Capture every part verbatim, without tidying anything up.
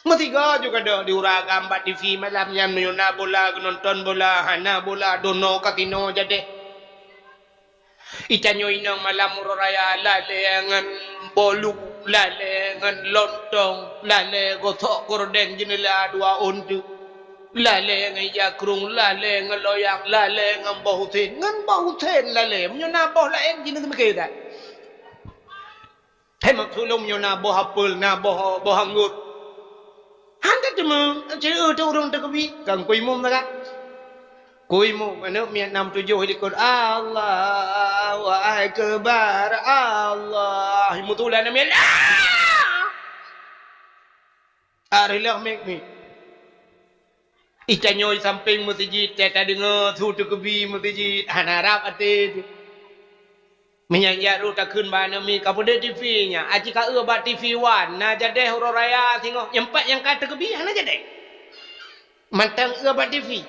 Meusigoe juga dok di ureueng agam bak T V malam nyan, meunyoe na bola, geunonton bola, hana bola, dono, kasino jadeh. Itanyoe inong malam uroe raya lalée ngon bolu, lalée ngon lontong, lalée gosok gorden jeuneula dua ôn teuk, lalée ngon ija krung, lalée ngon loyang, lalée ngon boh usen, ngon boh usen lalée. Meunyoe na boh laén jeuneuk meuke that. Hai maksud lôn, meunyoe na boh apel, na boh, boh anggôt, han teuma, ceu teu ureueng teukeubi, kan kuimum sagai. Kuimum, aneuk miet nam tujoh likot, Allahu Akbar, Allah. Meutulah aneuk miet, ah! Areuloh miet-miet. Itanyoe sampéng meuseujid, teuh tadeungoe su teukeubi meuseujid, hana rab até teuh. Meunyan jak rôh takheun bak aneuk miet, "Ka peudeuh T V nyan, aci ka eu bak T V One, na jadeh uroe raya singoh, nyang pat nyang ka teukeubi hana jadeh." Mantong eu bak T V.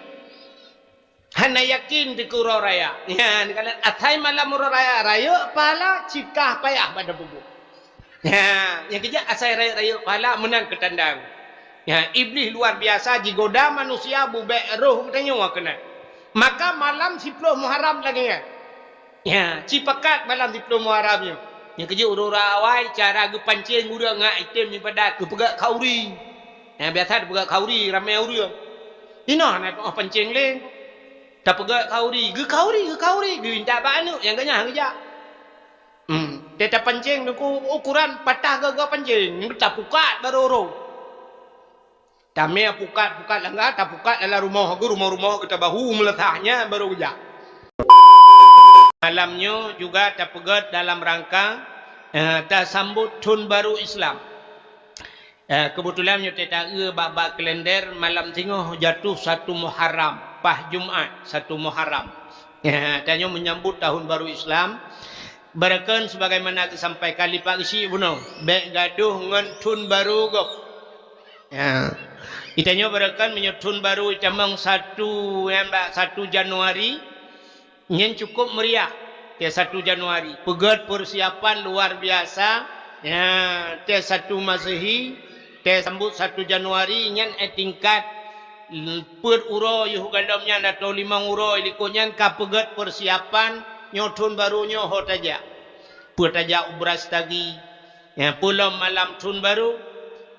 Hana yakin dikeue uroe raya. Nyan, kalau asai malam uroe raya, rayeuk pahala, cit ka payah bak tapubuet. Ha, nyang keujak asai rayeuk-rayeuk pahala meunan keutandang. Ha, Iblih luar biasa jigoda manusia bubek roh geutanyoe keunan. Maka malam siploh Muharram lagée nyan. Ha, cipakat malam siploh Muharram nyoe. Nyang keujak ureueng awai cara geupancéng ureueng ngon item ibadat geupeugah khauri. Ha, biasa geupeugah khauri ramé ureueng. Inoe na tuah pancéng lé. Tapeugah khauri, geukhauri, geukhauri, geuintat bak aneuk nyang ganyah geujak. Hmm, teuh tapancéng nyoe keuh ukuran patah gaga pancéng, tapukat barô roh. Tamé pukat-pukat langga, tapukat dalam rumoh geuh, rumoh-rumoh geuh tabahu meulasah nyan barô geujak. Malam nyoe juga tapeugét dalam rangka, eh, tasambot thon barô Islam. Eh, keubeutulan nyoe teuh taeu bak-bak kalender malam singoh jatuh satu Muharram, paih Jumat satu Muharram. Eh, tanyoe meunyambot tahun baru Islam. Beureukan sebagaimana geusampaikan lé Pak Geuchik bunoe, bék gadôh ngon thon baru gob. Ya. Itanyoe beureukan meunyoe thon baru itamong satu, nyan bak satu Januari, nyan cukup meriah. Teuh satu Januari, peugét persiapan luar biasa. Ya, teuh satu Masehi, teuh sambot satu Januari, nyan, eh, tingkat peuet uroe yoh gohlom nyan atau limong uroe likot nyan ka peugét persiapan nyoe thon baru nyoe ho tajak. Peue tajak u Brastagi, nyang peue lom malam thon baru.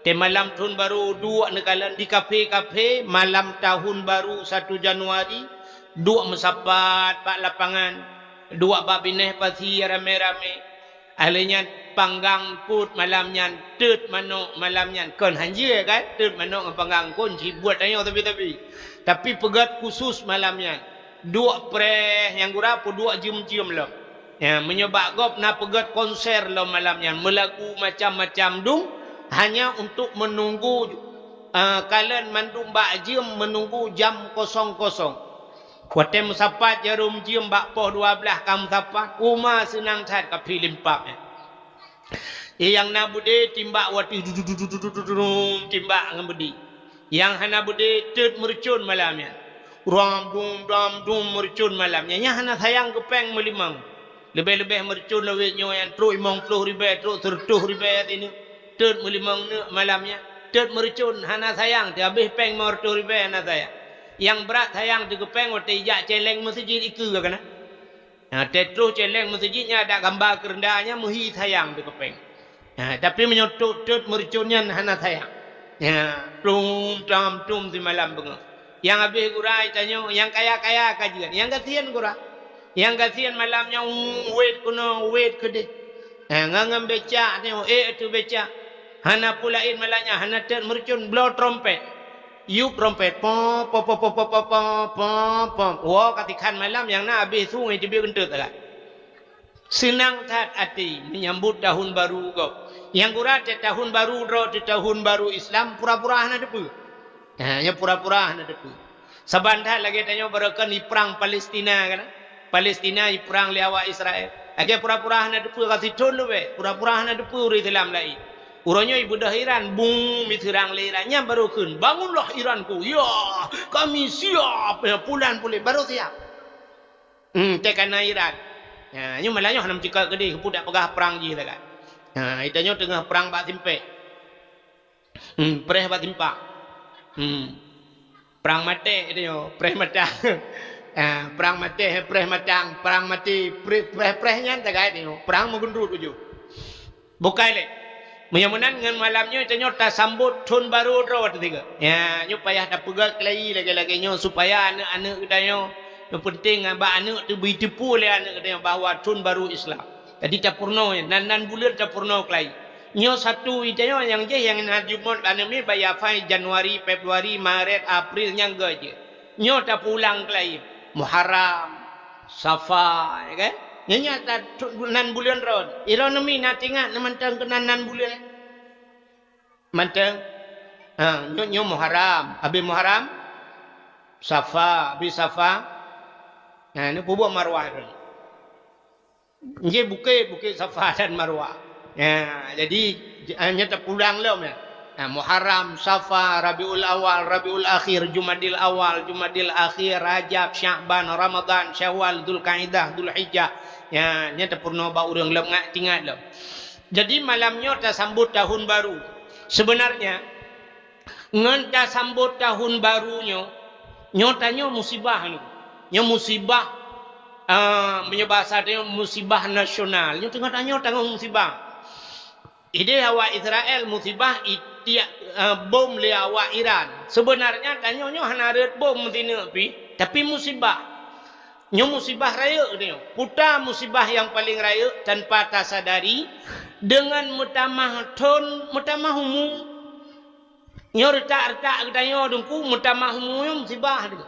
Teuh malam thon baru duek neukalon di kafe-kafe, malam tahun baru satu Januari, duek meusapat bak lapangan, duek bak binéh pasi ramé-ramé. Ahli nyan panggang peuet malam nyan, teut manok malam nyan. Kon hanjeuet kan? Teut manok ngon panggang kon cit buet tanyoe tapi-tapi. Tapi peugét khusus malam nyan. Duek preh nyang gura peuduek jeuem-jeuem lom. Ya, meunyoe bak gob na peugét konser lom malam nyan, meulagu macam-macam dum hanya untuk menunggu, eh, kalon mandum bak jeuem menunggu jam kosong-kosong. Watée meusapat jaroe jeuem bak poh dua blaih ka meusapat, uma seunang that ka pih limpab nyan. Nyang na beudé timbak watée du-du-du-du-du-du-du-du-du-du, timbak ngon beudé. Nyang hana beudé teut meureucon malam nyan. Ram dum, ram dum meureucon malam nyan. Nyang hana sayang keu péng meulimong. Leubeh-leubeh meureucon lawét nyoe nyan trok limong ploh ribée, trok sireutôh ribée sineuk. Teut meulimong neuk malam nyan. Teut meureucon hana sayang, teuhabéh péng limong reutôh ribée hana sayang. Nyang brat sayang teuh keu péng watée ijak céléng meuseujid ikeue ka na. Ha, teutroh céléng meuseujid nyan adak gamba keureunda nyan meuhi sayang teuh keu péng. Ha, tapi meunyoe teut-teut meureucon nyan hana sayang. Ha, tum tam tum simalam beungoh. Nyang habéh gura itanyoe, nyang kaya-kaya ka jeuet, nyang gasien gura. Nyang gasien malam nyan wét keunoe, wét keudeh. Ha, ngon, ngon becak nyoe, ék ateueh becak. Hana peue laén malam nyan, hana teut meureucon bloe trompet. Yup trompet, pom, pom, pom, pom, pom, pom, pom, pom. Woe ka tikhan malam nyang na habéh su ngon teubiet geunteut sagai. Seunang that até menyambut tahun baru gob. Nyang gura teuh tahun baru droe teuh tahun baru Islam pura-pura hana teupeue. Ha, nyoe pura-pura hana teupeue. Saban that lagée tanyoe beureukan iprang Palestina kan? Palestina iprang lé awak Israel. Lagée pura-pura hana teupeue ka sithon leubeh, pura-pura hana teupeue ureuëng Islam laén. Uroe nyoe ibeudôh Iran, bung, iseurang lé Iran. Nyan barô kheun, "Bangunlah Iranku." "Ya, kami siap." Ya, pulan puléh, barô siap. Hmm, teuh ka na Iran. Ha, nyoe malah nyoe hana meucikak keudeh, keupeue dak peugah prang jih sagai. Ha, itanyoe teungoh prang bak simpék. Hmm, preh bak simpang. Hmm. Prang maté tanyoe, preh matang. Ah, prang maté, preh matang, prang maté, preh, preh, preh nyan tagai tanyoe. Prang meugeundruet ujoe. Bukai lé. Meunyoe meunan ngon malam nyoe tanyoe tasambot thon barô droe teuh sigoe. Ya, nyoe payah tapeugah keulayi lagée-lagée nyoe supaya aneuëk-aneuëk geutanyoe, nyang peunteng bak aneuëk teuh beuteupeu lé aneuëk geutanyoe bahwa thon barô Islam. Jadi tapeurunoe, nan, nan buleuen tapeurunoe keulayi. Nyoe satu i tanyoe nyang jih nyang na jumôt aneuëk miet bak Yafai, Januari, Februari, Maret, April nyang geuh jih. Nyoe tapeulang keulayi. Muharram, Safa, ya kan? Nyan nyang ta-, nan buleuen rot. Ironomi na tingat na mantong keunan nan buleuen. Mantong. Ha, nyoe, nyoe Muharram. Habis Muharram, Safa. Habis Safa, ha, ni peubuet Marwah tu. Nyoe bukét, Bukét Safa dan Marwah. Ya, jadi, j-, nyoe tapeulang lom, ya. Ha, Muharram, Safa, Rabiul Awal, Rabiul Akhir, Jumadil Awal, Jumadil Akhir, Rajab, Sya'ban, Ramadan, Syawal, Dzulqa'dah, Dzulhijjah. Ya, nyoe tapeurunoe bak ureuëng lom, ngat tingat lom. Jadi malam nyoe tasambot tahun baru. Sebenarnya, ngon tasambot tahun baru nyoe, nyoe tanyoe musibah nyoe. Nyoe musibah, ah, meunyoe bahasa tanyoe musibah nasional. Nyoe teungoh tanyoe tanggong musibah. Ideh awak Israel musibah itiek, ah, bom lé awak Iran. Sebenarnya tanyoe nyoe hana rhot bom meusineuk pih, tapi musibah. Nyoe musibah rayeuk nyoe. Peue ta musibah nyang paleng rayeuk tanpa tasadari, deungon meutamah thon, meutamah umu. Nyoe reutak-reutak geutanyoe Teungku, meutamah umu nyoe musibah teuh.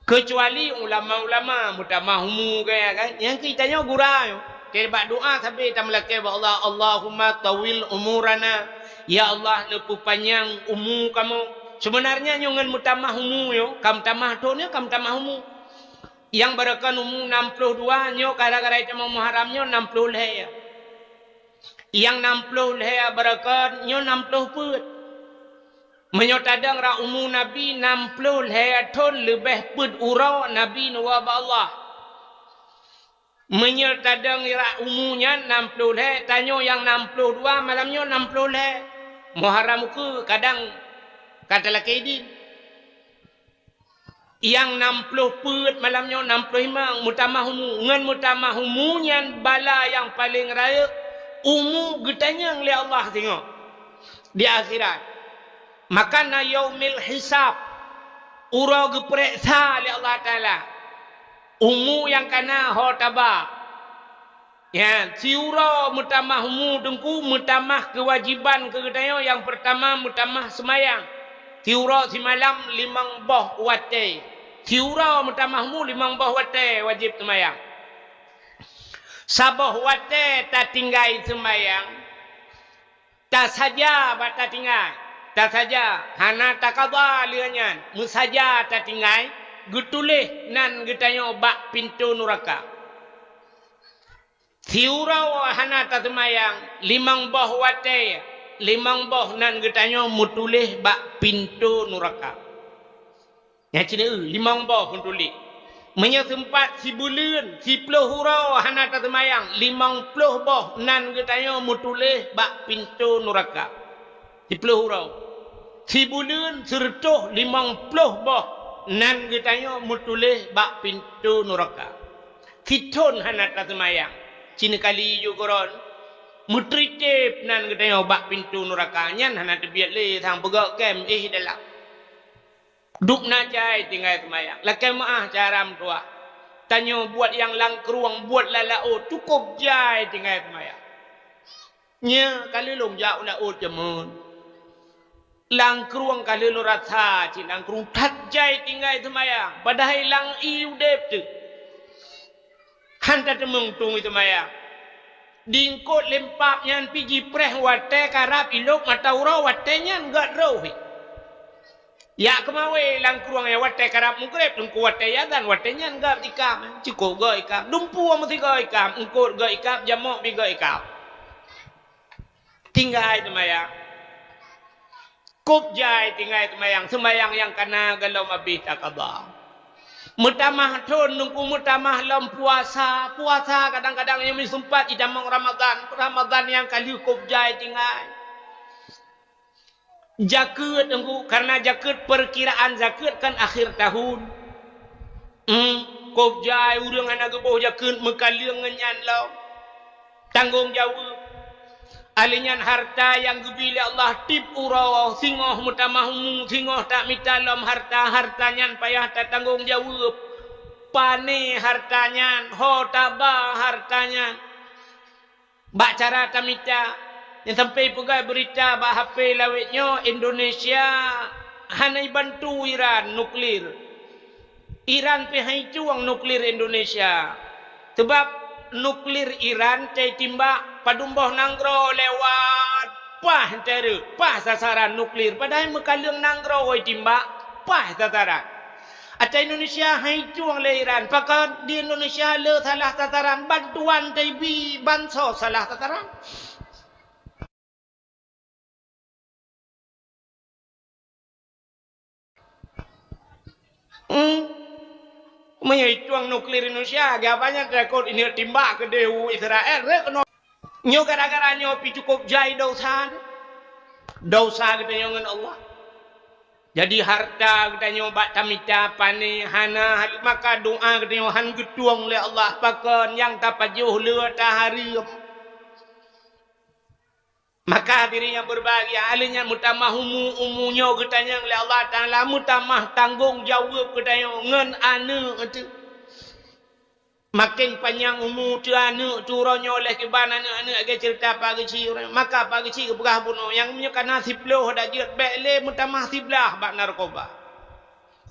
Keucuali ulama-ulama meutamah umu gaya kan. Nyang keu tanyoe gura nyoe. Keu bak doa sabe tameulakée bak Allah, "Allahumma tawil umurana." Ya Allah, neupeupanyang umu kamoe. Sebenarnya nyoe ngon meutamah umu nyoe, ka meutamah thon nyoe, ka meutamah umu. Nyang barokon umu nam ploh dua, nyoe gara-gara tamong Muharram nyoe nam ploh lhée. Nyang nam ploh lhée barokon, nyoe nam ploh peuet. Meunyoe tadong rot umu Nabi nam ploh lhée thon leubeh peuet uroe Nabi neuwoe bak Allah. Meunyoe tadong rot umu nyan nam ploh lhée, tanyoe nyang nam ploh dua malam nyoe nam ploh lhée. Muharram ukeue kadang ka talakée idin. Nyang nam ploh peuet malam nyoe nam ploh limong meutamah umu. Ngon meutamah umu nyan bala nyang paleng rayeuk, umu geutanyong lé Allah singoh di akhirat. Maka na yaumil hisab, uroe geupareksa lé Allah Taala. Umu nyang ka na ho taba. Nyan, siuroe meutamah umu Teungku, meutamah keuwajiban keu geutanyoe, nyang peurtama meutamah seumayang. Siuroe simalam limong boh watée. Siuroe meutamah umu limong boh watée wajéb seumayang. Saboh watée tatinggai seumayang, tasaja bak tatinggai. Tasaja, hana takaba lheueh nyan. Meusaja tatinggai, geutuléh nan geutanyoe bak pintoe nuraka. Siuroe hana taseumayang, limong boh watée, limong boh nan geutanyoe meutuléh bak pintoe nuraka. Nyan cit, eu, limong boh meutuléh. Meunyoe seumpat sibuleuen, siploh uroe hana taseumayang, limong ploh boh nan geutanyoe meutuléh bak pintoe nuraka. Siploh uroe. Sibuleuen sireutôh limong ploh boh nan geutanyoe meutuléh bak pintoe nuraka. Sithon hana taseumayang, cit kali ju keudroe, meutritép nan geutanyoe bak pintoe nuraka. Nyan hana teubiet lé sang peugöt kém éh dalam. Dub na jai tinggai seumayang. Lakée meuáh cara meutuah. Tanyoe buet nyang lam krueng, buet lam laôt, cukôp jai tinggai seumayang. Nyoe ka lheueh lôn jak u laôt jameun. Lam krueng ka lheueh lôn rasa cit lam krueng that jai tinggai seumayang. Padahai lam ié udeb teuk. Han tateumeung tueng seumayang. Di eungkôt lempap nyan pih jipreh watée karab ilôb mata uroe watée nyan gét roh. Jak keumawé lam krueng nyan watée karab mugreb, teungku watée azan, watée nyan gét ikam. Cukôp gét ikam. Dumpeue meusigoe ikam, eungkôt gét ikam, jamok pih gét ikam. Tinggai seumayang. Cukôp jai tinggai seumayang, seumayang nyang ka na gohlom abéh takaba. Meutamah thon Teungku, meutamah lom puasa, puasa kadang-kadang nyang meuseumpat jitamong Ramadhan, Ramadhan nyang ka lheueh cukôp jai tinggai. Jakeuet, Teungku, karena jakeuet, perkiraan jakeuet kan akhir tahun. Hmm, kôb jai ureuëng hana geuboh jakeuet, meukaleueng ngon nyan lom. Tanggong jaweueb. Alèh nyan harta nyang geubi lé Allah tiep uroe, singoh meutamah umu, singoh tamita lom harta, harta nyan payah tatanggong jaweueb. Pané harta nyan, ho taba harta nyan. Bak cara tamita, nyang sampai peugah beurita bak H P lawét nyoe, Indonesia hana jibantu Iran nuklir. Iran pih han jicuang nuklir Indonesia. Sabab nuklir Iran tatimbak padum boh nanggroe lewat, paih teureuek, paih sasaran nuklir. Padahai meukaleueng nanggroe jitimbak, paih sasaran. Ata Indonesia han jicuang lé Iran. Pakon di Indonesia le salah sasaran, bantuan taibi bansos salah sasaran. Hmm. Meunyoe jicuang nuklir Indonesia, geubanyak takot ini timbak keudeh u Israel, rek keunoe. Nyoe gara-gara nyoe pih cukup jai dosa. Dosa geutanyoe ngon Allah. Jadi harta geutanyoe bak tamita pané hana, maka doa geutanyoe han geutueng lé Allah, pakon nyang tapajoh le tahareuem. Maka hadirin yang berbahagia, alèh nyan meutamah umu, umu nyoe geutanyong lé Allah Taala, meutamah tanggong jaweueb geutanyoe ngon aneuk teuh. Maken panyang umu teuh aneuk teuh, uroe nyoe lheueh kiban aneuk-aneuk lagèe ceurita Pak Geuchik, maka Pak Geuchik geupeugah bunoe, nyang meunyoe ka na siplôh dak jeuet, bèk lé meutamah siblaih bak narkoba.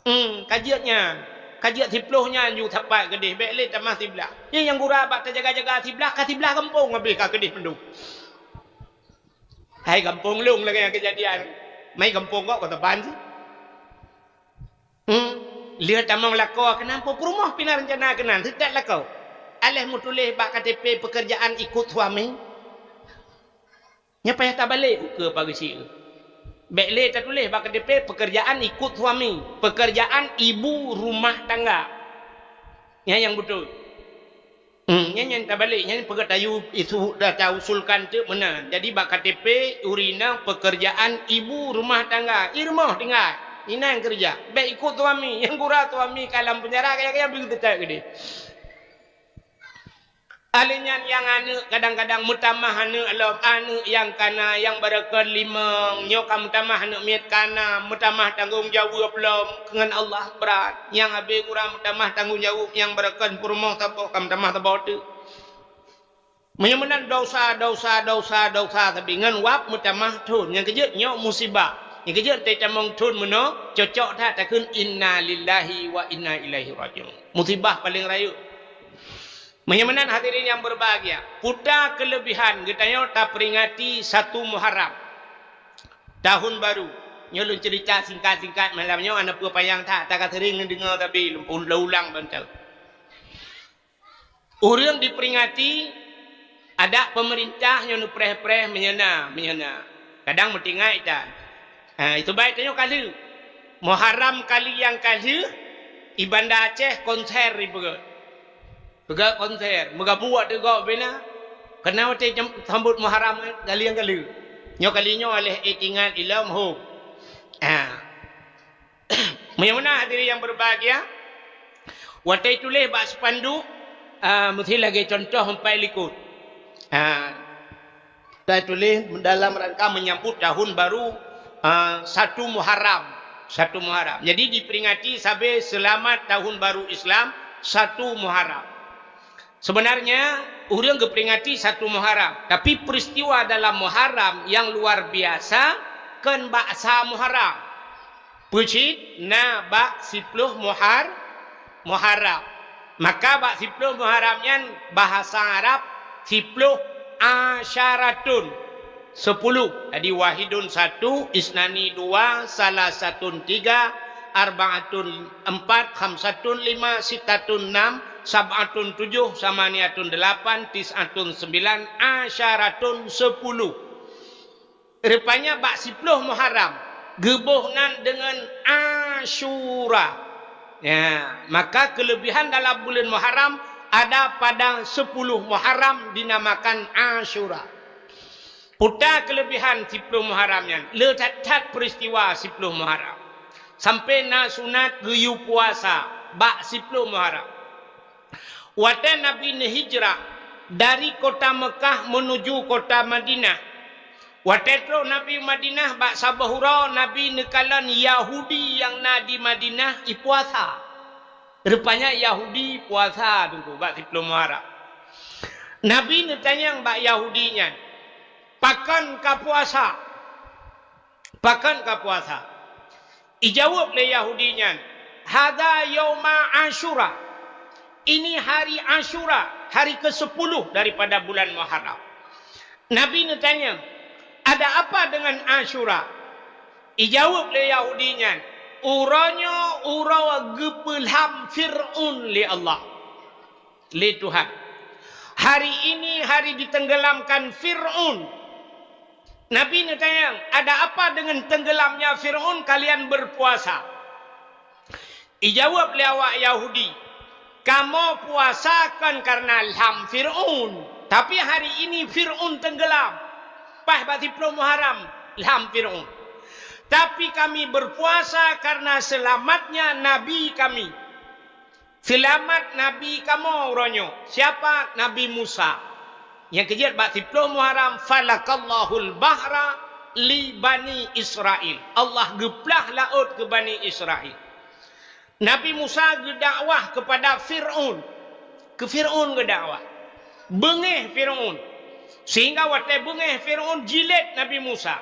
Hmm, ka jeuet nyan. Ka jeuet siplôh nyan ju sapat keudeh, bèk lé tamah siblaih. Nyan nyang gura bak tajaga-jaga siblaih, ka siblaih gampông habéh ka keudeh mandum. Hai gampông lôn lagèe nyang keujadian. Mai gampông kok, kota ban sih. Hmm, lheueh tamong lakoe keunan, peurumoh pih na reuncana keunan, seutat lakoe. Aléh meutuléh bak K T P pekerjaan ikut suami. Nyan payah tabalek ukeue Pak Geuchik. Bèk lé tatuléh bak K T P pekerjaan ikut suami, pekerjaan ibu rumah tangga. Nyan nyang beutôi. Hmm, nyan nyang tabalek, nyan peugah tayue isu, tausulkan teuk meunan. Jadi bak K T P ureueng inong pekerjaan ibu rumah tangga, i rumoh tinggai, inan keureuja. Bèk ikut suami, nyang gura suami ka lam penjara, kaya-kaya beuteutap keudeh. Aléh nyan nyang aneuk kadang-kadang meutamah aneuk lom, aneuk nyang kana, nyang barokon limong, nyoe ka meutamah aneuk miet kana, meutamah tanggong jaweueb lom ngon Allah brat. Nyang habéh gura meutamah tanggong jaweueb, nyang barokon peurumoh saboh ka meutamah saboh teuk. Meunyoe meunan dosa, dosa, dosa, dosa, tapi ngon wab meutamah thon. Nyang keujeuet nyoe musibah. Nyang keujeuet teutamong thon meunoe, cocok that takheun innalillahi wa inna ilaihi raji'un. Musibah paleng rayeuk. Meunyoe meunan hadirin yang berbahagia, peue keulebihan geutanyoe taperingati satu Muharram, tahun baru. Nyoe lôn cerita singkat-singkat malam nyoe, hana peue panyang that, ta ka sering neudeungoe sabe lôn ulang bantai. Ureueng diperingati, adak pemerintah nyoe neupreh-preh meunyoe na, meunyoe na. Kadang meutinggai that. Ha, itu baik tanyoe ka lheueh. Muharram kali nyang ka lheueh, i Banda Aceh konser ipeugöt. Peugah konser, meugabung ateueh gob bina. Keunan watèe jam-, sambot Muharram, eh, galeng-galeng. Nyoe kali nyoe aléh ék ingat ilom hom. Ah. Meunyoe meunan hadirin yang berbahagia, watèe tuléh bak spanduk, ah, meusti lagèe contoh empat likot. Ah. Tatuléh dalam rangka menyambut tahun baru, ah, satu Muharram. Satu Muharram. Jadi diperingati sabe selamat tahun baru Islam, satu Muharram. Sebenarnya, ureueng geuperingati satu Muharram, tapi peristiwa dalam Muharram nyang luar biasa kon bak sa Muharram. Peue cit na bak siploh Muhar-, Muharram. Maka bak siploh Muharram nyan bahasa Arab siploh asyaratun, sepuluh. Jadi wahidun satu, isnani dua, salasatun tiga, arbaatun empat, khamsatun lima, sittatun enam, sab'atun tujuh, samaniatun delapan, tis'atun sembilan, asyaratun sepuluh. Rupanya bak siploh Muharram geuboh nan deungon Asyura. Ya, maka kelebihan dalam buleuen Muharram ada pada sepuluh Muharram dinamakan Asyura. Peue ta keuleubihan siploh Muharram nyan, le that-that peuristiwa siploh Muharram. Sampoe na sunat geuyue puasa bak siploh Muharram. Watée Nabi neuhijrah dari kota Meukah meunuju kota Madinah. Watée trok Nabi u Madinah bak saboh uroe Nabi neukalon Yahudi nyang na di Madinah ipuasa. Rupanya Yahudi puasa teungku bak siploh Muharram. Nabi neutanyong bak Yahudi nyan, "Pakon ka puasa? Pakon ka puasa?" Ijaweueb lé Yahudi nyan, "Hadza yauma Asyura." Ini hari Asyura, hari kesepuluh daripada bulan Muharram. Nabi neutanyong, "Ada apa dengan Asyura?" Ijaweueb lé Yahudi nyan, "Uroe nyoe uroe geupeulham Fir'aun lé Allah, lé Tuhan. Hari ini hari ditenggelamkan Fir'aun." Nabi neutanyong, "Ada apa dengan tenggelamnya Fir'aun kalian berpuasa?" Ijaweueb lé awak Yahudi, "Kamoe puasa kon kareuna lham Fir'aun, tapi hari ini Fir'aun tenggelam. Paih bak siploh Muharram lham Fir'aun. Tapi kami berpuasa kareuna seulamatnya nabi kami. Seulamat nabi kamoe uroe nyoe. Siapa? Nabi Musa." Nyang keujeuet bak siploh Muharram, "Falakallahul bahra li Bani Israil." Allah geuplah laôt keu Bani Israil. Nabi Musa geudakwah keupada Fir'aun. Keu Fir'aun geudakwah. Beungéh Fir'aun. Sehingga watée beungéh Fir'aun jilét Nabi Musa.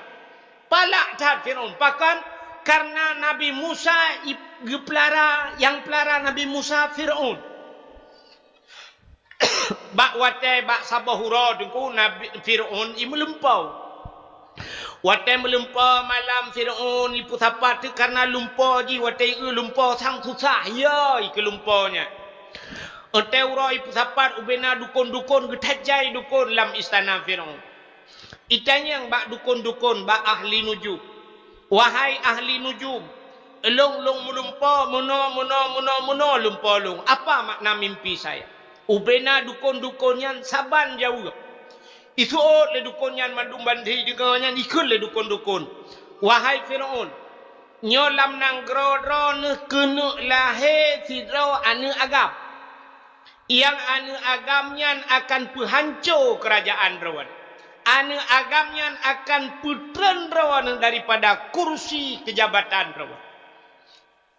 Palak that Fir'aun. Pakon? Kareuna Nabi Musa i-, geupeulara, nyang peulara Nabi Musa Fir'aun. Bak watée bak saboh uroe teungku Nabi Fir'aun i meulumpoe. Watée meulumpoe malam Fir'aun i peusapat teuk kareuna lumpoe jih watée i eu lumpoe sang susah ya i keu lumpoe nyan. Watée uroe i peusapat ubena dukon-dukon geuthat jai dukon lam istana Fir'aun. Itanyong bak dukon-dukon bak ahli nujum, "Wahai ahli nujum, lôn lôn meulumpoe meunoe meunoe meunoe meunoe lumpoe lôn. Apa makna mimpi saya?" Ubena dukon-dukon nyan saban jaweueb. Iseuôt lé dukon nyan mandum ban deungoe nyan ikheun lé dukon-dukon, "Wahai Fir'aun, nyoe lam nanggroe droeneuh keuneuk lahé sidroe aneuëk agam. Nyang aneuëk agam nyan akan peuhanco keurajaan droeneuh. Aneuëk agam nyan akan peutreun droeneuh daripada kursi keujabatan droeneuh."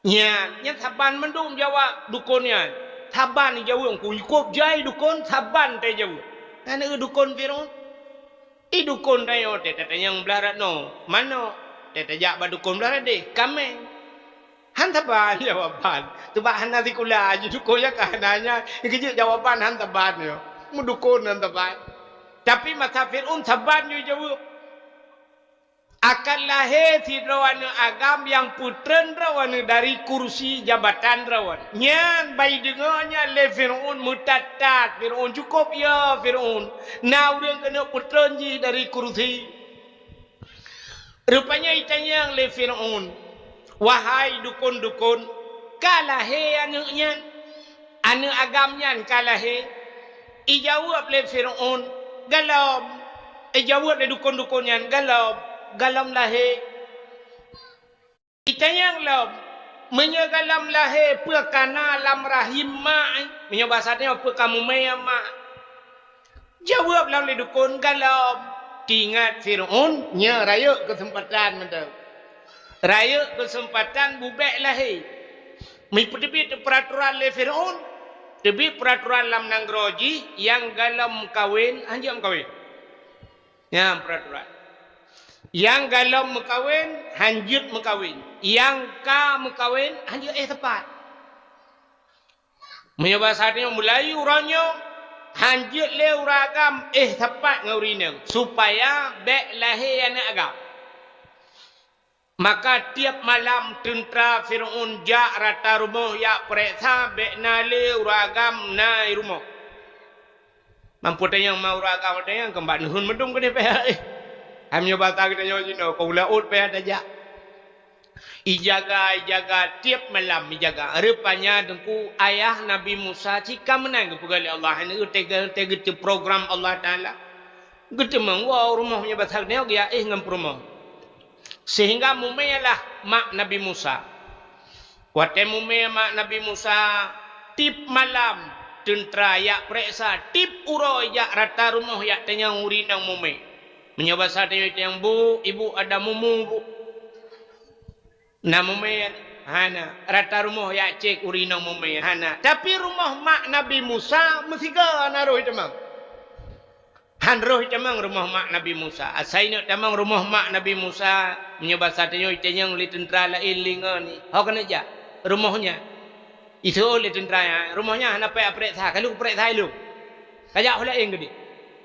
Nyan, nyan saban mandum jaweueb dukon nyan. Saban jaweueb, ku ikôb jai dukon, saban teuh jaweueb. Nyan dukon Firaun. I dukon tanyoe teuh tatanyong blah rat noe, manok, teuh tajak bak dukon blah rat deh, kaméng. Han saban jawaban. Teubak hana sikula jih dukon nyan ka hana nyan, keujeuet jawaban han saban nyoe. Meudukon han saban. Tapi masa Firaun saban jih jaweueb. Akan lahé sidroe aneuëk agam nyang peutreun droeneuh dari kursi jabatan droeneuh. Nyan ban jideungoe nyan lé Firaun meutat-tat. Firaun, cukôp ya Firaun, na ureuëng keuneuk peutreun jih dari kursi. Rupanya itanyong lé Firaun, "Wahai dukon-dukon, ka lahé aneuëk nyan? Aneuëk agam nyan ka lahé?" Ijaweueb lé Firaun, "Gohlom." Ijaweueb lé dukon-dukon nyan, "Gohlom, gohlom lahé." Itanyong lom, "Meunyoe gohlom lahé, peue ka na lam rahim mak?" Meunyoe basa tanyoe, "Peue ka mumè mak?" Jaweueb lom lé dukon, "Gohlom." Teuingat Firaun, nyoe rayeuk keuseumpatan mantong. Rayeuk keuseumpatan bubèk lahé. Meupeuteubiet peuraturan lé Firaun, teubiet peuraturan lam nanggroe jih, nyang gohlom meukawen, hanjeuet meukawen. Nyan peuraturan. Nyang gohlom meukawen, hanjeuet meukawen. Nyang ka meukawen, hanjeuet éh sapat. Meunyoe basa tanyoe, mulai uroe nyoe, hanjeuet lé ureuëng agam éh sapat ngon ureuëng inong, supaya bèk lahé aneuëk agam. Maka tiep malam teuntra Firaun jak rata rumoh jak peuriksa bèk na lé ureuëng agam na i rumoh. Mampu tanyong ma ureuëng agam tanyong keu bak neuheun meudong keudeh payah. Hai meunyoe basa geutanyoe jinoe, ka u laôt payah tajak. Ijaga, ijaga, tiep malam ijaga. Rupanya teungku ayah Nabi Musa cit ka meunan geupeugah lé Allah, hana teuga-teuga program Allah Taala. Geuteumeung woe rumoh meunyoe basa geutanyoe geujak éh ngon peurumoh. Sehingga mumé lah mak Nabi Musa. Watée mumé mak Nabi Musa, tiep malam teuntra jak peureksa, tiep uroe jak rata rumoh jak tanyong ureueng inong mumé. Meunyoe basa tanyoe tanyong, "Bu, ibu ada mumu, Bu?" Na mumé? Hana. Rata rumoh jak cek ureueng inong mumé? Hana. Tapi rumoh mak Nabi Musa meusigoe na roh teuma. Han roh tamong rumoh mak Nabi Musa. Asai neuk tamong rumoh mak Nabi Musa, meunyoe basa tanyoe itanyong lé teuntra laén lingon, "Ho keuneuk jak rumoh nyan?" Iseuôt lé teuntra nyan, "Rumoh nyan hana payah peureksa, ka lheueh peureksa ilôn. Kajak ho laén keudeh."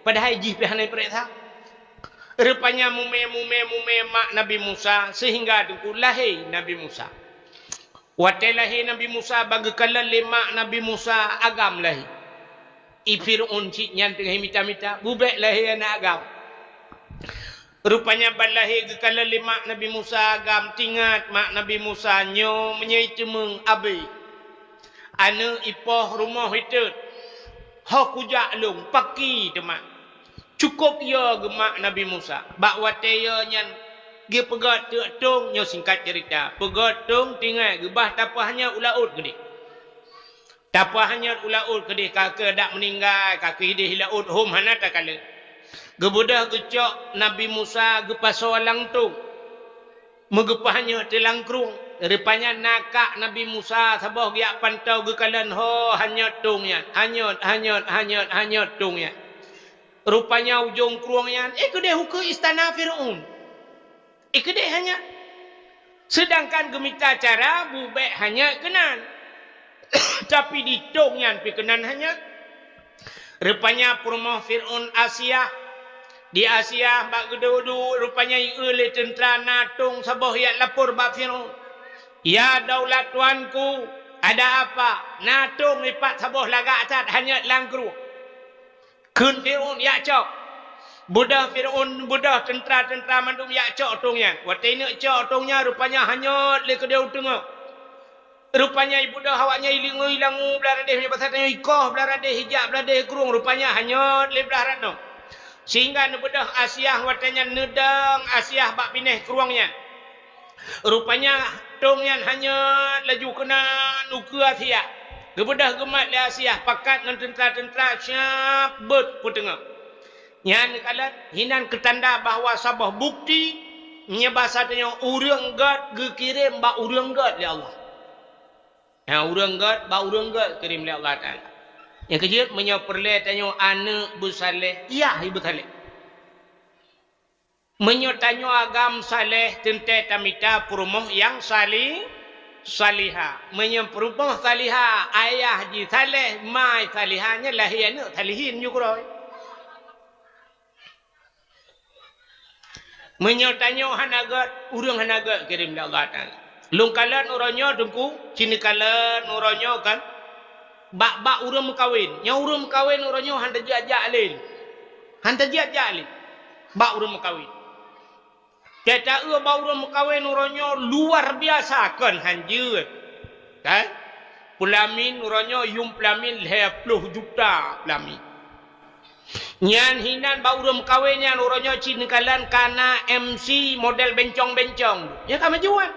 Padahai jih pih hana peureksa. Rupanya mumé, mumé, mumé mak Nabi Musa, sehingga teungku lahé Nabi Musa. Watée lahé Nabi Musa, bak geukalon lé mak Nabi Musa agam lahé. I Fir'aun cit nyan teungoh mita-mita, bubek lahé aneuëk agam. Rupanya ban lahé geukalon lé mak Nabi Musa agam, teuingat mak Nabi Musa nyoe meunyoe iteumeung abée. Aneuëk ipoh rumoh itot. Ho kujak lôn, paki teuma. Cukôp yo geumak Nabi Musa. Bak watée yo nyan geupeugét teuk tông, nyoe singkat ceurita. Peugét tông, teuingat geubah tapeuhanyot u laôt keudeh. Tapeuhanyot u laôt keudeh, ka keuh dak meuninggai, ka keuh ideh i laôt hom hana takalon. Geubeudôh geucok Nabi Musa geupasoe lam tông. Meugeupeuhanyot teuh lam krueng. Rupanya na kak Nabi Musa saboh geujak pantau geukalon ho hanyot tông nyan. Hanyot, hanyot, hanyot, hanyot tông nyan. Rupanya ujong krueng nyan, eh, keudeh ukeue istana Fir'aun. Eh, keudeh hanyot. Seudangkan geumita cara bubek hanyot keunan. Tapi di tông nyan pih keunan hanyot. Rupanya peurumoh Fir'aun Asiah. Di Asiah bak geuduek-duek rupanya ieu lé teuntra na tông saboh jak lapor bak Fir'aun. "Ya daulat tuanku, ada apa?" Na tông ipat saboh lagak that hanyot lam krueng. Kheun Fir'aun, "Jak cok!" Beudôh Fir'aun, beudôh teuntra-teuntra mandum jak cok tông nyan. Watée neuk cok tông nyan, rupanya hanyot lé keudeh u teungoh. Rupanya ibeudôh awaknyan ilingoe ilangu blah radeh, meunyoe basa tanyoe ikoh blah radeh, ijak blah deh krueng, rupanya hanyot lé blah radeh. Sehingga neubeudôh Asiah watée nyan neudong Asiah bak binéh krueng nyan. Rupanya tông nyan hanyot laju keunan ukeue Asiah. Geubeudôh geumat lé Asiah pakat ngon teuntra-teuntra siab beuet peuteungoh. Nyan neukalon hinan keutanda bahwa saboh bukti meunyoe basa tanyoe ureuëng gét geukirém bak ureuëng gét lé Allah. Nah, ureuëng gét bak ureuëng gét kirém lé Allah Taala. Nyang keujeuet meunyoe peureulée tanyoe aneuëk beusaléh, yah beusaléh. Meunyoe tanyoe agam saléh teuntée tamita peurumoh nyang sali-, salihah. Meunyoe peurumoh salihah, ayah jih saléh, ma salihah, nyan lahé aneuëk salihin ju keudroe. Meunyoe tanyoe hana gét, ureuëng hana gét kirém lé Allah Taala. Lôn kalon uroe nyoe teungku, ci neukalon uroe nyoe kan, bak-bak ureuëng meukawen. Nyoe ureuëng meukawen uroe nyoe hana tajak-jak lé. Hana tajak-jak lé bak ureuëng meukawen. Teuka bak ureuëng meukawen uroe nyoe luar biasa kon hanjeuet. Kan? Peulamin uroe nyoe yuem peulamin lhée ploh juta peulamin. Nyan hinan bak ureuëng meukawen nyan uroe nyoe ci neukalon kana M C model bencong-bencong. Nyan ka meujuan.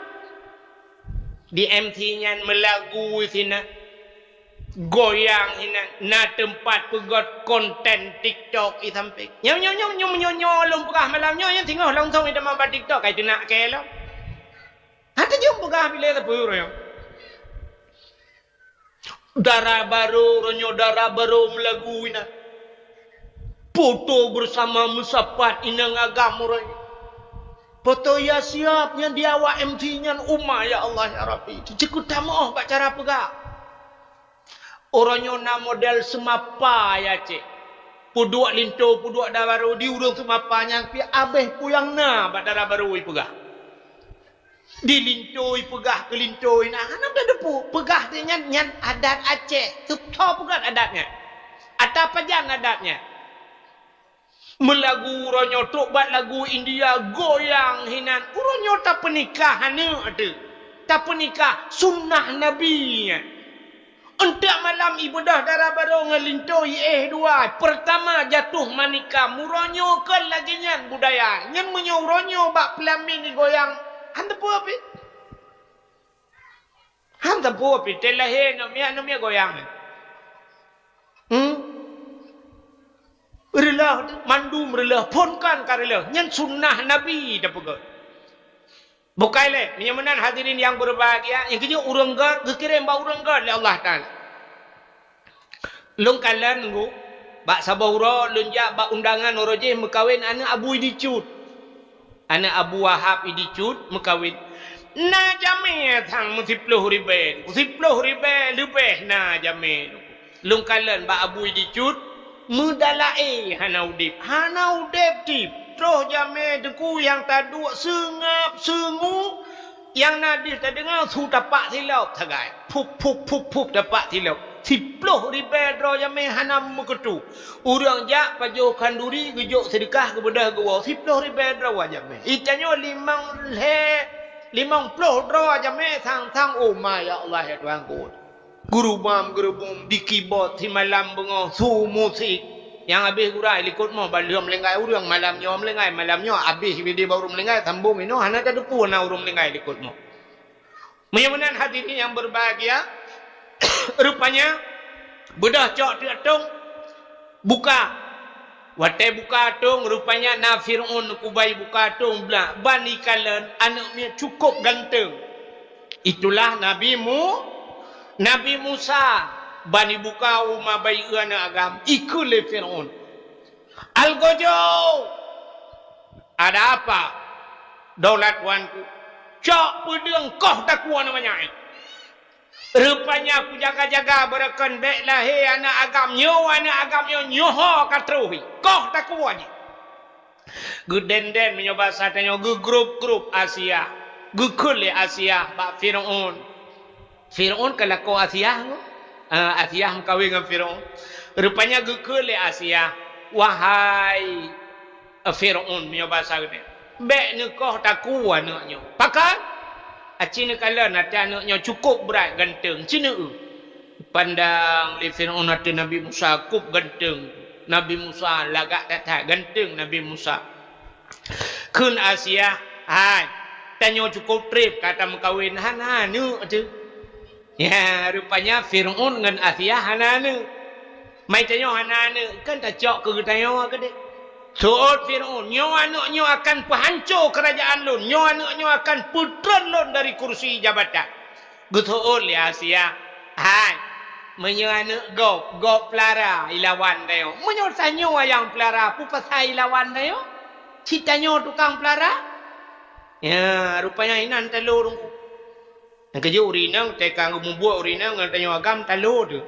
Di M C nyan meulagu sinan. Goyang inan, na teumpat peugét konten TikTok i sampéng. Nyoe, nyoe, nyoe, nyoe, nyoe, nyoe lôn peugah malam nyoe, nyan singoh langsong i teuma bak TikTok, kai teunak kée lom. Hana jeuem peugah bilée sapeue uroe nyoe. Dara barô, uroe nyoe dara barô meulagu inan. Foto bersama meusapat inong agam uroe nyoe. Foto ya siap nyang di awak M C nyan, uma ya Allah ya Rabbi. Teuceukeuh tamoh bak cara peugah. Uroe nyoe na model seumapa ya cék. Peuduek linto, peuduek dara barô di ureuëng seumapa nyan pih abéh peue nyang na bak dara barô ipeugah. Di linto ipeugah keu linto inan hana teudeupeu. Peugah teuh nyan, nyan adat Aceh. Teupeue peugah adat nyan. Ata pajan adat nyan. Meulagu uroe nyoe trok bak lagu India goyang hinan. Uroe nyoe tapeunikah aneuëk teuh. Tapeunikah sunnah Nabi nyan. Eunteuk malam ibeudôh dara barô ngon linto iéh dua. Peurtama jatuh manikam, uroe nyoe kon lagée nyan budaya. Nyan meunyoe uroe nyoe bak peulamin igoyang, han teupeu pih. Han teupeu pih, teuh lahé aneuk miet, aneuk miet goyang. Hmm? Reuloh, mandum reuloh, phon kon ka reuloh. Nyan sunnah Nabi tapeugah. Bukai lé, meunyoe meunan hadirin nyang beubahgia, nyang keujeuet ureuëng gét geukirém bak ureuëng gét lé Allah Taala. Lôn kalon nunggu, bak saboh uroe lôn jak bak undangan uroe jih meukawen aneuk Abu Idi Cut. Aneuk Abu Wahab Idi Cut meukawen. Na jamé sang meusiploh ribée, meusiploh ribée leubeh na jamé. Lôn kalon bak Abu Idi Cut, meudalaé hana udeb, hana udeb tib. Troh jamé teungku nyang taduek seungab seungu, nyang na deuh tadeungoe su tapak silop sagai. Pup, pup, pup, pup tapak silop. Siploh ribée droe jamé hana meukeutôh. Ureuëng jak pajoh khanduri geujok seudeukah geubeudôh geuwoe. Siploh ribée droe jamé. Itanyoe limong lhée, limong ploh droe jamé sang-sang. Oh ma ya Allah ya Tuhanku. Geurubam-geurubum di kibot simalam beungoh su musik. Nyang habéh gura likot mo ban lheueh meulinggai ureuëng malam nyoe meulinggai, malam nyoe habéh bidé bak ureuëng meulinggai sambong inoe hana tateupeue na ureuëng meulinggai likot mo. Meunyoe meunan hadirin nyang beubahgia, rupanya beudôh cok teuk atong buka. Watée buka atong rupanya na Fir'aun kubai buka atong blah ban ikalon aneuk miet cukup ganteng. Itulah Nabi Mu, Nabi Musa ban ibuka uma bayeue aneuk agam ikheun lé Fir'aun. Algojo! Ada apa, daulat tuanku? Cok peudeueng koh takue aneuk manyak nyan. Rupanya kujaga-jaga beureukan bék lahé aneuk agam nyoe, aneuk agam nyoe nyoe ho ka troh. Koh takue jih. Geudenden meunyoe basa tanyoe geugrup-grup Asia. Geukheun lé Asia bak Fir'aun. Fir'aun ka lakoe Asiah nyoe. Ah, Asiah meukawen ngon Fir'aun. Rupanya geukheun lé Asiah, "Wahai, eh, Fir'aun," meunyoe basa geutanyoe, "bék neukoh takue aneuk nyoe." Pakon? Aci neukalon até aneuk nyoe cukup brat ganteng, ci neu-eu. Pandang lé Fir'aun até Nabi Musa kôp ganteng. Nabi Musa lagak that-that ganteng Nabi Musa. Kheun Asiah, "Hai, tanyoe cukup treb ka tameukawen hana aneuk teuh." Ya, rupanya Fir'aun ngon Asiah hana aneuk. Mai tanyoe hana aneuk, kan tacok keu geutanyoe keudeh. Seuôt Fir'aun, "Nyoe aneuk nyoe akan peuhanco keurajaan lôn, nyoe aneuk nyoe akan peutreun lôn dari kursi jabatan." Geuseuôt lé Asiah, "Hai, meunyoe aneuk gob, gob peulara ilawan tanyoe. Meunyoe tanyoe nyang peulara, peue pasai ilawan tanyoe? Cit tanyoe tukang peulara?" Ya, rupanya inan talo teungku. Nyang keujeuet ureueng inong teuka geumubuet ureueng inong ngon tanyoe agam talo teuh.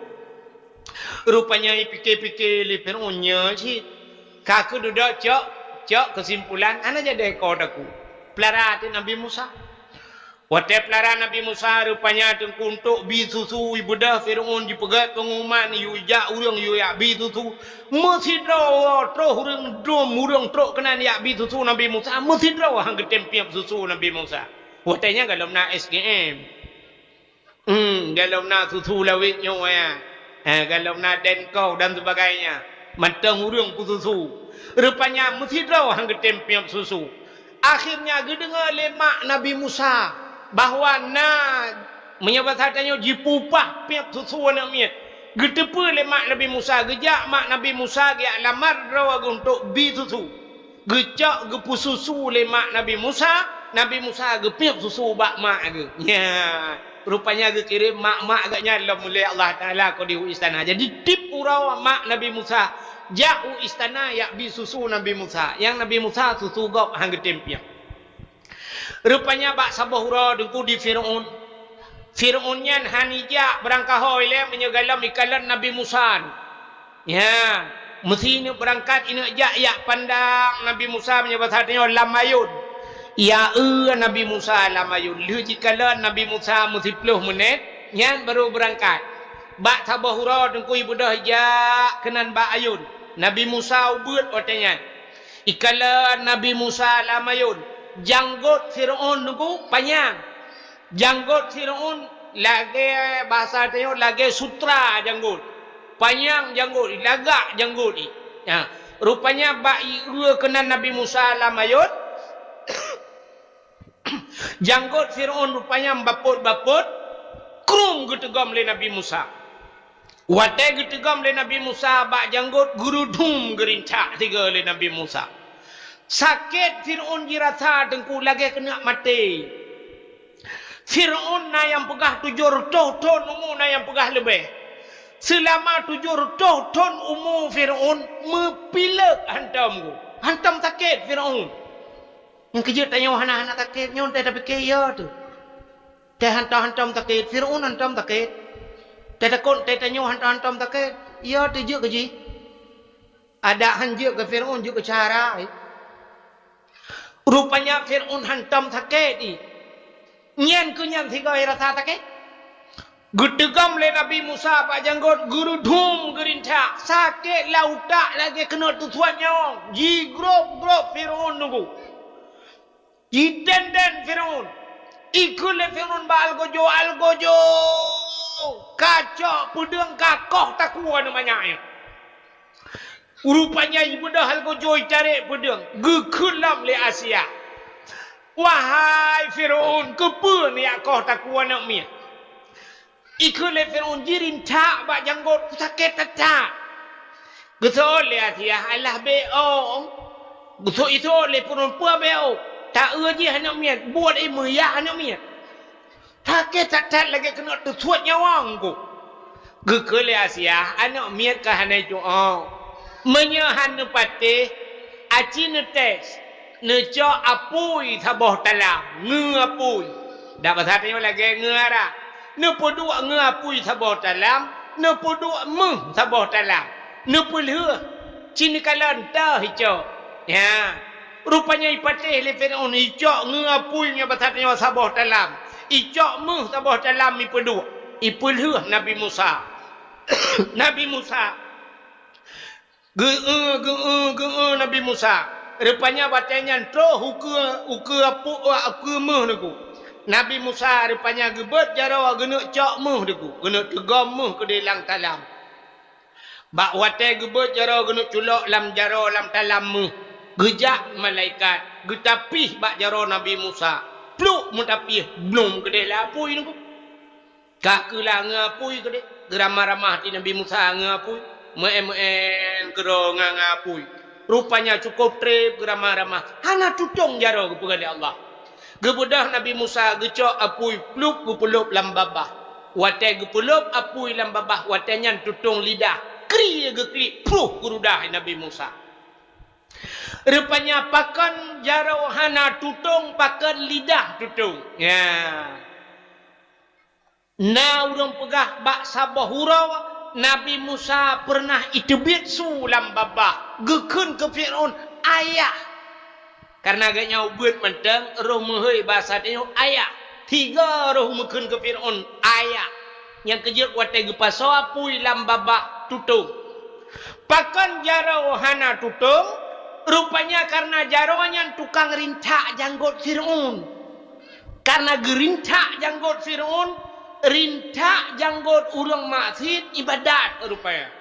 Rupanya ipike-pike lé Fir'aun nyoe cit. Ka keuh dudoe cok, cok keusimpulan, hana jadi ko takue. Peulara teuh Nabi Musa. Watée peulara Nabi Musa, rupanya teungku untuk bi susu, ibeudôh Fir'aun jipeugét peungumuman, yue jak ureuëng yue jak bi susu. Meusidroe troh ureuëng dum, ureuëng trok keunan jak bi susu Nabi Musa, meusidroe han geutem piep susu Nabi Musa. Watée nyan golom na S G M. Hmm, golom na susu lawét nyoe ya. Ha, golom na Denko dan sebagainya. Mantong ureuëng peususu. Rupanya meusidroe han geutem piep susu. Akhirnya geudeungoe lé mak Nabi Musa bahwa na, meunyoe basa tanyoe, jipupah piep susu aneuk miet. Geuteupeue lé mak Nabi Musa, geujak mak Nabi Musa geujak lamar droe geuh untuk bi susu. Geucok geupeususu lé mak Nabi Musa, Nabi Musa geupiep susu bak mak geuh. Nya, rupanya geukirém mak-mak geuh nyan lom ulée Allah Taala keu di u istana. Jadi tiep uroe mak Nabi Musa jak u istana jak bi susu Nabi Musa. Nyang Nabi Musa susu gob han geutem piep. Rupanya bak saboh uroe teungku di Fir'aun. Fir'aun nyan han ijak beurangkahôi lé meunyoe golom ikalon Nabi Musa. Ya, meusi ineuk beurangkat ineuk jak yak pandang Nabi Musa meunyoe basa tanyoe lam ayôn. Ya eu Nabi Musa lam ayôn. Lheueh jikalon Nabi Musa meusiploh meunét, nyan barô beurangkat. Bak saboh uroe teungku ibeudôh jak keunan bak ayôn. Nabi Musa ubeuet watée nyan. Ikalon Nabi Musa lam ayôn. Janggot Fir'aun teungku panyang. Janggot Fir'aun Lagée bahasa tanyoe, lagée sutra janggot. Panyang janggot, lagak janggot. Ya. Rupanya bak ié keunan Nabi Musa lam ayot, janggot Firaun rupanya bapot-bapot, krum geuteugom lé Nabi Musa. Watée geuteugom lé Nabi Musa bak janggot, geurudum geurintak tiga lé Nabi Musa. Sakét Firaun jirasa teungku lagée keuneuk maté. Firaun na nyang peugah tujoh reutôh thon umu, na nyang peugah leubeh. Seulama tujoh reutôh thon umu Firaun meupileuk hantom, hantom sakét Firaun. Nyang keujeuet tanyoe hana-hana sakét nyoe teuh tapike, iya teuh. Teuh hantom-hantom sakét, Firaun hantom sakét. Teuh takot teuh tanyoe hantom-hantom sakét, iya teuh jeuet keu jih. Adak han jeuet keu Firaun, jeuet keu cara, eh. Rupanya Firaun hantom sakét, eh. Nyan keuh nyan sigoe rasa sakét. Geuteugom lé Nabi Musa bak janggot, geurudum geurintak, sakét lam utak lagée keuneuk teusuat nyawöng, jigrôb-grôb Firaun nunggu. Jiden-den Firaun. Ikheun lé Firaun bak algojo, "Algojo! Kacok peudeueng kakoh takue aneuk manyak nyan." Rupanya ibeudôh algojo itarek peudeueng, geukheun lom lé Asia, "Wahai Firaun, keupeue neujak koh takue aneuk miet?" Ikheun lé Firaun jirintak bak janggot, sakét that-that. Geuseuôt lé Asia, "Alah bék ôk." Geuseuôt lé Firaun, "Peue bék ôk? Taeu jih aneuk miet, buet i meuyak aneuk miet." Sakét that-that lagée keuneuk teusuet nyawöng ku. Geukheun lé Asia, "Aneuk miet ka hana itu'oh. Meunyoe han neupatéh, aci neutés, neucok apui saboh talam, ngeue apui." Dak basa tanyoe lagée ngeue arak. Neupeuduek ngeue apui saboh talam, neupeuduek méuh saboh talam. Neupeulheueh, ci neukalon teuh icok. Ya. Rupanya ipatéh lé Firaun, icok ngeue apui nyoe basa tanyoe saboh talam, icok méuh saboh talam ipeuduek, ipeulheueh Nabi Musa. Nabi Musa geu-eu, geu-eu, geu-eu Nabi Musa. Rupanya watée nyan troh ukeue, ukeue apu-, ukeue méuh nunggu. Nabi Musa rupanya geubeuet jaroe geuneuk cok méuh nunggu, geuneuk teugom méuh keudeh lam talam. Bak watée geubeuet jaroe geuneuk culok lam jaroe lam talam méuh, geujak malaikat geutapih bak jaroe Nabi Musa. Pluk meutapih, blom keudeh lam apui nunggu. Ka keuh lah ngeue apui keudeh, geuramah-ramah di Nabi Musa ngeue apui, meu'én-meu'én keudroe ngeue apui. Rupanya cukôp treb geuramah-ramah, hana tutong jaroe geupeugah lé Allah. Geubeudôh Nabi Musa geucok apui plup geupeulop lam babah. Watée geupeulop apui lam babah, watée nyan tutong lidah, kri geuklik, pruh geurudah Nabi Musa. Rupanya pakon jaroe hana tutong, pakon lidah tutong. Ya. Na ureuëng peugah bak saboh uroe Nabi Musa peureunah iteubiet su lam babah, geukheun keu Firaun, "Ayah!" Kareuna geuhnyan ubeuet mantong roh meuhôi basa tanyoe ayah. Tiga roh meukheun keu Firaun, "Ayah!" Nyang keujeuet watée geupasoe apui lam babah tutong. Pakon jaroe hana tutong? Rupanya kareuna jaroe nyan tukang rintak janggot Firaun. Kareuna geurintak janggot Firaun, rintak janggot ureuëng maksiet ibadat rupanya.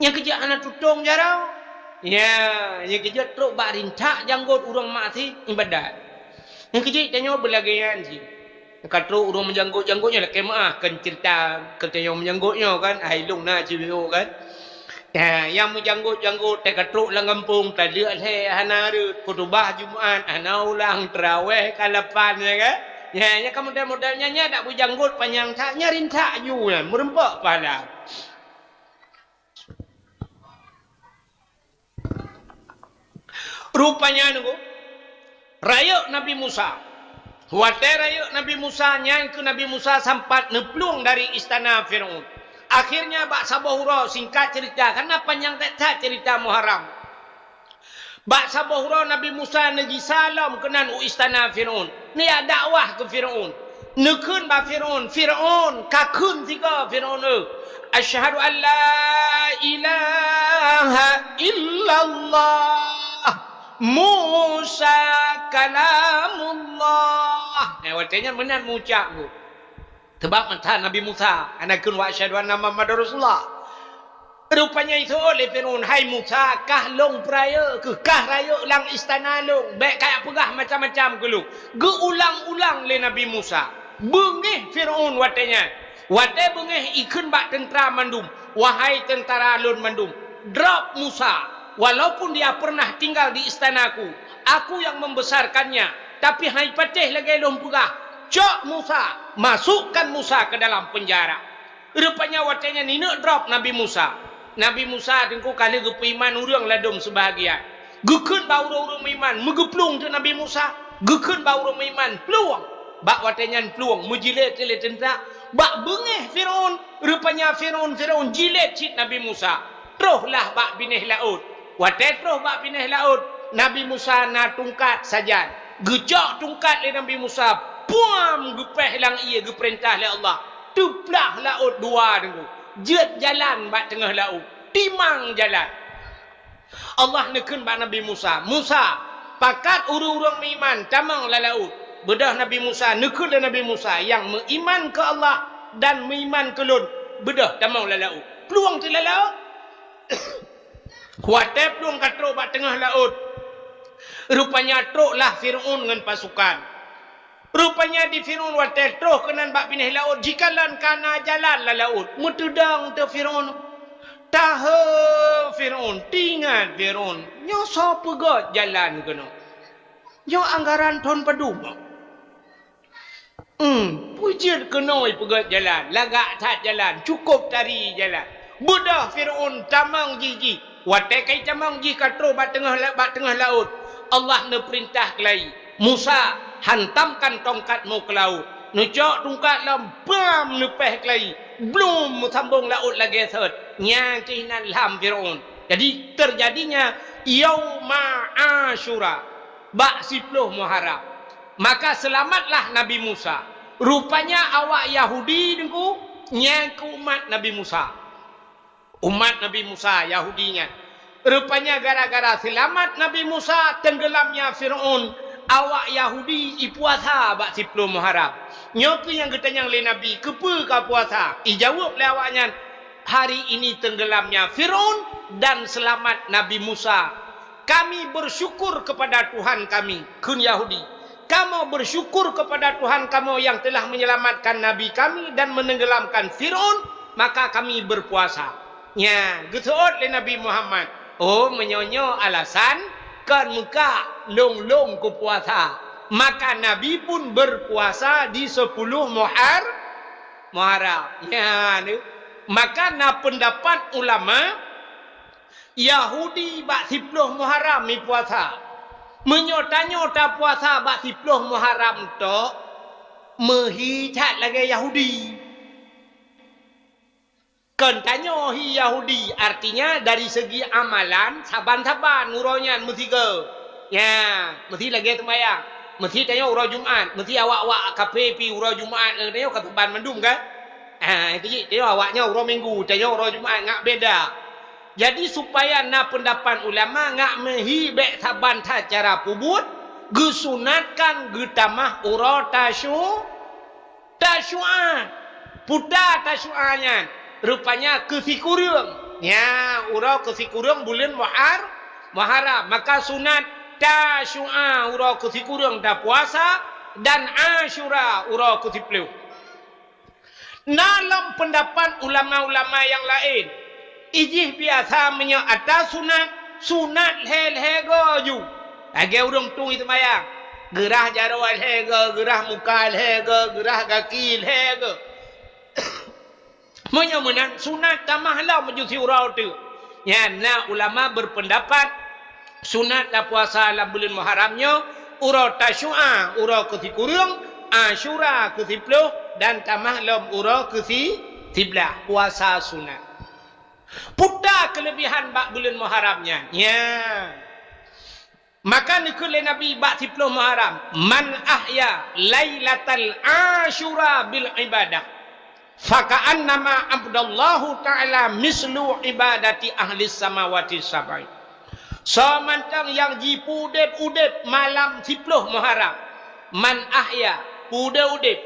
Nyang keujeuet hana tutong jaroe. Ya, nyang keujeuet trok bak rintak janggot ureuëng maksiet ibadat. Nyang keujeuet tanyoe beulagée nyan cit. Ka trok ureuëng meujanggot-janggot nyoe lakée meuáh, kan ceurita keu tanyoe meujanggot nyoe kan, hai lôn na cit nyoe kan. Ya, nyang meujanggot-janggot teuka trok lam gampông, taleuek lhée hana rhot, khutubah Jumat hana ulang, teurawéh ka lapan, ya kan? Ya, nyang ka model-model nyan, nyan dak beujanggot panyang that, nyan rintak ju nyan, meurumpok pahala. Rupanya nunggu, rayeuk Nabi Musa. Watée rayeuk Nabi Musa, nyan keuh Nabi Musa sampat neuplueng dari istana Firaun. Akhirnya bak saboh uroe, singkat ceurita, kareuna panyang that-that ceurita Muharram. Bak saboh uroe Nabi Musa neugisa lom keunan u istana Firaun. Neujak dakwah keu Firaun. Neukheun bak Firaun, "Firaun, ka kheun sigoe Firaun, eu, 'Asyhadu an la ilaha illallah, Musa kalamullah.'" Eh, watée nyan meunan meuucap geuh. Sabab masa Nabi Musa, hana kheun wa asyhadu anna Muhammadar Rasulullah. Rupanya iseuôt lé Firaun, "Hai Musa, kah lôn peurayeuk keuh, kah rayeuk lam istana lôn, bék kajak peugah macam-macam keu lôn." Geuulang-ulang lé Nabi Musa. Beungéh Firaun watée nyan. Watée beungéh ikheun bak teuntra mandum, "Wahai teuntara lôn mandum, drop Musa, walaupun dia pernah tinggal di istanaku, aku yang membesarkannya, tapi hai patéh lagée lôn peugah, cok Musa, masukkan Musa ke dalam penjara." Rupanya watée nyan ineuk drop Nabi Musa. Nabi Musa teungku ka lheueh geupeuiman ureuëng ladôm seubahagian. Geukheun bak ureuëng-ureuëng meuiman, meugeuplueng teuk Nabi Musa. Geukheun bak ureuëng meuiman, plueng. Bak watée nyan plueng, meujilét lé teuntra. Bak beungéh Firaun, rupanya Firaun, Firaun jilét cit Nabi Musa. Troh lah bak binéh laôt. Watée troh bak binéh laôt, Nabi Musa na tungkat sajan. Geucok tungkat lé Nabi Musa, puam, geupéh lam ié geupeurintah lé Allah. Teuplah laôt dua teungku. Jeuet jalan bak teungoh laôt. Timang jalan. Allah neukheun bak Nabi Musa, "Musa, pakat ureuëng-ureuëng meuiman tamong lam laôt." Beudôh Nabi Musa, neukheun lé Nabi Musa, "Nyang meuiman keu Allah dan meuiman keu lôn, beudôh tamong lam laôt." Plueng teuk lam laôt. Watée plueng ka trok bak teungoh laôt, rupanya trok lah Firaun ngon pasukan. Rupanya di Firaun watée troh keunan bak binéh laôt, jikalon ka na jalan lam laôt. Meuteudong teuk Firaun. Tahe Firaun, teuingat Firaun, nyoe soe peugét jalan keunoe? Nyoe anggaran thon padum? Hmm, peue jeuet keunoe peugét jalan, lagak that jalan, cukôp tari jalan. Beudôh Firaun tamong jih-jih. Watée ka itamong jih ka troh bak teungoh la-, bak teungoh laôt, Allah neupeurintah keulai, "Musa, hantamkan tongkatmu ke laut." Neucok tungkat lom, bam, neupéh keulai, blum, meusambong laôt lagée sot. Nyan keuh nan lham Firaun. Jadi, teujadinya Yauma Asyura, bak siploh Muharram. Maka seulamatlah Nabi Musa. Rupanya awak Yahudi teungku, nyan keuh umat Nabi Musa. Umat Nabi Musa, Yahudi nyan. Rupanya gara-gara seulamat Nabi Musa teunggeulamnya Firaun, awak Yahudi ipuasa bak siploh Muharram. Nyoe keuh nyang geutanyong lé Nabi, "Keupeue kapuasa?" Ijaweueb lé awaknyan, "Hari ini teunggeulamnya Firaun dan seulamat Nabi Musa." "Kami bersyukur kepada Tuhan kami," kheun Yahudi. "Kamoe bersyukur kepada Tuhan kamoe yang telah menyelamatkan nabi kami dan menenggelamkan Firaun, maka kami berpuasa." Nya, geuseuôt lé Nabi Muhammad, "Oh, meunyoe nyoe alasan, kon meuka lôn-lôn kupuasa." Maka Nabi pun berpuasa di sepuluh Muhar-, Muharram. Nya, ni. Maka na pendapat ulama, Yahudi bak siploh Muharram ipuasa. Meunyoe tanyoe tapuasa bak siploh Muharram tok, meuhi that lagée Yahudi. Kon tanyoe hi Yahudi, artinya dari segi amalan, saban-saban uroe nyan meusigoe. Nya, meusi lagée seumayang. Meusi tanyoe uroe Jumat, meusi awak-awak kafé pi uroe Jumat, tanyoe ka saban mandum kan? Ah, itu cit, tanyoe awaknyan uroe Minggu, tanyoe uroe Jumat, ngat beda. Jadi, supaya na pendapat ulama ngat meuhi bék saban that cara peubuet, geusunatkan geutamah uroe Tasyu-, Tasyu'a. Puta Tasyu'a nyan, rupanya keu sikureueng. Nya, uroe keu sikureueng buleuen Muhar-, Muharram. Maka sunat Tasyu'a uroe keu sikureueng tapuasa dan Asyura uroe keu siploh. Na lom peundapat ulama-ulama nyang laén, ijih biasa meunyoe atra sunat, sunat lhée-lhée goe ju. Lagée ureuëng tueng seumayang, geurah jaroe lhée goe, geurah muka lhée goe, geurah gaki lhée goe. Meunyoe meunan, sunat tamah lom ju siuroe teuk. Nyan na ulama berpendapat, sunat tapuasa lam buleuen Muharram nyoe, uroe Tasyu'a, uroe keu sikureueng, Asyura keu siploh, dan tamah lom uroe keu si-, siblaih, puasa sunat. Peue ta keuleubihan bak buleuen Muharram nyan? Nya. Maka neukheun lé Nabi bak siploh Muharram, "Man ahya lailatal Asyura bil ibadah, faka'annama abdallahu ta'ala mislu ibadati ahlis samawati sab'i." Soe mantong nyang jipeudeb-udeb malam siploh Muharram, man ahya, peudeb-udeb,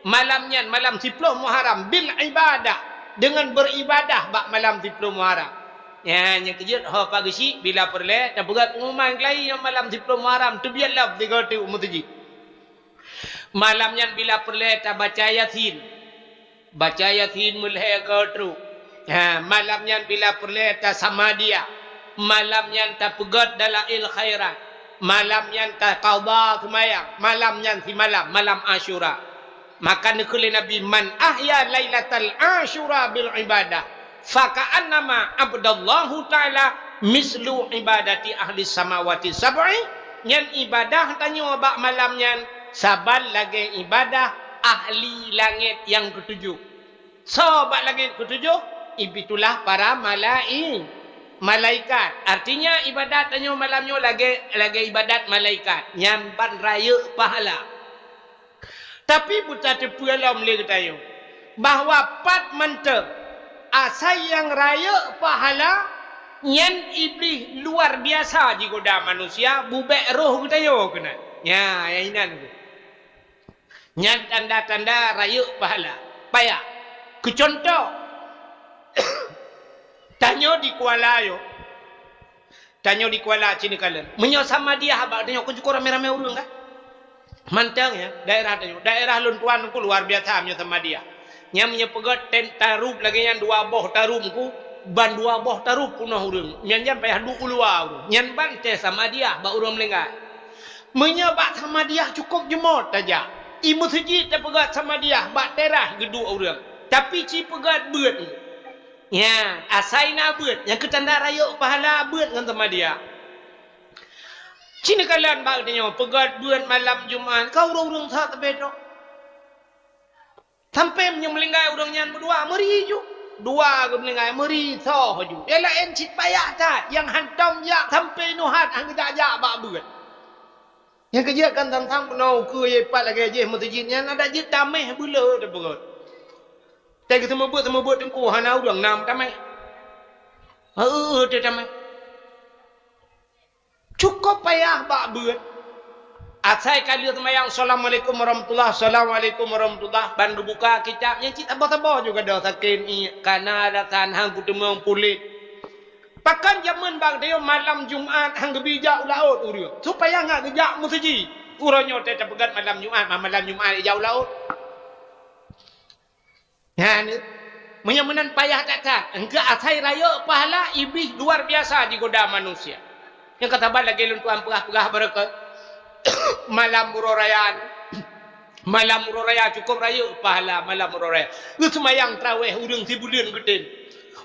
Malam nyan, malam siploh Muharram, bil ibadah, deungon beuribadah bak malam siploh Muharram. Nyan, nyang keujeuet ho pageusyik bila peureulée tapeugah peungumuman keulayi ngon malam siploh Muharram, teubiet lom sigoe teuk u meuseujid. Malam nyan bila peureulée tabaca Yasin. Baca Yasin meulhée goe trok. Ha, malam nyan bila peureulée tasamadiah. Malam nyan tapeugét dalail khairat. Malam nyan taqadha seumayang. Malam nyan simalam, malam Asyura. Maka neukheun lé Nabi, "Man ahya lailatal Asyura bil ibadah, faka'annama abdallahu ta'ala mislu ibadati ahli samawati sab'i." Nyan ibadah tanyoe bak malam nyan saban lagée ibadah ahli langét nyang keutujoh. Soe bak langét keutujoh? Itulah para malai-, malaikat. Artinya, ibadat tanyoe malam nyoe lagée, lagée ibadat malaikat. Nyan ban rayeuk pahala. Tapi beutateupeue lom lé geutanyoe bahwa pat mantong asai nyang rayeuk pahala nyan Iblih luar biasa jigoda manusia, bubek roh geutanyoe keunan. Nya, nyang inan tu. Nyan tanda-tanda rayeuk pahala. Payah. Keu cuntoh, tanyoe di Kuala yo. Tanyoe di Kuala ci neukalon. Meunyoe samadiah bak tanyoe, kon cukôp ramé-ramé ureuëng kan? Mantong ya, daerah tanyoe. Daerah lôn tuan ku luar biasa meunyoe samadiah. Nyan meunyoe peugét tem tarup lagée nyan dua boh tarup ku, ban dua boh tarup peunoh ureuëng. Nyan jan payah duek u luwa ureuëng. Nyan ban teuh samadiah bak ureuëng meulinggai. Meunyoe bak samadiah cukôp jeumot tajak. I meuseujid tapeugét samadiah bak teras geuduek ureuëng. Tapi ci peugét beuet. Nya, asai na beuet. Nyang keu tanda rayeuk pahala beuet ngon samadiah. Ci neukalon bak tanyoe peugét beuet malam Jumat, ka ureuëng-ureuëng that teubedok. Sampoe meunyoe meulinggai ureuëng nyan meudua, meuri ju. Dua geumeulinggai, meuri soh ju. Nyang laén cit payah that, nyang hantom jak sampoe nuhat han geujak-jak bak beuet. Nyang keujeuet kan sang-sang peunoh ukeue ye pat lagée jih meuseujid nyan adak jeuet taméh beuleu teupeugét. Teuka seumeubeuet-seumeubeuet teungku hana ureuëng na meutamah. Heu, teutamah. Cukôp payah bak beuet. Asai ka lheueh seumayang, "Assalamualaikum warahmatullah, assalamualaikum warahmatullah," ban geubuka kitab nyan cit saboh-saboh ju gadôh sakét iék, kana alasan han kuteumong puléh. Pakon jameun bak tanyoe malam Jumat han geubi jak u laôt ureuëng, supaya ngat geujak meuseujid. Uroe nyoe teuh tapeugét malam Jumat, ma-, malam Jumat jak u laôt. Nyan, meunyoe meunan payah that-that, engkeu asai rayeuk pahala Iblih luar biasa jigoda manusia. Nyang ka saban lagée lôn tuan peugah-peugah barokon. Malam uroe raya, malam uroe raya cukôp rayeuk pahala malam uroe raya. Geuseumayang tarawéh ureuëng sibuleuen geutem.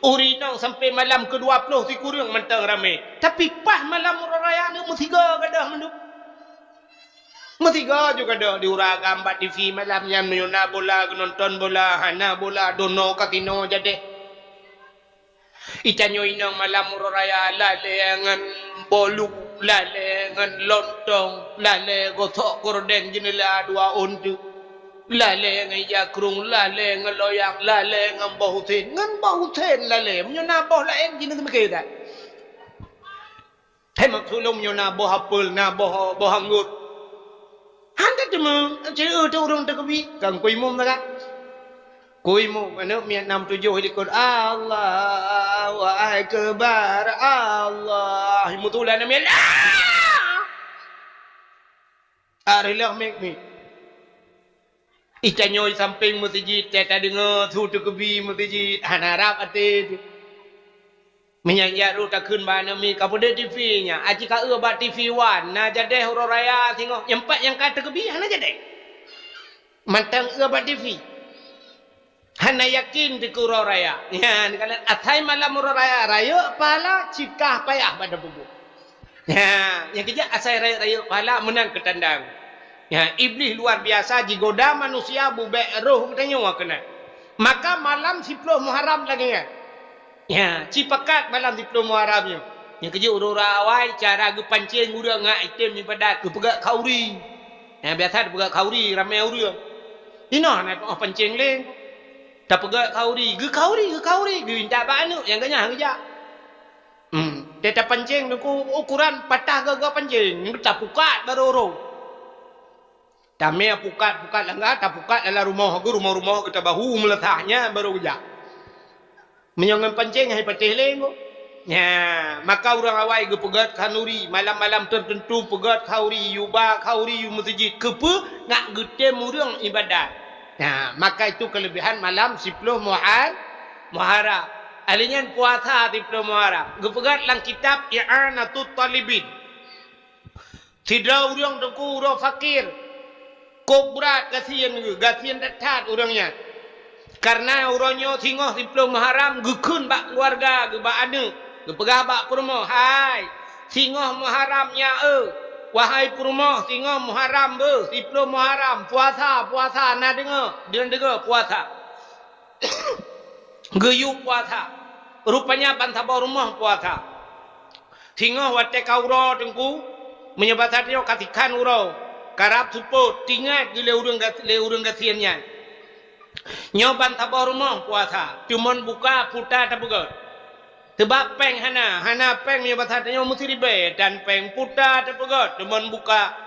Ureuëng inong sampoe malam keudua ploh sikureueng mantong ramé. Tapi paih malam uroe raya nyoe meusigoe gadôh mandum. Meusigoe ju gadôh di ureuëng agam bak T V malam nyan, meunyoe na bola, geunonton bola, hana bola, dono, kasino, jadeh. Itanyoe inong malam uroe raya lalée ngon bolu, lalée ngon lontong, lalée gosok gorden jeuneula dua ôn teuk, lalée ngon ija krung, lalée ngon loyang, lalée ngon boh usen, ngon boh usen lalée. Meunyoe na boh laén jeuneula meuke that. Hai maksud lôn, meunyoe na boh apel, na boh, boh anggôt. Han teuma, ceu teu ureuëng teukeubi, kan kuimum sagai. Kuimum, aneuk miet nam tujoh likot, "Allahu Akbar, Allah." Meutulah aneuk miet, "Ah!" Ari leuh miet-miet. Itanyoe sampéng meuseujid, teuka tadeungoe su teukeubi meuseujid, hana rab até teuh. Meunyan jak rôh takheun bak aneuk miet, "Ka peudeuh T V nyan, aci ka eu bak T V One, na jadeh uroe raya singoh, nyang pat nyang ka teukeubi hana jadeh." Mantong eu bak T V. Hana yakin teuh keu uroe raya. Nyan, asai malam uroe raya, rayeuk pahala, cit kah payah bak tapubuet. Nyan, nyang keujeuet asai rayeuk-rayeuk pahala meunan keutandang. Nyan, Iblih luar biasa jigoda manusia bubek roh geutanyoe keunan. Maka malam siploh Muharram lagée nyan. Nyan, cipakat malam siploh Muharram nyoe. Nyang keujeuet ureuëng awai cara geupancéng ureuëng ngon item ibadat geupeugah khauri. Nyan, biasa geupeugah khauri ramé ureuëng. Inoe hana tu'oh pancéng lé. Tapeugah khauri, geukhauri, geukhauri, geuintat bak aneuk nyang geunyah geujak. Hmm, teuka tapancéng teungku ukuran patah gaga pancéng, tapukat barô-rô. Tamé pukat-pukat langga, tapukat dalam rumoh geuh, rumoh-rumoh geuh tabahu meulasah nyan baru geujak. Meunyoe ngon pancéng hai patéh lé engko. Nya, maka ureuëng awai geupeugét khanuri, malam-malam teuteuntu peugét khanuri, yuba khanuri u meuseujid. Keupeue? Nak geutem ureuëng iébadat. Nya, maka itu keuleubiehan malam siploh Muhar-, Muharram. Ahli nyan puasa siploh Muharram. Geupeugét lam kitab I'anatut Talibin. Sidroe ureuëng teungku uroe fakir, kôb brat gasien geuh, gasien that-that ureuëng nyan. Kareuna uroe nyoe singoh siploh Muharram geukheun bak keuluwarga geuh, bak aneuëk, geupeugah bak peurumoh, "Hai, singoh Muharram nyan eu, wahai peurumoh, singoh Muharram beuh, siploh Muharram, puasa, puasa, na deungoe, na deungoe puasa." Geuyue puasa. Rupanya bansaboh rumoh puasa. Singoh watée ka uroe teungku, meunyoe basa tanyoe ka sikhan uroe, karab seupôt, tingat geuh lé ureuëng gas-, lé ureuëng gasien nyan. Nyoe bansaboh rumoh puasa, teumon buka puta tapeugét. Sabab péng hana, hana péng meunyoe basa tanyoe meusiribée, dan péng puta tapeugét, teumon buka.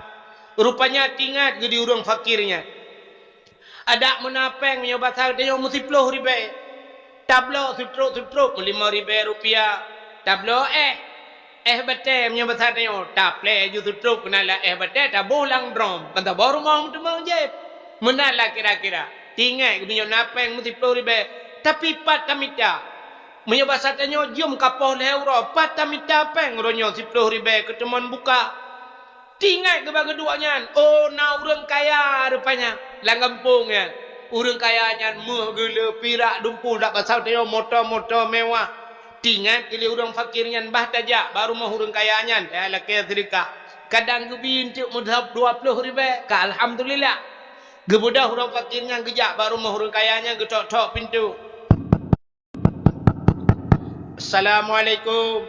Rupanya tingat geuh di ureuëng fakir nyan. Adak meunan péng meunyoe basa tanyoe meusiploh ribée. Tabloe seutrop-seutrop meulimong ribée rupiah. Tabloe éh. Éh batée meunyoe basa tanyoe, taplée ju seutrop keunan lam éh batée taboh lam drom. Bansaboh rumoh meuteumé jép. Meunan lah kira-kira. Tingat meunyoe na péng meusiploh ribée. Tapi pat tamita. Meunyoe basa tanyoe jeuem ka poh lhée uroe, pat tamita péng uroe nyoe siploh ribée keu teumon buka. Tingat geuba geuduek nyan, oh, na ureuëng kaya rupanya lam gampông nyan. Ureuëng kaya nyan méuh geuh le, pirak dumpul, dak basa tanyoe moto-moto mewah. Tingat geuh lé ureuëng fakir nyan, bah tajak bak rumoh ureuëng kaya nyan, talakée seudeukah. Kadang geubi eunteuk meudhab dua ploh ribée, ka alhamdulillah. Geubeudôh ureuëng fakir nyan geujak bak rumoh ureuëng kaya nyan, geutok-tok pintoe. "Assalamualaikum."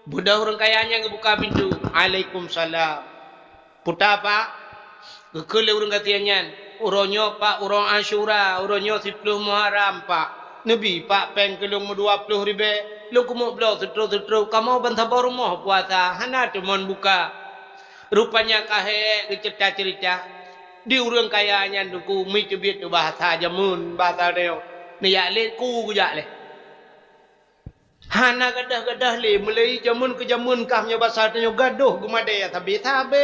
Beudôh ureuëng kaya nyan geubuka pintoe. "Waalaikumsalam." "Peue ta, Pak?" Geukheun lé ureuëng gasien nyan. "Uroe nyoe, Pak, uroe Asyura, uroe nyoe siploh Muharram, Pak. Neubi, Pak, péng keu lôn meudua ploh ribée. Lôn keumeuk bloe seutrop-seutrop, kamoe bansaboh rumoh puasa, hana teumon buka." Rupanya ka hék geuceurita-ceurita. Di ureuëng kaya nyan teungku meuteubiet u bahasa jameun, bahasa tanyoe. Neujak lé ku geujak lé. Hana gadôh-gadôh lé, meulai jameun keu jameun kah meunyoe basa tanyoe gadôh geumadée sabe-sabe.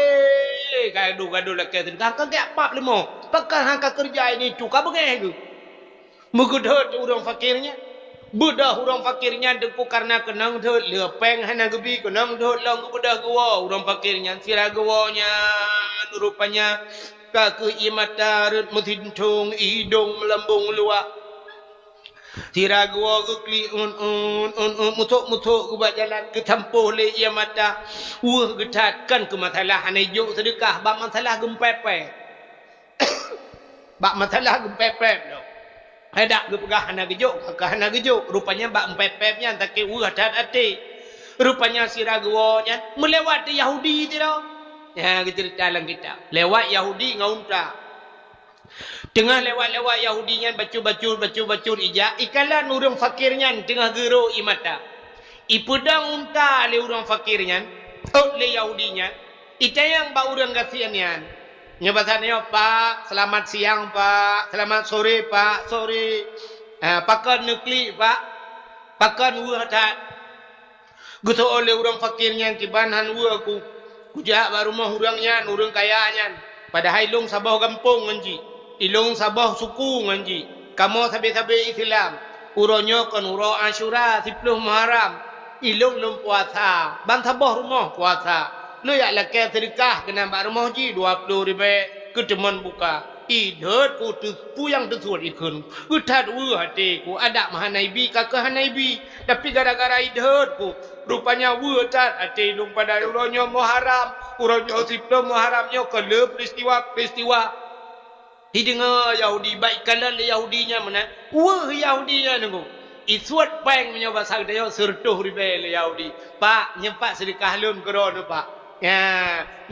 Gadôh-gadôh lakée seudeukah ka geujak pap leumo. Pakon han ka keureuja ini tu ka beungéh geuh. Meugeudhôt ureuëng fakir nyan. Beudôh ureuëng fakir nyan teungku kareuna keunong dhôt, le péng hana geubi, keunong dhôt lom geubeudôh geuwoe ureuëng fakir nyan. Sira geuwoe nyan rupanya ka kheueh ié mata rhot meusintong, idong meulambong luwah. Sira geuwoe geuklik un-un, un-un, musok-musok geuba jalan, geusampôh lé ié mata. Weueh geuthat, kon keu masalah hana ijok seudeukah, bak masalah geumpepet. Bak masalah geumpepet lom. Hai dak geupeugah hana geujok, ka hana geujok. Rupanya bak geumpepet nyan sakét weueh that até. Rupanya sira geuwoe nyan meulewat di Yahudi sidroe. Nyan geuceurita lam kitab. Lewat Yahudi ngon unta. Teungoh lewat-lewat Yahudi nyan bacut-bacut, bacut-bacut ijak, ikalon ureuëng fakir nyan teungoh geurhot ié mata. Ipeudong unta lé ureuëng fakir nyan, ôt lé Yahudi nyan, itanyong bak ureuëng gasien nyan. Nyoe basa nyoe, "Pak, selamat siang, Pak. Selamat sore, Pak. Sore." "Ah, pakon neuklik, Pak? Pakon weueh that?" Geuseuôt lé ureuëng fakir nyan, "Kiban han weueh ku. Kujak bak rumoh ureuëng nyan, ureuëng kaya nyan. Padahai ilôn saboh gampông ngon jih. Ilôn saboh suku ngon jih. Kamoe sabe-sabe Islam. Uroe nyoe kon uroe Asyura, siploh Muharram. Ilôn lôn puasa, ban saboh rumoh puasa. Lôn jak lakée seudeukah keunan bak rumoh jih dua ploh ribée keu teumon buka." Idhôt ku teu-, peue nyang teusuet ikheun. Geuthat weueh até ku, adak meuhana ibi, ka keuh hana ibi. Tapi gara-gara idhôt ku, rupanya weueh that até lôn pada uroe nyoe Muharram, uroe nyoe siploh Muharram nyoe ka le peristiwa-peristiwa. Ideungoe Yahudi, bak ikalon lé Yahudi nyan meunan, weueh Yahudi nyan deungoe. Isuet péng meunyoe basa geutanyoe seureutôh ribée lé Yahudi. "Pak, nyoe Pak seudeukah lôn keudroe nyoe, Pak." "Ya,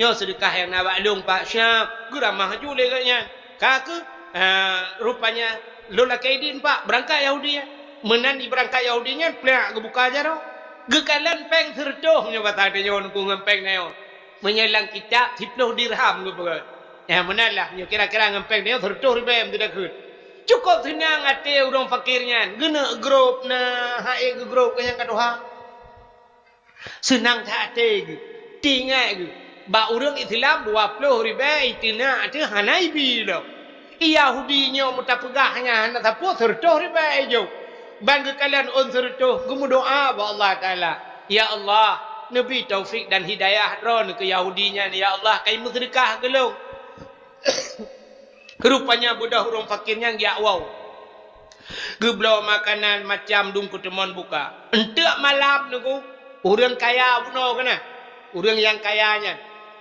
nyoe seudeukah nyang na bak lôn, Pak." Siap, geuramah laju lé gobnyan. Ka keuh, ha, rupanya, "Lôn lakée idin, Pak, beurangkat Yahudi nyan." Meunan ibeurangkat Yahudi nyan, plak geubuka jaroe. Geukalon péng seureutôh meunyoe basa tanyoe ngon péng nyoe. Meunyoe lam kitab, siploh dirham geupeugah. Eh, meunan lah, nyoe kira-kira ngon péng nyoe seureutôh ribèe meudakeuet. Cukôp seunang até ureuëng fakir nyan. Geuneuk grôp na, hai geugrôp keu nyang ka tuha. Seunang that até geuh. Teuingat geuh, bak ureuëng Islam dua ploh ribèe iteunak teuh hana ibi lom. Yahudi nyoe meutapeugah nyan hana sapeue seureutôh ribèe ijok. Ban geukalon ôn seureutôh geumeudoá bak Allah Taala, "Ya Allah, neubi taufik dan hidayah droeneuh keu Yahudi nyan, ya Allah, kai meuseudeukah keu lôn." Rupanya beudôh ureuëng fakir nyan geujak woe. Geubloe makanan macam dum keuteumon buka. Eunteuk malam Teungku, ureuëng kaya bunoe keunan. Ureuëng nyang kaya nyan.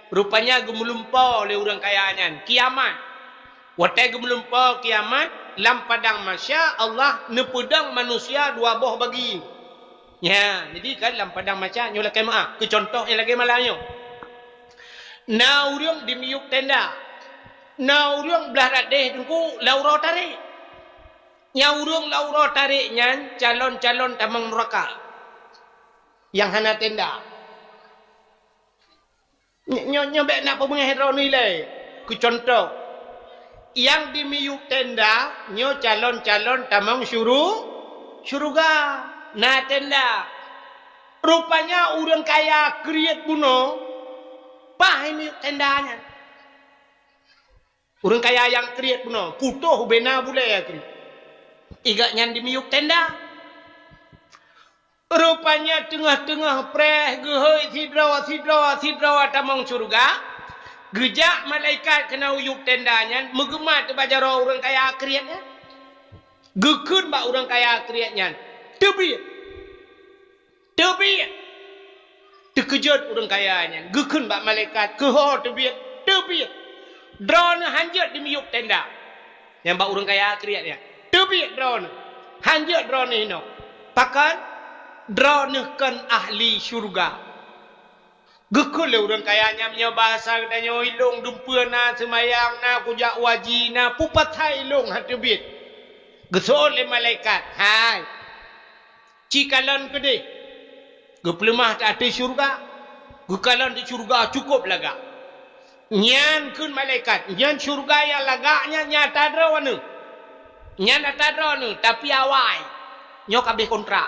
Rupanya geumeulumpoe lé ureuëng kaya nyan. Kiamat. Watée geumeulumpoe kiamat, lam padang mahsyar Allah neupeudong manusia dua boh bagi. Nya, jadi kan lam padang mahsyar nyoe lakée meu'ah, keu cuntoh nyang lagée malam nyoe. Na ureuëng di miyueb tenda. Na ureuëng blah radeh Teungku lam uroe tarek. Nyang ureuëng lam uroe tarek nyan calon-calon tamong nuraka. Nyang hana tenda. Ny-, nyoe, nyoe bék na peubeungéh droeneuh ilée. Keu cuntoh, nyang di miyueb tenda nyoe calon-calon tamong syuru-, syeuruga. Na tenda. Rupanya ureuëng kaya kriet bunoe, paih miyueb tenda nyan. Ureuëng kaya nyang kriet bunoe, putôh bena bulée kriet. Igak nyan di miyueb tenda. Rupanya teungoh-teungoh preh geuhôi sidroe, sidroe, sidroe tamong syeuruga, geujak malaikat keunan u yueb tenda nyan meugeumat bak jaroe ureuëng kaya kriet nyan. Geukheun bak ureuëng kaya kriet nyan, "Teubiet! Teubiet!" Teukeujot ureuëng kaya nyan, geukheun bak malaikat, "Keuho teubiet? Teubiet! Droeneuh hanjeuet di miyueb tenda." Nyang bak ureuëng kaya kriet nyan, "Teubiet droeneuh! Hanjeuet droeneuh inoe! Pakon? Droeneuh kon ahli syeuruga." Geukheun lé ureuëng kaya nyan, "Meunyoe bahasa geutanyoe, ilôn dumpeue na, seumayang na, kujak waji na, peue pasai ilôn han teubiet?" Geuseuôt lé malaikat, "Hai, ci kalon keudeh, geupeuleumah ateueh syeuruga, geukalon di syeuruga cukôp lagak." Nyan kheun malaikat, "Nyan syeuruga nyang lagak nyan, nyan ata droeneuh. Nyan ata droeneuh, tapi awai, nyoe ka abéh kontrak."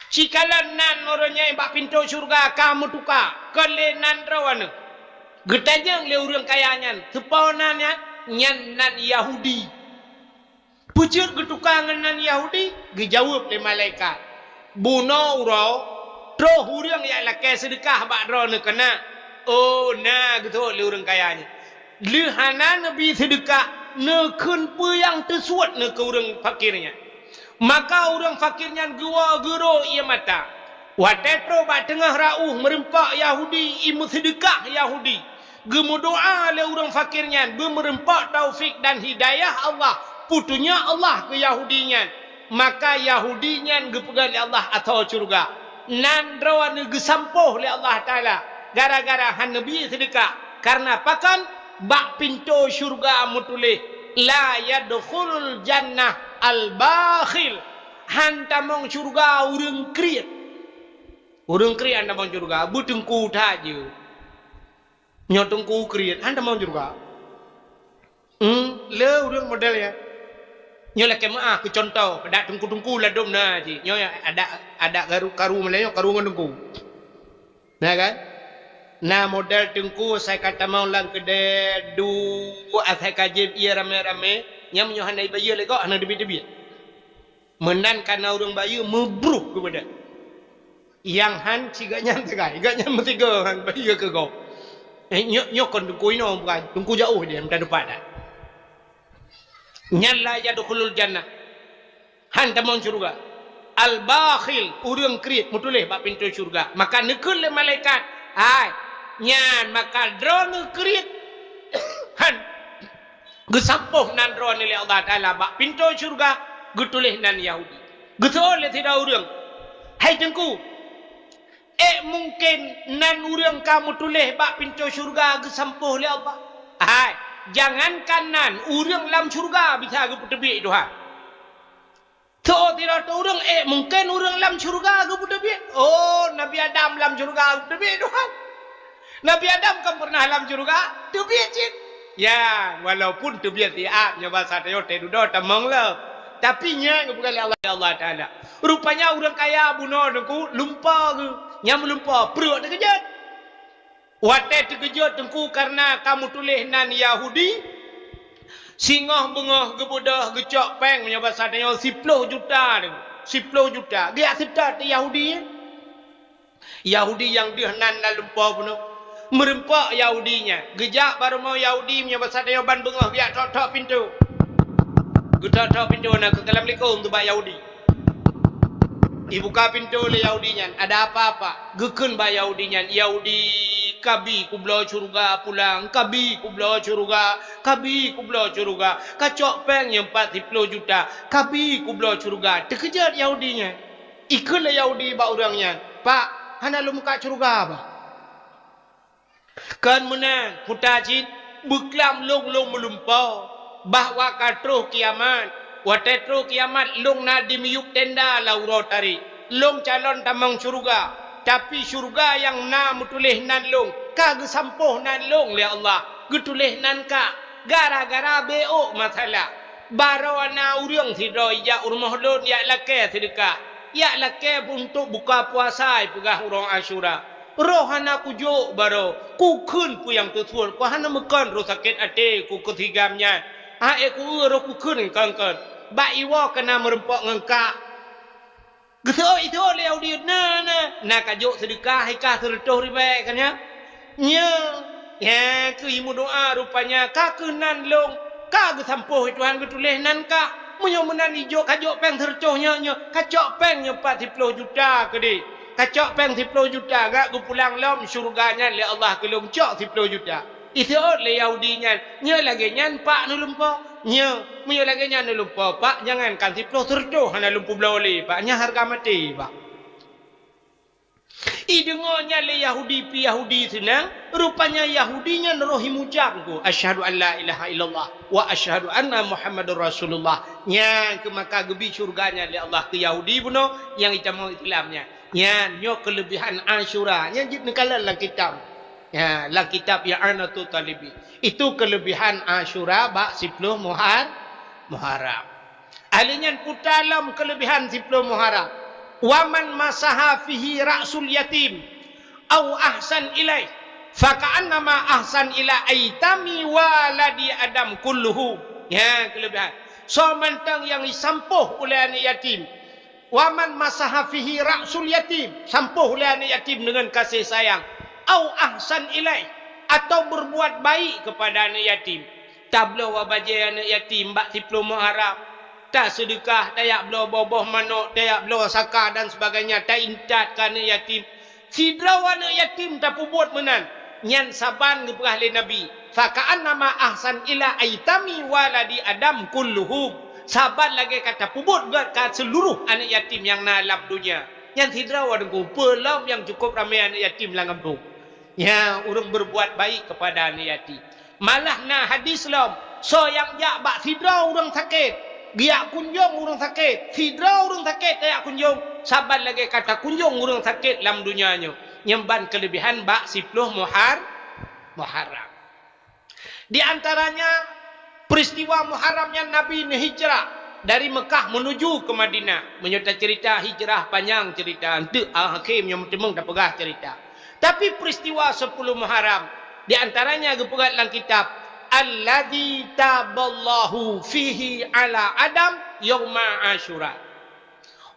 Ci kalon nan uroe nyoe bak pintoe syeuruga ka meutuka, kon lé nan droeneuh. Geutanyong lé ureuëng kaya nyan, "Soe po nan nyan?" "Nyan nan Yahudi." "Peue jeuet geutuka ngon nan Yahudi?" Geujaweueb lé malaikat, "Bunoe uroe, troh ureuëng nyang lakée seudeukah bak droeneuh keunan." "Oh, na," geuseuôt lé ureuëng kaya nyan. Lheueh hana neubi seudeukah, neukheun peue nyang teusuet neuh keu ureuëng fakir nyan. Maka ureuëng fakir nyan geuwoe geuro ié mata. Watée troh bak teungoh rauh, meurumpok Yahudi, i meuseudeukah Yahudi. Geumeudoá lé ureuëng fakir nyan, beumeureumpok taufik dan hidayah Allah, peutunyok Allah keu Yahudi nyan. Maka Yahudi nyan geupeugah lé Allah ateueh syeuruga. Nan droeneuh geusampôh lé Allah Taala gara-gara hana neubi seudeukah. Kareuna pakon? Bak pintoe syeuruga meutuléh, "La yadkhulul jannah al-bakhil." Han tamong syeuruga ureuëng kriet. Ureuëng kriet han tamong syeuruga, beuteungku that jeuet. Nyoe teungku kriet, han tamong syeuruga. Hmm, le ureuëng model nyan. Nyoe lakée meu'ah keu cuntoh, adak teungku-teungku ladôm na jih. Nyoe adak, adak karu, karu malée nyoe karu ngon teungku. Na kan? Na model teungku asai ka tamong lam keudée, duek asai ka jieb ié ramé-ramé, nyan meunyoe hana ibayeue lé gob, hana teubiet-teubiet. Meunan kana ureuëng bayeue meubruh keupada. Nyang han sigoe nyan teugai, gobnyan meusigoe han bayeue keu gob. Eh, nyoe, nyoe kon teungku inoe bukan, teungku jiôh dia meutan teumpat dah. Nyan la yadkhulul jannah. Han tamong syeuruga. Al-bakhil, ureuëng kriet, meutuléh bak pintoe syeuruga. Maka neukheun lé malaikat, "Hai, nyan maka droeneuh kriet." Han geusampôh nan droeneuh lé Allah Taala bak pintoe syeuruga, geutuléh nan Yahudi. Geuseuôt lé sidroe ureuëng, "Hai teungku, ék mungken nan ureuëng ka meutuléh bak pintoe syeuruga geusampôh lé Allah?" "Hai, jangankan nan, ureuëng lam syeuruga bisa geupeuteubiet Tuhan." Seuôt sidroe ureuëng, "Ék mungken ureuëng lam syeuruga geupeuteubiet?" "Oh, Nabi Adam lam syeuruga geupeuteubiet Tuhan." Nabi Adam kan pernah lam syurga? Teubiet cit. Ya, walaupun teubiet siat, nyoe basa tanyoe teududoe tamong lom. Tapi nyan geupeugah lé Allah, Allah Taala. Rupanya ureuëng kaya bunoe Teungku, lumpo geuh. Nyang meulumpo, pruet teukeujot. Watée teukeujot Teungku karena ka meutuléh nan Yahudi, singoh beungoh geubeudôh geucok péng, meunyoe basa tanyoe siploh juta Teungku. Siploh juta. Geujak seutôt Yahudi. Yahudi nyang deuh nan lam lumpo bunoe. Meureumpok Yahudi nyan. Geujak bak rumoh Yahudi, meunyoe basa tanyoe ban beungoh geujak tok-tok pintoe. Geutok-tok pintoe na keu, "Assalamualaikum," teuh bak Yahudi. Ibuka pintoe lé Yahudi nyan, "Ada apa, Pak?" Geukheun bak Yahudi nyan, "Yahudi, kabi kubloe syeuruga pulang, kabi kubloe syeuruga, kabi kubloe syeuruga. Kacok péng nyoe pat siploh juta, kabi kubloe syeuruga." Teukeujot Yahudi nyan. Ikheun lé Yahudi bak ureuëng nyan, "Pak, hana lôn mukat syeuruga, Pak." "Kon meunan, puta cit, beuklam lôn, lôn meulumpo, bahwa ka troh kiamat. Watée troh kiamat, lôn na di miyueb tenda lam uroe tarek. Lôn calon tamong syeuruga, tapi syeuruga nyang na meutuléh nan lôn, ka geusampôh nan lôn lé Allah, geutuléh nan kah. Gara-gara beuôk masalah, baroe na ureuëng sidroe ijak u rumoh lôn jak lakée seudeukah, jak lakée untuk buka puasa," ipeugah uroe Asyura. "Roh hana kujok baroe, kukheun peue nyang teusuet, ku hana meukon roh sakét até ku keu sigam nyan. Hai ku eu roh kukheun kon-kon, bak iwoe keu na meureumpok ngon kah." Geuseuôt-seuôt lé Yahudi, "Na, na, na kajok seudeukah hai kah seureutôh ribée kan nyan? Nyoe, nyang keuh meudoá rupanya ka keuh nan lôn, ka geusampôh lé Tuhan geutuléh nan kah. Meunyoe meunan ijok kajok péng seureutôh nyoe, nyoe kacok péng nyoe pat siploh juta keudeh. Kacok péng siploh juta, gak geupulang lom syeuruga nyan lé Allah keu lôn cok siploh juta." Iseuôt lé Yahudi nyan, "Nyoe lagée nyan, Pak, neulumpo? Nyoe, meunyoe lagée nyan neulumpo, Pak, jangankan siploh, seureutôh hana lôn peubloe lé, Pak. Nyan hareuga maté, Pak." Ideungoe nyan lé Yahudi pih Yahudi seunang, rupanya Yahudi nyan roh imucab ku, "Asyhadu an la ilaha illallah wa asyhadu anna Muhammadar Rasulullah." Nyan keuh maka geubi syeuruga nyan lé Allah keu Yahudi bunoe nyang itamong Islam nyan. Nyan nyoe keuleubihan Asyura, nyan jeuet neukalon lam kitab. Ya, lam kitab I'anatut Talibin. Itu keuleubihan Asyura bak siploh Muhar-, Muharram. Ahli nyan puta lom keuleubihan siploh Muharram. "Wa man masaha fihi ra'sul yatim au ahsan ilaih, fa ka'annama ahsan ila aitami waladi Adam kulluhu." Ya, keuleubihan. Soe mantong nyang jisampôh ulée aneuëk yatim, "Wa man masaha fihi ra'sul yatim," sampôh lé aneuëk yatim deungon kasih sayang, "au ahsan ilaih," atau berbuat baik kepada aneuëk yatim. Tabloe bajée aneuëk yatim bak siploh Muharram, taseudeukah, tajak bloe boh-boh manok, tajak bloe saka dan sebagainya, taintat keu aneuëk yatim. Sidroe aneuëk yatim tapeubuet meunan, nyan saban geupeugah lé Nabi, "Fa ka'annama ahsan ila aitami waladi Adam kulluhum." Saban lagée ka tapeubuet gét keu seuluruh aneuëk yatim nyang na lam donya. Nyan sidroe Teungku, peue lom nyang cukup ramé aneuëk yatim lam gampông. Nyan ureuëng berbuat baik kepada aneuëk yatim. Malah na hadis lom, soe nyang jak bak sidroe ureuëng sakét, geujak kunjong ureuëng sakét, sidroe ureuëng sakét tajak kunjong, saban lagée ka takunjong ureuëng sakét lam donya nyoe. Nyan ban keuleubihan bak siploh Muhar-, Muharram. Di antaranya, peristiwa Muharram nyan Nabi neuhijrah dari Meukah menuju ke Madinah. Meunyoe taceurita hijrah, panyang ceurita, eunteuk akhé meunyoe meuteumong tapeugah ceurita. Tapi peristiwa sepuluh Muharram, di antaranya geupeugah lam kitab, "Alladzi taballahu fihi ala Adam yauma Asyura."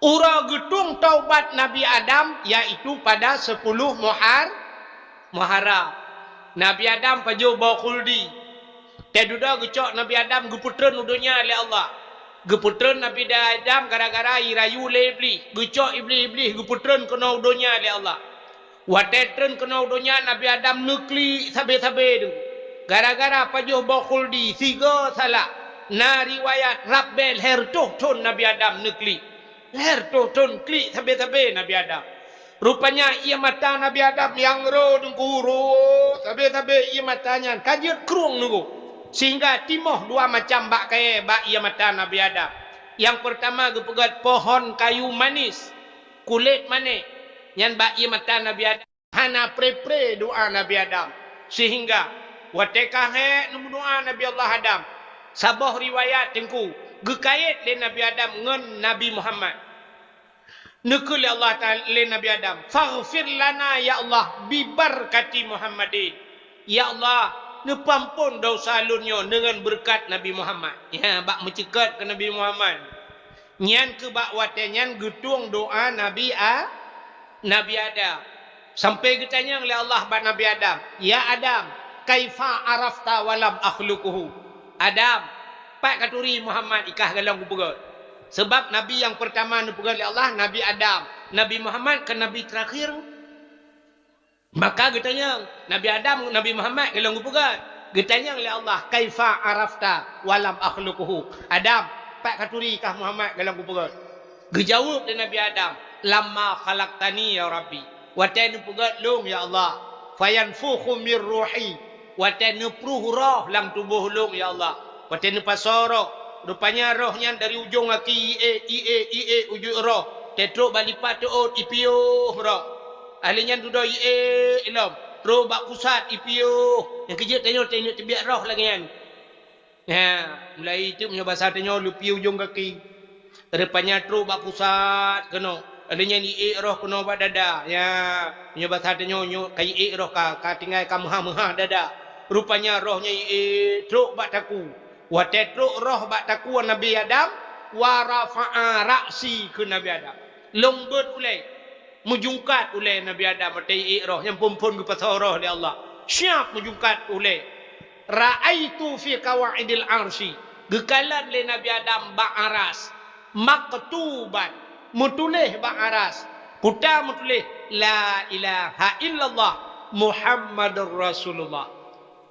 Uroe geutueng taubat Nabi Adam, yaitu pada sepuluh Muhar-, Muharram. Nabi Adam pajoh boh khuldi. Teududoe geucok Nabi Adam geupeutreun u donya lé Allah. Geupeutreun Nabi Adam gara-gara jirayu lé Iblih. Geucok Iblih, Iblih geupeutreun keunoe u donya lé Allah. Watée treun keunoe u donya, Nabi Adam neuklik sabe-sabe Teungku. Gara-gara pajoh boh khuldi, sigoe salah. Na riwayat rab bée lhée reutôh thon Nabi Adam neuklik. Lhée reutôh thon klik sabe-sabe Nabi Adam. Rupanya ié mata Nabi Adam nyang ro Teungku, ro sabe-sabe ié mata nyan ka jeuet krueng Teungku. Sehingga timoh dua macam bak kayée bak ié mata Nabi Adam. Nyang peurtama geupeugét pohon kayu manis, kulét manis, nyan bak ié mata Nabi Adam. Hana pre-pre doa Nabi Adam. Sehingga watée ka hék neumeudoa Nabi Allah Adam, saboh riwayat teungku geukayét lé Nabi Adam ngon Nabi Muhammad. Neukheun lé Allah Taala lé Nabi Adam, "Faghfir lana ya Allah bi barakati Muhammadin." Ya Allah, neupeuampon desya lôn nyoe deungon beureukat Nabi Muhammad. Ya, bak meuceukat keu Nabi Muhammad. Nyan keuh bak watée nyan geutueng doa Nabi A-, Nabi Adam. Sampai geutanyong lé Allah bak Nabi Adam, "Ya Adam, kaifa arafta wa lam akhluquhu?" Adam, pat katuri Muhammad i kah goh lom kupeugét? Sebab nabi nyang peurtama neupeugét lé Allah, Nabi Adam. Nabi Muhammad kan nabi teurakhir. Maka geutanyong, Nabi Adam, Nabi Muhammad goh lom kupeugét. Geutanyong lé Allah, "Kaifa arafta wa lam akhluquhu?" Adam, pat katuri kah Muhammad goh lom kupeugét? Geujaweueb lé Nabi Adam, "Lamma khalaqtani ya Rabbi." Watée neupeugét lôn, ya Allah, "Fayanfukhu mir ruhi." Watée neupruh roh lam tuboh lôn, ya Allah. Watée neupasoe roh, rupanya roh nyan dari ujong gaki ié, ié, ié, ujeue roh. Teutrok bak lipat teuôt ipiôh roh. Ahli nyan dudoe ié lom, trok bak pusat ipiôh. Nyang keujeuet tanyoe teuingat teubiet roh lagée nyan. Ya, mulai itu meunyoe basa tanyoe leupie ujong gaki. Rupanya trok bak pusat keunoe. Lheueh nyan ié roh keunoe bak dada. Ya, meunyoe basa tanyoe nyoe ka ié roh ka, ka tinggai ka meuhah-meuhah dada. Rupanya roh nyan ié trok bak takue. Watée trok roh bak takue Nabi Adam, wa rafa'a ra'si keu Nabi Adam. Lôn beuet ulée. Meujungkat ulée Nabi Adam watée ié roh nyang phon-phon geupasoe roh lé Allah. Siap meujungkat ulée. Ra'aitu fi qawaidil arsy. Geukalon lé Nabi Adam bak aras. Maktuban. Meutuléh bak aras. Peue ta meutuléh, "La ilaha illallah Muhammadur Rasulullah."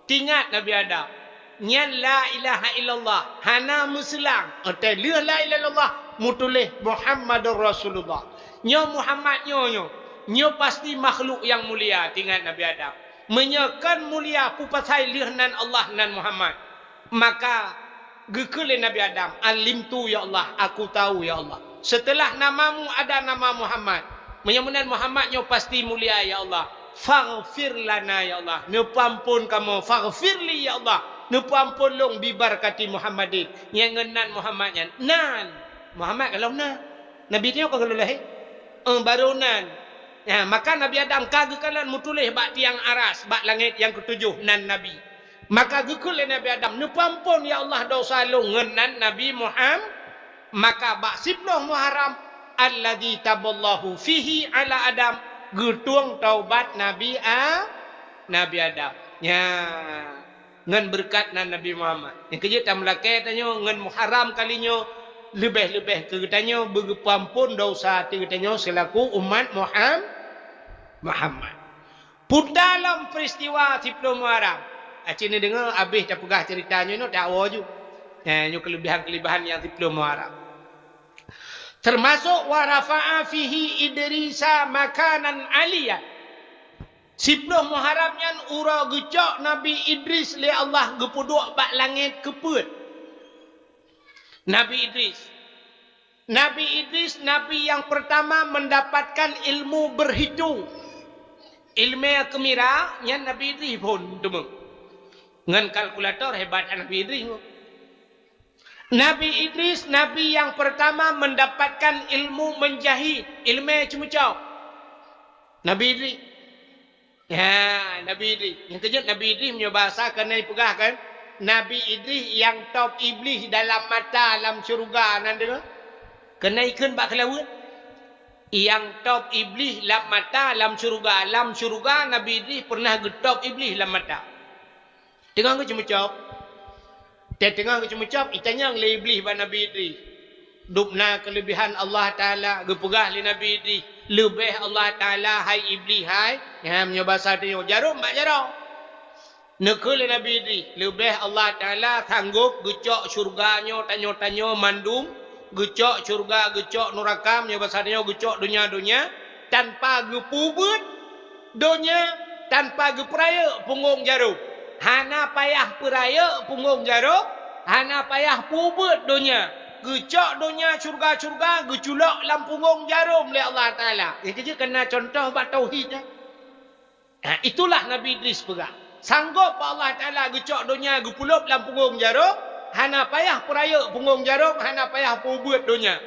Teuingat Nabi Adam. Nyan la ilaha illallah, hana meuseulang. Watée lheueh la ilaha illallah, meutuléh Muhammadur Rasulullah. Nyoe Muhammad nyoe, nyoe, nyoe pasti makhluk nyang mulia, teuingat Nabi Adam. Meunyoe kon mulia, peue pasai lheueh nan Allah nan Muhammad? Maka geukheun lé Nabi Adam, "Alimtu ya Allah, aku tahu ya Allah. Setelah namamu ada nama Muhammad. Meunyoe meunan Muhammad nyoe pasti mulia ya Allah. Faghfir lana ya Allah. Neupeuampon kamoe. Faghfir li ya Allah. Neupeuampon lôn bi barakati Muhammadin." Nyang ngon nan Muhammad nyan. Nan. Muhammad goh lom na. Nabi nyoe ka goh lom lahé. Eh, barô nan. Ya, maka Nabi Adam ka geukalon meutuléh bak tiang aras, bak langét nyang keutujoh nan Nabi. Maka geukheun lé Nabi Adam, "Neupeuampon ya Allah desya lôn," ngon nan Nabi Muham-, maka bak siplôh Muharram, alladzi taballahu fihi ala Adam, geutueng taubat Nabi A-, Nabi Adam. Nya, ngon beureukat nan Nabi Muhammad. Nyang keujeuet tameulakée tanyoe ngon Muharram kali nyoe, leubeh-leubeh keu geutanyoe beugeupeuampon desya teuh geutanyoe seulaku umat Muham-, Muhammad. Peue ta lom peuristiwa siplôh Muharram. Aci neudeungoe abéh tapeugah ceurita nyoe, nyoe tawoe ju. Eh, nyoe keuleubehan-keuleubehan nyang siplôh Muharram. Teumasok wa rafa'a fihi Idrisa makanan aliyya. Siplôh Muharram nyan uroe geucok Nabi Idris lé Allah geupeuduek bak langét keupeuet. Nabi Idris. Nabi Idris, nabi nyang peurtama meundapatkan ilmu beurhitung. Ileumé keumira nyan Nabi Idris phon teumé. Ngon kalkulator hebat Nabi Idris nyoe. Nabi Idris, nabi nyang peurtama meundapatkan ilmu meunjahit, ileumé ceumeucok. Nabi Idris. Ha, Nabi Idris. Nyang keujeuet Nabi Idris meunyoe basa keuneuk peugah kan, Nabi Idris nyang top Iblih dalam mata lam syeuruga nan deungoe. Keuneuk ikheun bak keulaweuet. Nyang top Iblih lam mata lam syeuruga. Lam syeuruga Nabi Idris peureunah geutop Iblih lam mata. Teungoh geuceumeucok. Teungoh geuceumeucok, itanyong lé Iblih bak Nabi Idris. Dubna keuleubehan Allah Taala, geupeugah lé Nabi Idris, "Leubeh Allah Taala, hai Iblih, hai." Nyan meunyoe basa tanyoe, jarom bak jarom. Neukheun lé Nabi Idris, "Leubeh Allah Taala sanggop geucok syeuruga nyoe tanyoe-tanyoe mandum, geucok syeuruga, geucok nuraka, meunyoe basa tanyoe geucok donya-donya, tanpa geupeubuet donya tanpa geupeurayeuk punggong jarom. Hana payah peurayeuk punggong jarom, hana payah peubuet donya. Geucok donya syeuruga-syeuruga, geuculok lam punggong jarom lé Allah Taala." Nyang keujeuet keunan contoh bak tauhid, eh. Ha, itulah Nabi Idris peugah. Sanggob bak Allah Taala geucok donya geupulop lam punggong jarom, hana payah peurayeuk punggong jarom, hana payah peubeuet donya.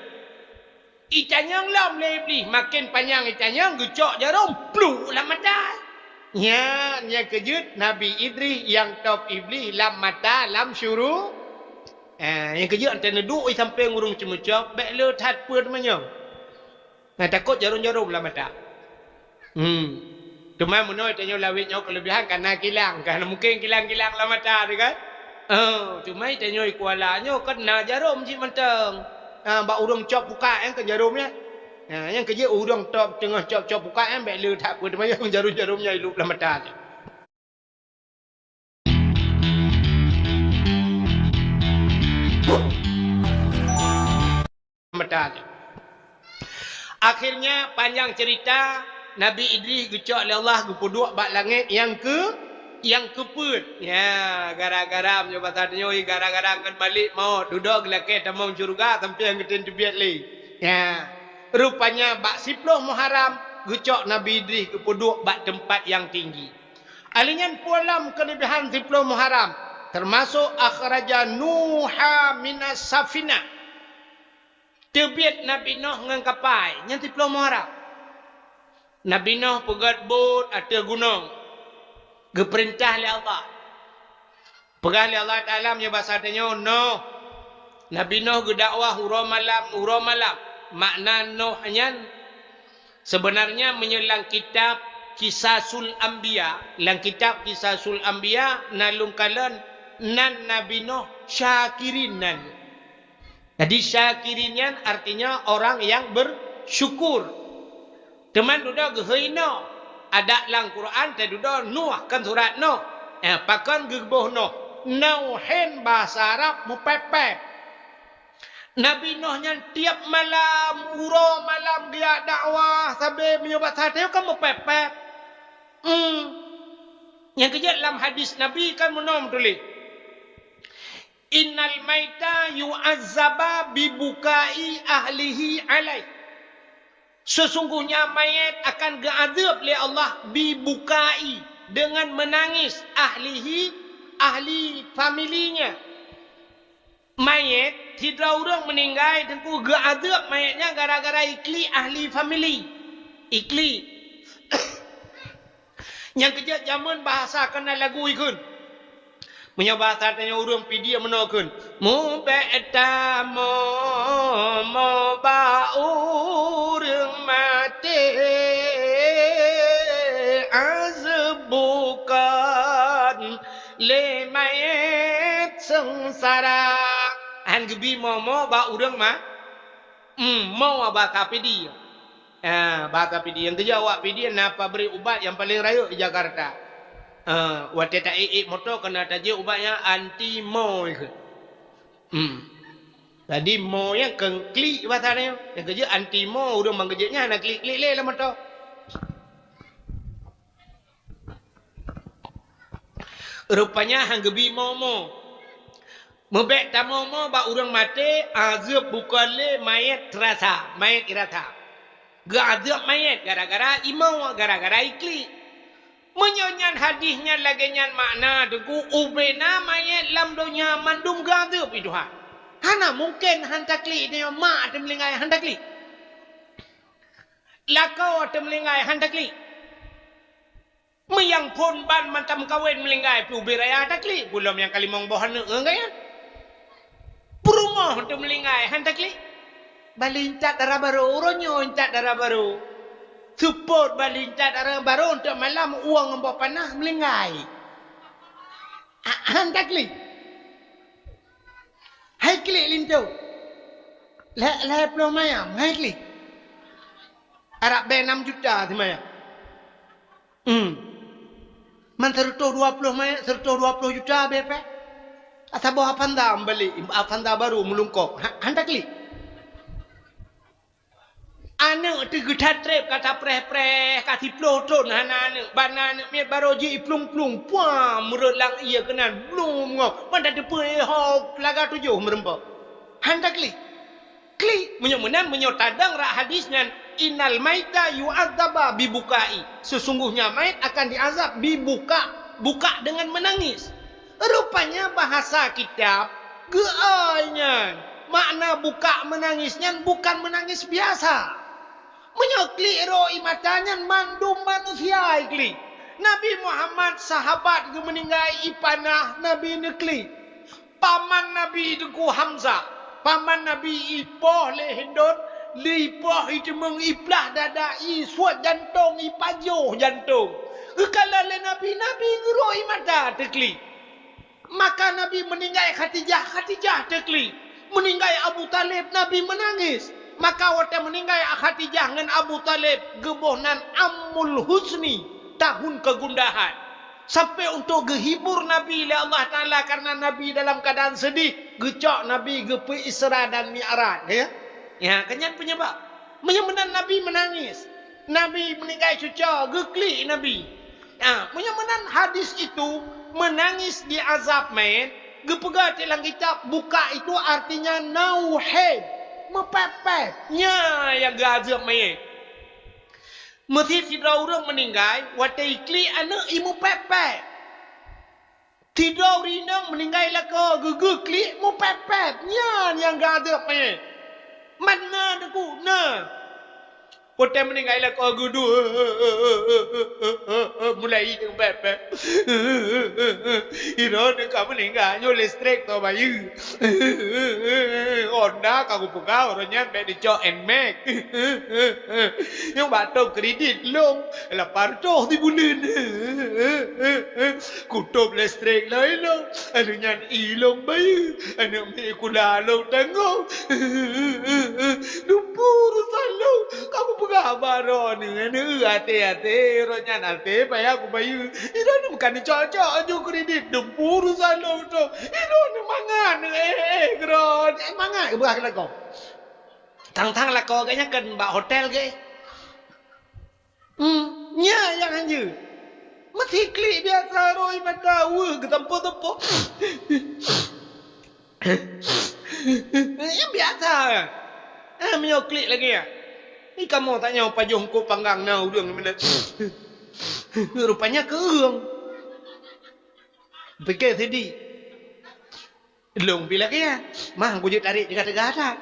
Itanyong lom lé Iblih, maken panyang itanyong geucok jarom, pluek lam mata. Nyan, nyang keujeuet Nabi Idris nyang top Iblih lam mata lam syuru-, eh, nyang keujeuet ante neuduek i sampéng ureuëng ceumeucok, bék le that peue teumanyong. Nah, takot jarom-jarom lam mata. Hmm. Teuma meunoe tanyoe lawét nyoe keuleubihan ka na kilang, ka na mungken kilang-kilang lam mata teuh kan? Oh, teuma tanyoe i Kuala nyoe kan na jarom cit mantong. Ah, bak ureuëng cop pukak nyan kan jarom nyan. Ha, nyang keujeuet ureuëng top teungoh cop-cop pukak nyan bék le that peue teuma jarom-jarom nyan ilup lam mata teuh. Mata teuh. Akhirnya, panjang cerita, Nabi Idris geucok lé Allah geupeuduek bak langét nyang keu-, nyang keupeuet. Ya, gara-gara meunyoe basa tanyoe, gara-gara ngon Malik Maut, dudoe geulakée tamong syeuruga sampoe nyang geutem teubiet lé. Ya. Rupanya bak siploh Muharram geucok Nabi Idris geupeuduek bak teumpat nyang tinggi. Alheuh nyan peue lom keuleubihan siploh Muharram, teumasok akhraja Nuha minas safinah. Teubiet Nabi Nuh ngon kapai, nyan siploh Muharram. Nabi Nuh peugét bot ateueh gunong, geupeurintah lé Allah. Peugah lé Allah Taala meunyoe basa tanyoe, Nuh. Nabi Nuh geudakwah uroe malam, uroe malam. Makna Nuh nyan, sebenarnya meunyoe lam kitab Qisasul Anbiya, lam kitab Qisasul Anbiya na lôn kalon nan Nabi Nuh syakirin nan. Jadi, syakirin nyan artinya orang yang bersyukur. Teuma dudoe geuhôi Nuh. Adak lam Quran teududoe Nuh, kan surat Nuh. Eh, pakon geuboh Nuh? Nuhin basa Arab meupép-pép. Nabi Nuh nyan tiep malam, uroe malam geujak dakwah, sabe meunyoe basa tanyoe kan meupép-pép. Hmm. Nyang keujeuet lam hadis Nabi kan meunoe meutuléh. "Innal maita yu'azzaba bi bukai ahlihi alaih." Sesungguhnya mayat akan geuazab lé Allah bi bukai, dengan menangis, ahlihi, ahli familinya. Mayat, sidroe ureuëng meuninggai teungku geuazab mayat nyan gara-gara iklik ahli famili. Iklik. Nyang keujeuet jameun bahasa keunan lagu ikheun. Meunyoe bahasa tanyoe ureuëng Pidie meunoe kheun, "Mubék tamoe-moe bak ureuëng maté, azeueb bukon lé manyét seungsara." Han geubi moe-moe bak ureuëng ma-, hmm, moe bahasa Pidie. Ah, bahasa Pidie. Nyang keujeuet awak Pidie na pabrik ubat nyang paleng rayeuk di Jakarta. Ah, watée ta ék-ék moto keunan tajeuet ubat nyan anti moe keu. Hmm. Jadi moe nyan keu klik bahasa nyan. Nyang keujeuet anti moe, ureuëng ban geujeuet nyan hana klik-klik lé lam moto. Rupanya han geubi moe-moe. Mubék tamoe-moe bak ureuëng maté, azeueb bukon lé manyét rasa, manyét irasa. Geuazeueb manyét gara-gara imoe, gara-gara iklik. Meunyoe nyan hadis nyan lagée nyan makna teungku, ubena manyét lam donya mandum geuazeueb i Tuhan. Hana mungken han taklik nyoe mak teumeulinggai han taklik. Lakoe teumeulinggai han taklik. Meuyang phon ban mantong meukawen meulinggai pih ubé raya taklik, peue lom nyang ka limong boh aneuëk ngon gaya. Peurumoh teumeulinggai han taklik. Bali intat dara barô, uroe nyoe intat dara barô. Seupôt bali intat dara barô untuk malam uang ngon boh panah meulinggai. Ah, han taklik. Hai klik linto. Lhée, lhée ploh mayam, hai klik. Arab bée enam juta simayam. Hmm. Man seratus dua puluh mayat, seratus dua puluh juta bée péng. Saboh Avanza meubalek, Avanza baru meulungkok. Ha, han taklik. Aneuëk teuh geuthat treb ka tapreh-preh, ka siploh thon hana aneuëk. Ban na aneuëk miet baru ji iplueng-plueng, puang meurot lam ié keunan, blum ngo. Man tateupeue hok laga tujoh meureumpok. Han taklik. Klik. Meunyoe meunan, meunyoe tadong rak hadis nyan, "Innal maita yu'adzaba bibukai." Sesungguhnya mait akan diazab bibuka, buka dengan menangis. Rupanya bahasa kitab geuai nyan. Makna buka menangis nyan bukan menangis biasa. Meunyoe klik ro ie mata nyan mandum manusia iklik. Nabi Muhammad sahabat geumeuninggai ipanah Nabi neuklik. Paman Nabi Teungku Hamzah, paman Nabi ipoh lé Hindon, lé ipoh iteumeung iplah dada, isuet jantong, ipajoh jantong. Geukalon lé Nabi, Nabi geurok ie mata teuklik. Maka Nabi meuninggai Khadijah, Khadijah teuklik. Meuninggai Abu Thalib, Nabi meunangis. Maka watée meuninggai Khadijah ngon Abu Thalib, geuboh nan Amul Husni, tahun kegundahan. Sampai untuk geuhibur Nabi lé Allah Taala karena Nabi dalam keadaan sedih, geucok Nabi geupeu Isra dan Mi'raj, ya. Ya, kan nyan penyebab. Meunyoe meunan Nabi meunangis. Nabi meuninggai cuco, geuklik Nabi. Ha, meunyoe meunan hadis itu, meunangis di azab mait, geupeugah di lam kitab, buka itu artinya nauhin, meupepet. Nyan nyang geuazab mait. Meusi sidroe ureuëng meuninggai, watée iklik aneuëk i meupepet. Sidroe ureuëng inong meuninggai lakoe, geugeuh klik meupepet. Nyan nyang geuazab mait. Mana deku na? Watée meuninggai lakoe geudu, mulai ideng pepet. Iro ka meuninggai nyoe listrik to bayeue. Honda ka kupeugah uroe nyan bék dicok Nmax. Nyang bak tom kredit lom lapan reutôh sibuleuen. Kutôb listrik lom ilong, aneuk nyan ilong bayeue, aneuk miet kula lom tanggong. Dumpu rusan lom, kamu peugah baro ni, aneuk até-até, uroe nyan até payah kubayeue. Ilong ni bukan dicok-cok ju kredit, dumpu rusan lom tu. Ilong ni mangat, eh, eh, keudroe, eh, mangat geupeugah keu lakoe. Tang-tang lakoe geuh nyan kan bak hotel geuh. Hmm, nyan nyang hanjeuet. Meusi klik biasa rhoi mata weueh geutampo-tampo. Nyan biasa. Eh, meunyoe klik lagée nyan. Ni kamoe tanyoe pajoh eungkôt panggang na ureuëng meunan. Rupanya keueung. Pikée sideh. Lôn pih lagée nyan, mah kujeuet tarek teuga-teuga that.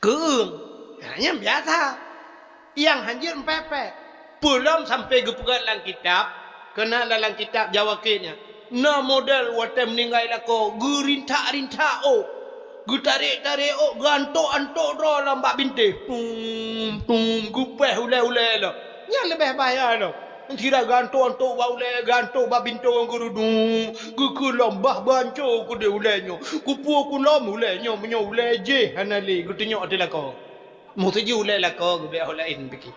Keueung. Ha, nyan biasa. Nyang hanjeuet meupepet. Peulom sampoe geupeugah lam kitab, keunan lam kitab Jawa Kek nyan. Na model watée meuninggai lakoe, geurintak-rintak ôk. Geutarek-tarek ôk, geuantok-antok droe lam bak bintéh. Tum, tum, geupéh ulée-ulée lom. Nyan leubeh bahya lom. Sira geuantok-antok bak ulée, geuantok bak bintoe geureudum. Geukheun lom bah banco keudeh ulée nyoe. Kupeue kulom ulée nyoe, meunyoe ulée jéh hana lé geutunyok ateueh lakoe. Meutuju ulée lakoe geubek ho laén pike.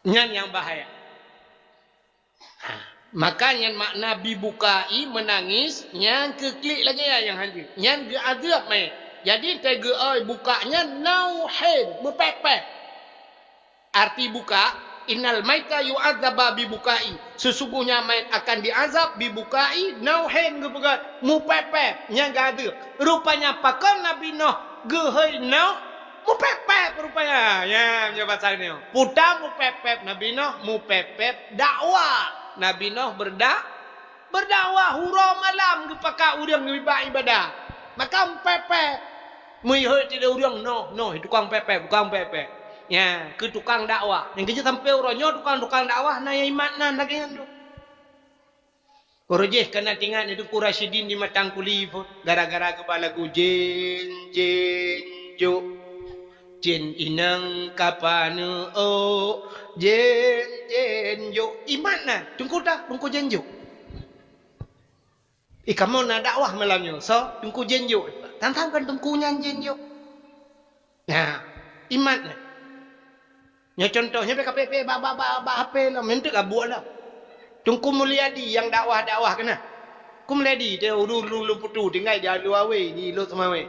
Nyan nyang bahaya. Ha, maka nyan makna bibukai meunangis, nyan keu klik lagée nyan nyang hanjeuet. Nyan geuadeueb mé. Jadi, teugeue buka nyan nauhin, meupéh-péh. Arti buka, "Innal maita yu'adzaba bibukai." Sesungguhnya mayat akan diazab bibukai, nauhin geupeugah, meupéh-péh, nyan geuadeueb. Rupanya pakon Nabi Nuh geuhôi Nuh, meupéh-péh rupanya. Ya, meunyoe basa nyoe. Peue ta meupéh-péh Nabi Nuh, meupéh-péh dakwah. Nabi Nuh berda-, berdakwah uroe malam geupakat ureuëng nibak ibadah. Maka meupéh-péh. Meuyeuhôi sideh ureuëng, noh, noh, tukang péh-péh, tukang péh-péh. Ya, keu tukang dakwah. Nyang keujeuet sampoe uroe nyoe tukang-tukang dakwah na nyang imat nan lagée nyan tu. Uroe jéh kana tingat Teungku Rasyidin di Matang Kuli phon, gara-gara geuba lagu jén, jén, jok. Jén inong ka paneuk ôk, jén, jén, jok. Imat nan, Teungku ta, Teungku jén jok. Eh, kamoe na dakwah malam nyoe. Soe? Teungku jén jok. Tang-tang kan Teungku nyan jén jok. Nah, imat nyan. Nyoe contoh, nyoe bèk kapék-pék bak, bak, bak, bak H P lom, meunteuek abuek lom. Teungku Mulyadi nyang dakwah-dakwah keunan. Teungku Mulyadi, teuh ulu-ulu lôn putu, tinggai di Alue Awe, di Lhokseumawe.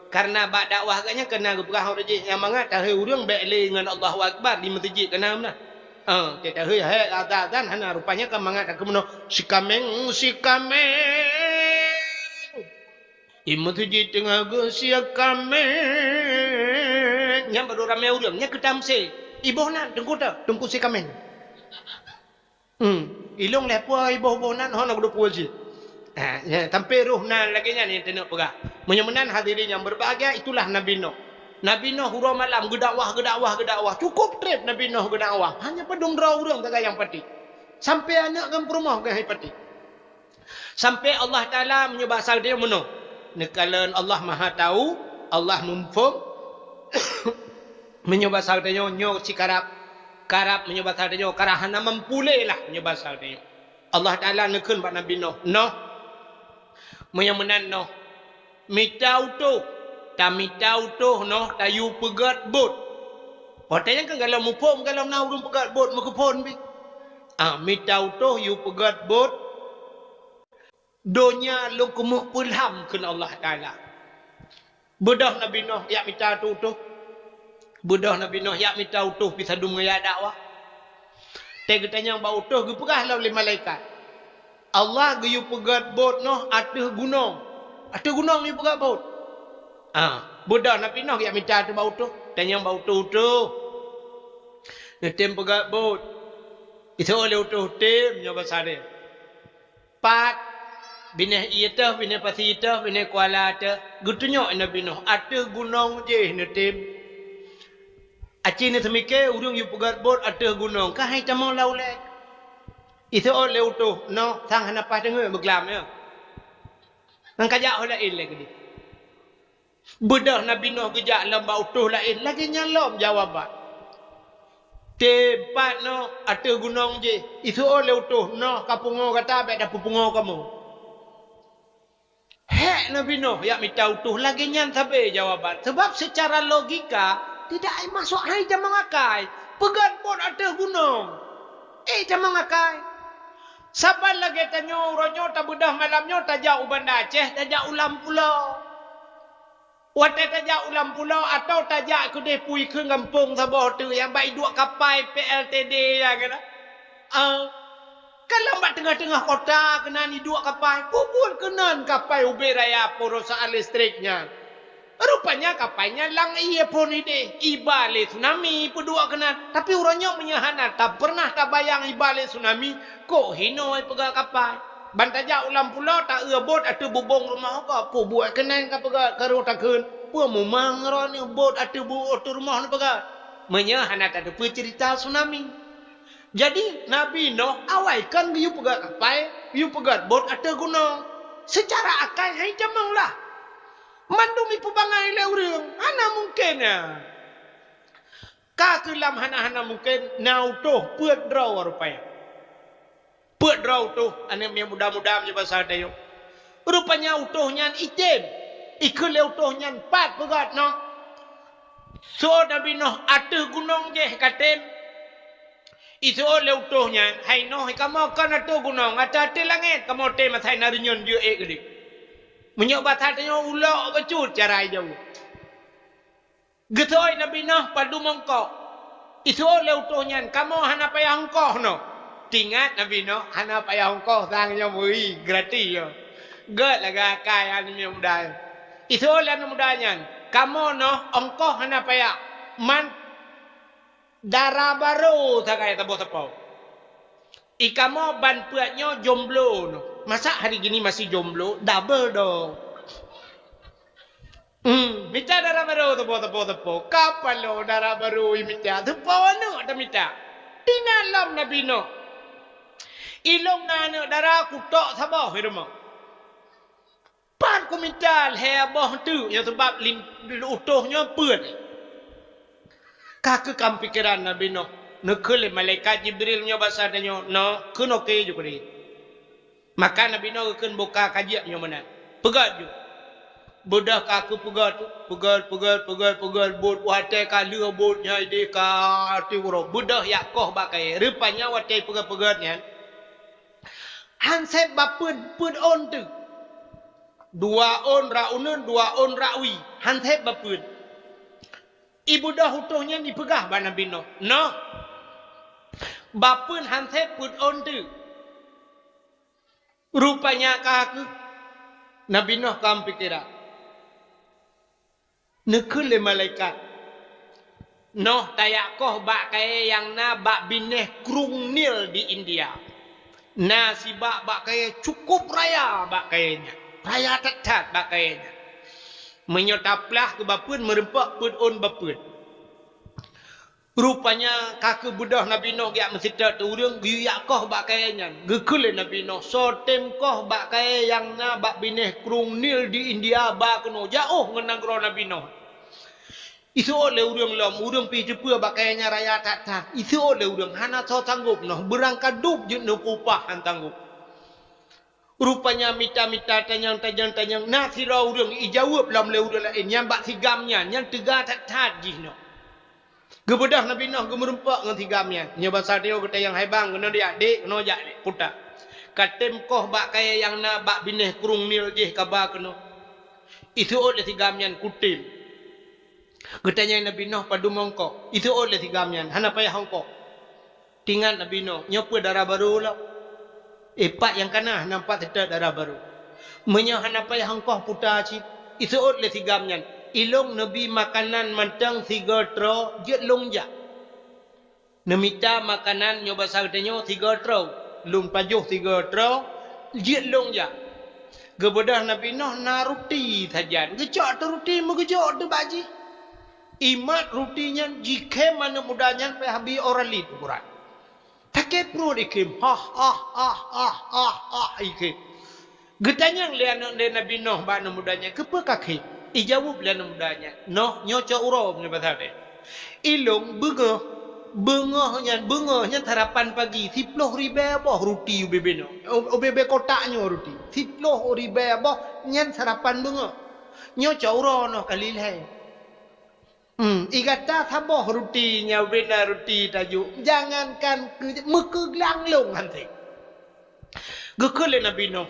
Karena bak dakwah geuh nyan keunan geupeugah ureuëng jih nyang mangat tahôi ureuëng bèk lé ngon Allahu Akbar di meuseujid keunan meunan. Ah, teuh tahôi hai azan-azan hana, rupanya ka mangat takheun meunoe, "Sikameng, sikameng." Di meuseujid teungoh geusie kaméng. Nyan barô ramé ureuëng, nyan keu tamsil. Iboh nan, teungku teuh, teungku sie kaméng. Hmm, ilong lhée peue iboh-boh nan, hana geuduek peue cit. Ha, nyan, sampai roh nan lagée nyan nyang teuneuk peugah. Meunyoe meunan hadirin nyang berbahagia, itulah Nabi Nuh. Nabi Nuh uroe malam geudakwah, geudakwah, geudakwah. Cukup treb Nabi Nuh geudakwah. Hanya padum droe ureuëng sagai nyang patéh. Sampai aneuëk ngon peurumoh geuh hai patéh. Sampai Allah Taala meunyoe basa geutanyoe meunoe. Neukalon Allah Maha Tahu, Allah muphom. Meunyoe basa geutanyoe nyoe sikarab, karab meunyoe basa geutanyoe, karab hana mampu lé lah meunyoe basa geutanyoe. Allah Taala neukheun bak Nabi Nuh, "Nuh, meunyoe meunan Nuh, mita utôh, tamita utôh Nuh tayue peugét bot." Watée nyan kan galom muphom, galom na ureuëng peugét bot meukeuphon pih. Ah, mita utôh yue peugét bot. Donya lôn keumeuk peulham kheun Allah Taala. Beudôh Nabi Nuh jak mita utôh. Beudôh Nabi Nuh jak mita utôh pih sadum ngon jak dakwah. Tée geutanyong bak utôh geupeugah lom lé malaikat, "Allah geuyue peugét bot Nuh ateueh gunong. Ateueh gunong yue peugét bot." Ah, beudôh Nabi Nuh jak mita teuh bak utôh. Tanyong bak utôh, "Utôh, neutem peugét bot?" Iseuôt lé utôh, "Tem," nyoe basa deh. Pat, binéh ié teuh, binéh pasi teuh, binéh kuala teuh, geutunyok Nabi Nuh ateueh gunong jéh neutem. Aci neuseumiké ureuëng yue peugét bot ateueh gunong, ka hai tamong lam ulée. Iseuôt lé utôh, "Noh, sang hana paih teungeut beuglam, ya. Ngon kajak ho laén lé keudeh." Beudôh Nabi Nuh geujak lom bak utôh laén, lagée nyan lom jawaban. "Tem, pat Noh ateueh gunong jéh, iseuôt lé utôh, Noh ka pungoe gata bék tapeupungoe kamoe." Hék Nabi Nuh jak mita utôh, lagée nyan sabe jawaban. Sebab secara logika, tidak masuk hai tamong akai. Peugét bot ateueh gunong. Eh, tamong akai. Saban lagée tanyoe uroe nyoe tabeudôh malam nyoe tajak u Banda Aceh, tajak u Lam Pulo. Watée tajak u Lam Pulo atawa tajak keudeh pui kheun gampông saboh teuk nyang bak iduek kapai P L T D nyang keunan. Ah, ka lom bak teungoh-teungoh kota keunan iduek kapai, peubuet keunan kapai ubé raya perusahaan listrik nyan. Rupanya kapai nyan lam ié phon ideh, iba lé tsunami peuduek keunan. Tapi uroe nyoe meunyoe hana tapeureunah tabayang iba lé tsunami, kok hinoe peugét kapai. Ban tajak u Lam Pulo, taeu bot ateueh bubông rumoh gob, peubuet keunan ka peugét, ka rôh takheun, peue mumang droeneuh bot ateueh bu-, ateueh rumoh neupeugét. Meunyoe hana tateupeue ceurita tsunami. Jadi, Nabi Nuh awai kan geuyue peugét kapai, geuyue peugét bot ateueh gunong. Seucara akai hai tamong lah. Mandum ipeubangai lé ureuëng, hana mungken nyan. Ka keuh lam hana-hana mungken, na utôh peuet droe rupanya. Peuet droe utôh, aneuëk miet muda-muda meunyoe basa tanyoe. Rupanya utôh nyan item. Ikheun lé utôh nyan, "Pat peugét Noh?" Seuôt Nabi Nuh, "Ateueh gunong jéh katem." Iseuôt lé utôh nyan, "Hai Noh, kamoe kon ateueh gunong, ateueh-ateueh langét kamoe tem asai na reunyeun jeuet ék keudeh." Meunyoe basa tanyoe ulok bacut cara ijaweueb. Geuseuôt Nabi Nuh padum ongkoh. Iseuôt lé utôh nyan, "Kamoe hana payah ongkoh Noh." Teuingat Nabi Nuh hana payah ongkoh, sang nyoe meuri, gratis nyoe. Gét lagée akai aneuëk miet muda nyan. Iseuôt lé aneuëk muda nyan, "Kamoe Noh ongkoh hana payah. Man dara barô sagai saboh sapo. I kamoe ban peuet nyoe jomblo Noh. Masa hari gini masih jomblo, double dong." Hmm, mita dara barô sapo, sapo, sapo. Ka paloe dara barô imita, sapo aneuëk tamita. Teuingat lom Nabi Nuh. "Ilong na aneuëk dara kutok saboh i rumoh. Pat kumita lhée boh teuk nyoe sabab lin-, utôh nyoe peuet." Ka keuh lam pikeran Nabi Nuh, neukheun lé malaikat Jibril meunyoe basa tanyoe, "Noh, kheun oke ju keudeh." Maka Nabi Nuh geukheun boh ka ka jeuet nyoe meunan. Peugét ju. Beudôh ka keuh peugét, peugét, peugét, peugét, peugét, bot watée ka lheueh bot nyan ideh ka ateueh uroe. Beudôh jak koh bak kayée. Rupanya watée peugét-peugét nyan, han sép bapeuet, peuet ôn teuk. Dua ôn rot uneuen, dua ôn rot wie. Han sép bapeuet. Ibeudôh utôh nyan ipeugah bak Nabi Nuh, "Noh, bapeuet han sép peuet ôn teuk." Rupanya ka keuh Nabi Nuh ka meupikéran. Neukheun lé malaikat, "Noh tajak koh bak kayée nyang na bak binéh Krueng Nil di India. Na sibak bak kayée cukup raya bak kayée nyan. Raya that-that bak kayée nyan. Meunyoe taplah keu bapeuet, meurumpok peuet ôn bapeuet." Rupanya ka keubeudôh Nabi Nuh geujak meusitet ureuëng geuyue jak koh bak kayée nyan. Geukheun lé Nabi Nuh, "Soe tem koh bak kayée nyang na bak binéh Krueng Nil di India ba keunoe, jaôh ngon nanggroe Nabi Nuh." Iseuôt lé ureuëng lom, ureuëng pih teupeue bak kayée nyan raya that-that. Iseuôt lé ureuëng, hana soe sanggôp noh, beurangkat dub jeuet neupeupah han sanggôp. Rupanya mita-mita, tanyong-tanyong, tanyong, na sidroe ureuëng ijaweueb lom lé ureuëng laén, nyan bak si gam nyan, nyan teuga that-that jih nyoe. Geubeudôh Nabi Nuh geumeurumpok ngon si gam nyan. Nyoe basa tanyoe geutanyong, "Hai bang, keunoe jak, dek, keunoe jak, dek, puta. Ka tem koh bak kayée nyang na bak binéh Krueng Nil jih kaba keunoe?" Iseuôt lé si gam nyan, "Kutem." Geutanyong Nabi Nuh, "Padum ongkoh?" Iseuôt lé si gam nyan, "Hana payah ongkoh." Teuingat Nabi Nuh, "Nyoe peue dara barô lom? Eh, pat nyang ka na, hana pat seutôt dara barô." "Meunyoe hana payah ongkoh puta cit," iseuôt lé si gam nyan, "ilôn neubi makanan mantong sigoe troe, jeuet lôn jak." Neumita makanan nyoe basa geutanyoe sigoe troe, lôn pajoh sigoe troe, jeuet lôn jak. Geubeudôh Nabi Nuh na ruti sajan, geucok teuh ruti, meugeujok teuh bak jih. Imat ruti nyan jikhém aneuëk muda nyan payah bi ora lét ukuran. Sakét pruet ikhém, hah, hah, hah, hah, hah, hah, ikhém. Geutanyong lé aneuëk lé Nabi Nuh bak aneuëk muda nyan, "Keupeue ka khém?" Ijaweueb lé aneuëk muda nyan, "Noh, nyoe cok uroe meunyoe basa teuh. Ilôn beungoh, beungoh nyan, beungoh nyan sarapan pagi, siploh ribée boh ruti ubé-bé nyoe, ubé-bé kotak nyoe ruti, siploh ribée boh nyan sarapan beungoh. Nyoe cok uroe noh kali lhée." Hmm, i gata saboh ruti nyang bina ruti tajok, jangankan keu meukeuglang lôn han tem. Geukheun lé Nabi Nuh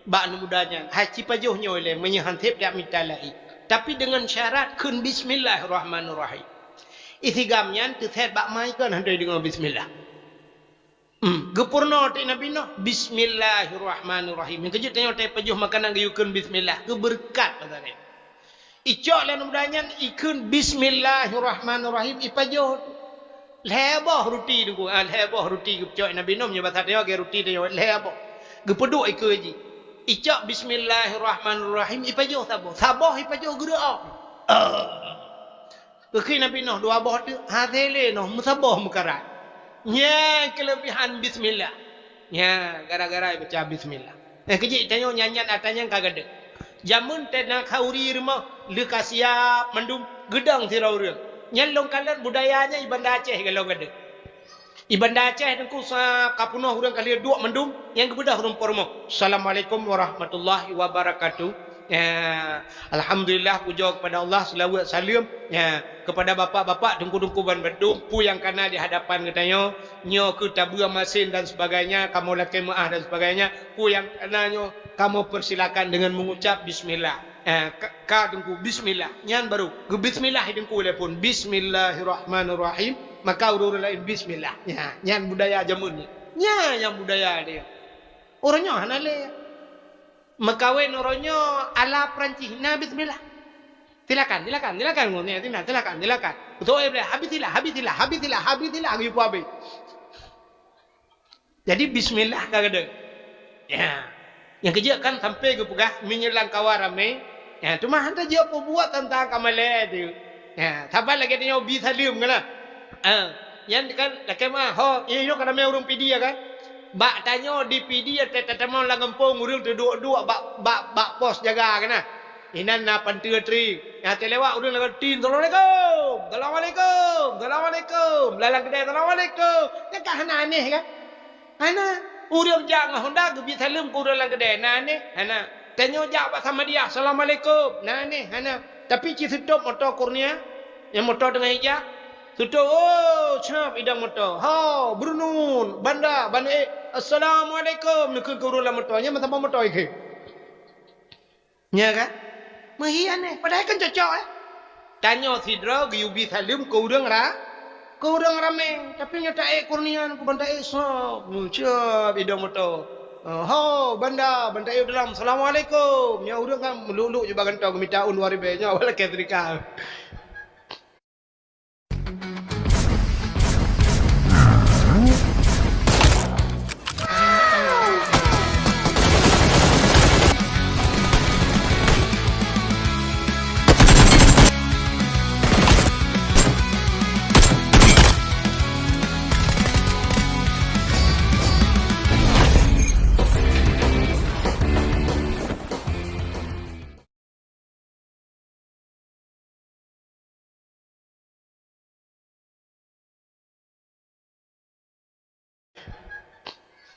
bak aneuëk muda nyan, "Hai, ci pajoh nyoe lé, meunyoe han tem dak mita laén. Tapi deungon syarat kheun bismillahirrahmanirrahim." Isi gam nyan teusét bak mai kon han deungoe bismillah. Hmm, geupeurunoe teuk Nabi Nuh, "Bismillahirrahmanirrahim." Nyang keujeuet tanyoe tapajoh makanan geuyue kheun bismillah, geubeureukat masa nyan. Icok lé aneuëk muda nyan, ikheun bismillahirrahmanirrahim, ipajoh. Lhée boh ruti teungku, ah, lhée boh ruti geupeucok Nabi Nuh, meunyoe basa tanyoe lagée ruti tanyoe, lhée boh. Geupeuduek ikeue jih. Icok bismillahirrahmanirrahim, ipajoh saboh. Saboh ipajoh geureuok. Ah. Geukheun Nabi Nuh dua boh teuk, hase lé noh meusaboh meukarat. Nyan keuleubehan bismillah. Nyan gara-gara baca bismillah. Eh, keujeuet tanyoe nyan-nyan ata nyan ka gadeuh. Jameun teuh na khauri rumoh, lheueh ka siap mandum, geudong sidroe ureuëng. Nyan lôn kalon budaya nyan i Banda Aceh golom gadeuh. I Banda Aceh teungku sa ka peunoh ureuëng ka lheueh duek mandum, nyang geubeudôh ureuëng po rumoh. "Assalamualaikum warahmatullahi wabarakatuh." Ya, alhamdulillah, pujoe kepada Allah, seulaweuet saleuem, ya, kepada bapak-bapak, teungku-teungku ban bandum, peue nyang ka na di hadapan geutanyoe, nyoe keuh tabeue masin dan sebagainya, kamoe lakée meuáh dan sebagainya, peue nyang ka na nyoe, kamoe persilakan dengan mengucap bismillah. Eh, ka, ka teungku, bismillah. Nyan baru. Geubismillah i teungku lé phon. Bismillahirrahmanirrahim. Maka ureuëng-ureuëng laén bismillah. Nyan, nyan budaya jameun nyan. Nyan nyang budaya dia. Ureuëng nyoe hana lé. Meukawen ureuëng nyoe ala Perancis. Na bismillah. Silakan, silakan, silakan. Ngon ni, sina, silakan, silakan. Beutôi boleh. Habis silah, habis silah, habis silah, habis silah. Geuyue peuhabéh. Jadi, bismillah ka gadeuh. Ya. Nyang keujeuet kan sampai geupeugah, meunyoe lam kawan ramé, ya, teuma hana jeuet peubuet teuntang ka malée tu. Ya, saban lagée tanyoe bi saleuem kan lah. Ha, nyan kan lakée meuáh, ho, nyoe ka ramé ureuëng Pidie kan. Bak tanyoe di Pidie, ta-, tatamong lam gampông ureuëng teuduek-duek bak, bak, bak pos jaga kan lah. Inan na panteue tri. Nyang teulewat ureuëng lagoe tin, "Assalamualaikum! Assalamualaikum! Assalamualaikum!" Lam, lam keudè, "Assalamualaikum!" Nyan ka hana aneh kan? Hana. Ureuëng jak ngon honda geubi saleuem keu ureuëng lam keudè, na aneh? Hana. Tanyoe jak bak Samadiyah, "Assalamualaikum!" Na aneh? Hana. Tapi ci seutop moto Kurnia, nyang moto teungoh ijak, seutop, oh, cap idong moto. Ha, Brunun, Banda, Banda, eh, "Assalamualaikum!" Neukheun keu ureuëng lam moto, nyan meusaboh moto ikheun. Nya kan? Meuhi aneh. Padahai kan cocok, eh? Tanyoe sidroe geuyue bi saleuem keu ureuëng ra-, keu ureuëng ramé. Tapi nyoe taék Kurnia, keu ban taék sop. Mucop idong moto. Oh, ho, banda, banda yue dalam. Assalamualaikum. Nyoe ureueng kan meuluk-luk jubah gantoe geumita un dua ribèe. Nyoe awak lakèe seudekah.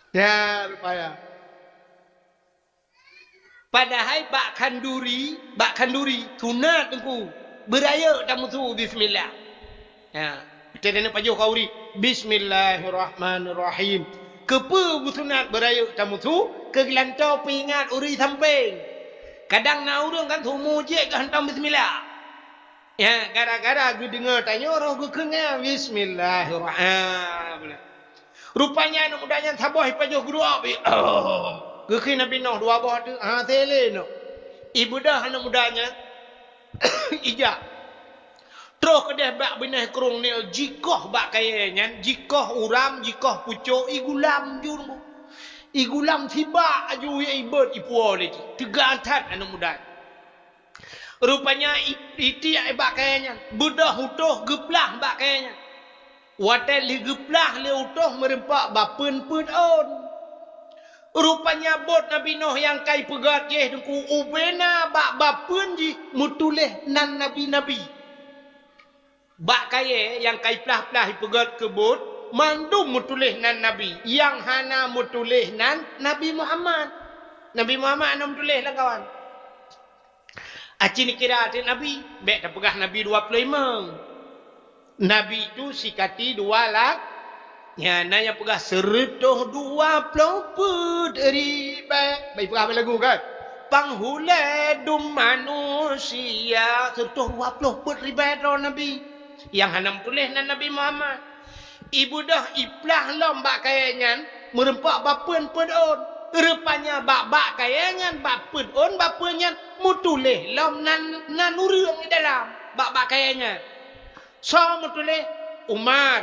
Ya, rupanya. Padahai bak khanduri, bak khanduri sunat Teungku, beurayeuk tameusu bismillah. Ya, kita kena pajoh khanduri. Bismillahirrahmanirrahim. Keupeue beusunat beurayeuk tameusu? Keu geulantoe peuingat ureueng sampéng. Kadang na ureueng kan seumujék geuhantom bismillah. Ya, gara-gara geudeungoe tanyoe roh geukheun nyan, bismillahirrahmanirrahim. Rupanya aneuk muda nyan saboh ipajoh geuruok bi. Oh. Geukheun Nabi Nuh dua boh teuk, ha, tele noh. Ibeudôh aneuk muda nyan, ijak. Troh keudeh bak binéh krueng Nil, jikoh bak kayèe nyan, jikoh uram, jikoh pucok, igulam jun. Igulam sibak aju, ya ibeuet ipuwoe lé jih. Teuga that aneuk muda nyan. Rupanya i-, itiek bak kayèe nyan, beudôh utôh geuplah bak kayèe nyan. Watèe lheueh geuplah lé utôh meurumpok bapeuen peuet ôn. Rupanya bot Nabi Nuh nyang ka ipeugèt jih Teungku ubena bak bapeuen jih meutuléh nan nabi-nabi. Bak kayèe nyang ka iplah-plah ipeugèt keu bot, mandum meutuléh nan nabi, nyang hana meutuléh nan Nabi Muhammad. Nabi Muhammad hana meutuléh lam kawan. Aci neukira ateueh nabi, bèk tapeugah nabi dua ploh limong. Nabi tu sikati dua lak, nyan na nyang peugah seureutôh dua ploh peuet ribèe. Bèk peugah bak lagu kan? Panghulèe dum manusia, seureutôh dua ploh peuet ribèe droe nabi. Nyang hana meutuléh nan Nabi Muhammad. Ibeudôh iplah lom bak kayèe nyan, meurumpok bapeuen peuet ôn. Rupanya bak, bak kayèe nyan, bak peuet ôn bapeuen nyan meutuléh lom nan, nan ureueng di dalam bak, bak kayèe nyan. Soe meutuléh? Umar,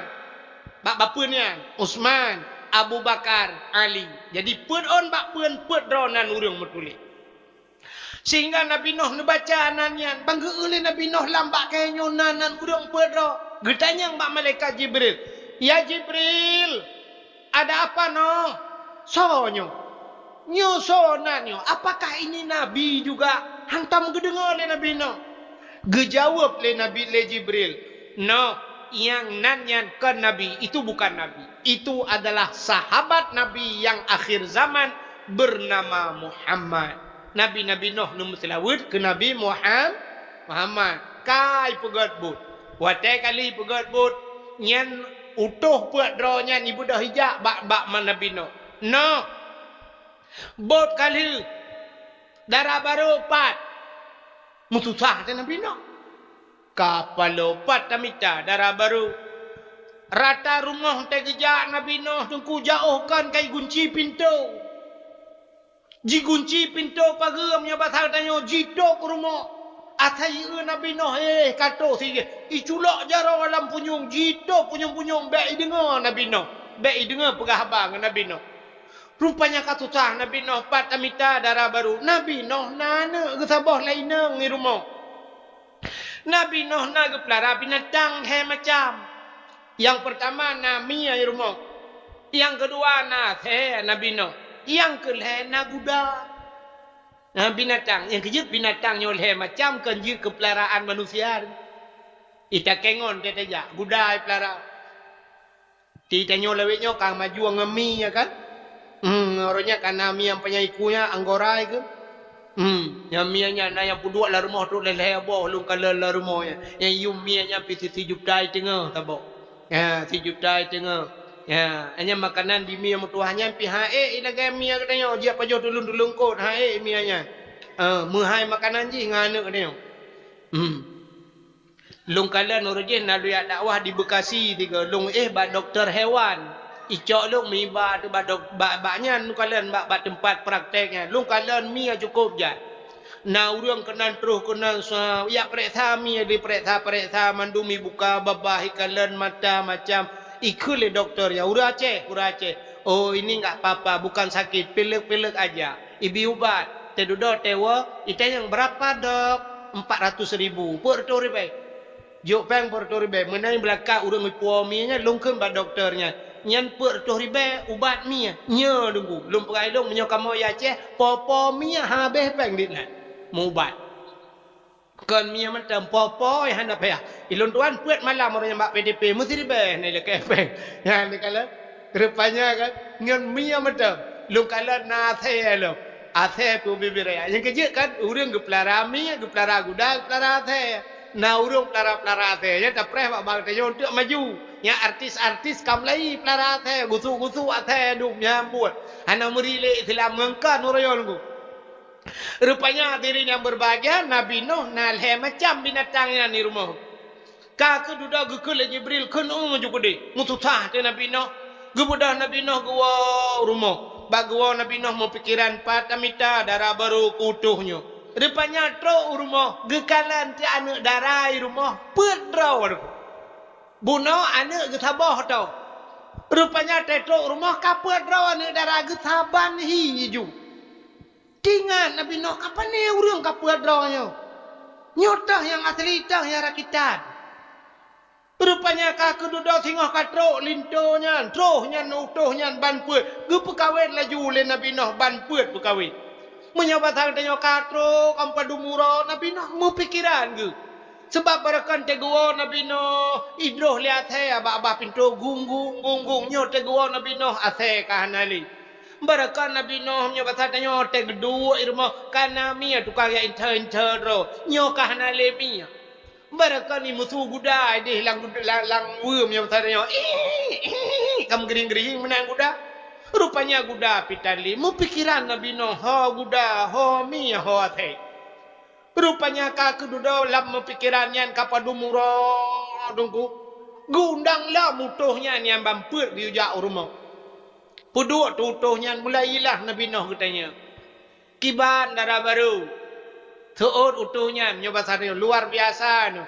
bak bapeuen nyan, Utsman, Abu Bakar, Ali. Jadi peuet ôn bapeuen peuet droe nan ureueng meutuléh. Sehingga Nabi Nuh neubaca nan nyan, ban geu-eu lé Nabi Nuh lam bak kayèe nyoe na nan ureueng peuet droe. Geutanyong bak malaikat Jibril, "Ya Jibril, ada apa Nuh? Soe nyoe? Nyoe soe nan nyoe? Apakah ini nabi juga?" Hantom geudeungoe lé Nabi Nuh. Geujaweueb lé Nabi, lé Jibril, "Noh, nyang nan nyan kon nabi, itu bukan nabi. Itu adalah sahabat Nabi yang akhir zaman bernama Muhammad." Nabi, Nabi Nuh neumeuseulaweuet keu Nabi Muham-, Muhammad. Ka ipeugèt bot. Watèe ka lheueh ipeugèt bot, nyan utôh peuet droe nyan ibeudôh ijak bak, bak Nabi Nuh. "Noh, bot ka lheueh, dara barô pat." Meususah teuh Nabi Nuh. Ka paloe pat tamita dara barô. Rata rumoh teuh geujak Nabi Nuh Teungku, jiôh kon ka igunci pintoe. Jigunci pintoe pageue, meunyoe basa tanyoe jitôp rumoh. Asai ié Nabi Nuh, eh, ka tôh sigeh. Iculok jaroe lam punyueng, jitôp punyueng-punyueng, bèk ideungoe Nabi Nuh. Bèk ideungoe peugah haba ngon Nabi Nuh. Rupanya ka susah Nabi Nuh pat tamita dara barô. Nabi Nuh na aneuk geusaboh lé inong di rumoh. Nabi Nuh na geupeulara binatang lhèe macam. Nyang peurtama na mie di rumoh. Nyang keudua na asèe Nabi Nuh. Nyang keulhèe na guda. Na binatang, nyang keujeuet binatang nyoe lhèe macam kon jeuet keu peularaan manusia. Itakèe ngon teuh tajak, guda ipeulara. Di tanyoe lawét nyoe ka maju ngon mie, ya kan? Hmm, uroe nyan ka na mie nyang panyang iku nyan, angora keuh. Hmm, nyang mie nyan na nyang peuduek lam rumoh trok lhèe-lhèe boh lôn kalon lam rumoh nyan. Nyang yum mie nyan pih si-, sijuta i teungoh saboh. Ya, sijuta i teungoh. Ya, nyan makanan di mie meutuwah nyan pih han ék lagèe mie geutanyoe, jeuet pajoh tulông-tulông kot, han ék mie nyan. Ah, meuhai makanan jih ngon aneuk geutanyoe. Hmm. Lôn kalon uroe jih na lôn jak dakwah di Bekasi tiga, lôn éh bak dokto hewan. Icok lôn meuiba teuh bak dok-, bak, bak nyan lôn kalon bak, bak teumpat praktek nyan. Lôn kalon mie cukôp jai. Na ureuëng keunan troh keunan sa-, jak peuriksa mie, dipeuriksa-peuriksa, mandum ibuka babah, ikalon mata macam. Ikheun lé dokto nyan, "Ureuëng Aceh, ureuëng Aceh. Oh, ini enggak apa-apa, bukan sakit, pilek-pilek aja. Ibi ubat, teududoe teuwoe." Itanyong, "Berapa, Dok?" "Empat ratus ribu." "Peuet reutôh ribèe." Jok péng peuet reutôh ribèe. Meunan beulakak ureuëng ipuwoe mie nyan, lôn kheun bak dokto nyan, "Nyan peuet reutôh ribèe ubat mie." "Nyo, Teungku." Lôn peugah lé lôn, "Meunyoe kamoe jak Aceh, po-po mie habéh péng dit nyan meuubat. Kon mie mantong, po-po nyang hana payah." Ilôn tuan peuet malam ureuëng nyan bak P D P, meusiribèe na ilakèe péng. Nyan dikalon. Rupanya kan, ngon mie mantong. Lôn kalon na asèe lom. Asèe pih ubé-bé raya. Nyang keujeuet kan, ureuëng geupeulara mie, geupeulara guda, geupeulara asèe. Na ureuëng peulara-peulara asèe, nyan tapreh bak bank tanyoe untuk maju. Nyan artis-artis ka mulai peulara asèe, gusuk-gusuk asèe, dum nyan buet. Hana meuri lé Islam ngon kon uroe nyoe. Rupanya hadirin yang berbahagia, Nabi Nuh na lhèe macam binatang nyan di rumoh. Ka keududoe geukheun lé Jibril, kheun u ju keudeh. Meususah teuh Nabi Nuh. Geubeudôh Nabi Nuh geuwoe u rumoh. Bak geuwoe Nabi Nuh meupikiran, pat tamita dara barô keu utôh nyoe. Rupanya trok u rumoh, geukalon teuh aneuëk dara i rumoh, peuet droe. Bunoe aneuëk geusaboh tho. Rupanya trok u rumoh ka peuet droe aneuëk dara geusaban hi ju. Teuingat Nabi Nuh, "Apa ni ureuëng ka peuet droe nyoe? Nyoe toh nyang asli, toh nyang rakitan." Rupanya ka keududoe singoh ka trok linto nyan, troh nyan utôh nyan ban peuet. Geupeukawen laju lé Nabi Nuh ban peuet peukawen. Meunyoe basa geutanyoe ka trok, ampa dumuro, Nabi Nuh meupikiran geuh. Sabab baroekon teuguwoe Nabi Nuh, idroh lé asèe bak babah pintoe, gung-gung, gung-gung, nyoe teuguwoe Nabi Nuh asèe ka hana lé. Baroekon Nabi Nuh meunyoe basa tanyoe teuh geuduek i rumoh, ka na mie tukang jak inthô-inthô droe, nyoe ka hana lé mie. Baroekon imusu guda ideh lam, lam, lam weuem meunyoe basa tanyoe, ih, ih, ka meugeuring-geuring meunan guda. Rupanya guda pih tan lé. Meupikiran Nabi Nuh, ho guda, ho mie, ho asèe. Rupanya ka keududoe lam meupikiran nyan ka padum uroe Teungku. Geuundang lom utôh nyan nyang ban peuet geuyue jak u rumoh. Peuduek teuh utôh nyan, mulai ilah Nabi Nuh geutanyong, "Kiban dara barô?" Seuôt utôh nyan, meunyoe basa tanyoe, "Luar biasa nyoe.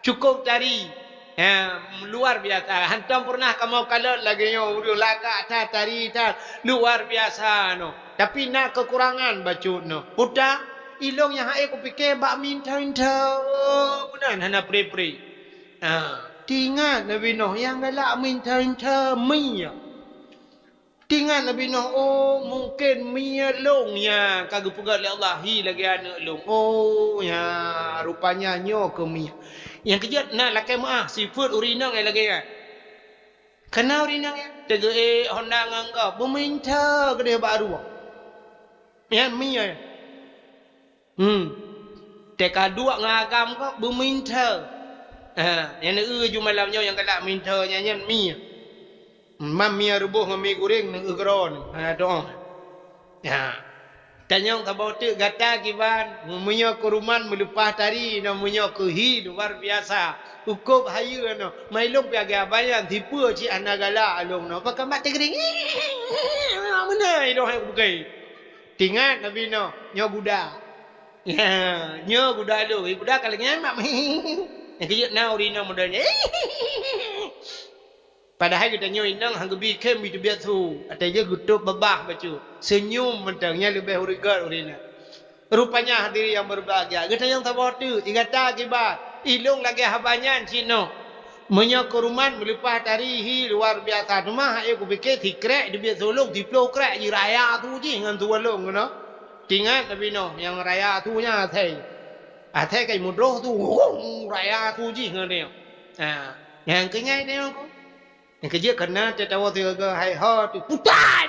Cukôp tari. Ha, luar biasa. Hantom peureunah kamoe kalon lagèe nyoe, ureuëng lagak that, tari that. Luar biasa nyoe. Tapi na keukurangan bacut nyoe." "Peue ta?" "Ilôn nyang hase kupike bak meuinta-inta meunan, hana pre-pre." Ha, teuingat Nabi Nuh nyang galak meuinta-inta mie. Teuingat Nabi Nuh, "Oh, mungken mie lôn nyang ka geupeugöt lé Allah hi lagèe aneuëk lôn. Oh, nya, rupanya nyoe keuh mie." Nyang keujeuet na lakèe meu'ah, sifeuet ureuëng inong nyang lagèe nyan. Kana ureuëng inong nyan teugeuék honda ngon gob, beumeuinta keudeh bak rueng. Nyan mie. Hmm. Teuka duek ngon agam gob beumeuinta. Ha, nyang neueu ju malam nyoe nyang galak meuinta nyan, nyan mie. Mam mie reuboh ngon mie goreng neueu keudroe, hana doa. Ha. Tanyong saboh teuk gata kiban, meunyoe keu ruman meuleupah tari, nyoe meunyoe keu hi luar biasa. Ukôb hayeue nyoe, mai lôn piagée abang nyan, sipeue cit hana galak lôn nyoe. Pakon mat teugiring. Meunan idong hai bukai. Teuingat Nabi Nuh, nyoe guda. Ya, nyoe guda lôn. Eh, guda ka lagèe nyan mak. Nyang keujeuet na ureueng inong model nyan. Padahai geutanyoe inong han geubi khem, bi teubiet su. Até jih geutôb babah bacut. Seunyum mantong, nyan leubeh ureueng gèt ureueng inong. Rupanya hadirin yang berbahagia, geutanyoe saboh teuk, i gata kiban, i lôn lagèe haba nyan cit nyoe. Meunyoe keu ruman meuleupah tari hi luar biasa, teuma hai kupike sikrek teubiet su lôn, siplôh krek jih raya su jih ngon su lôn keunoe. Teuingat Nabi Nuh nyang raya su nyan asèe. Asèe kai mudroh su, raya su jih ngon nyoe. Ha, nyang keu nyan nyoe. Nyang keujeuet keunan tatawa sigoe hai ho teuh putai.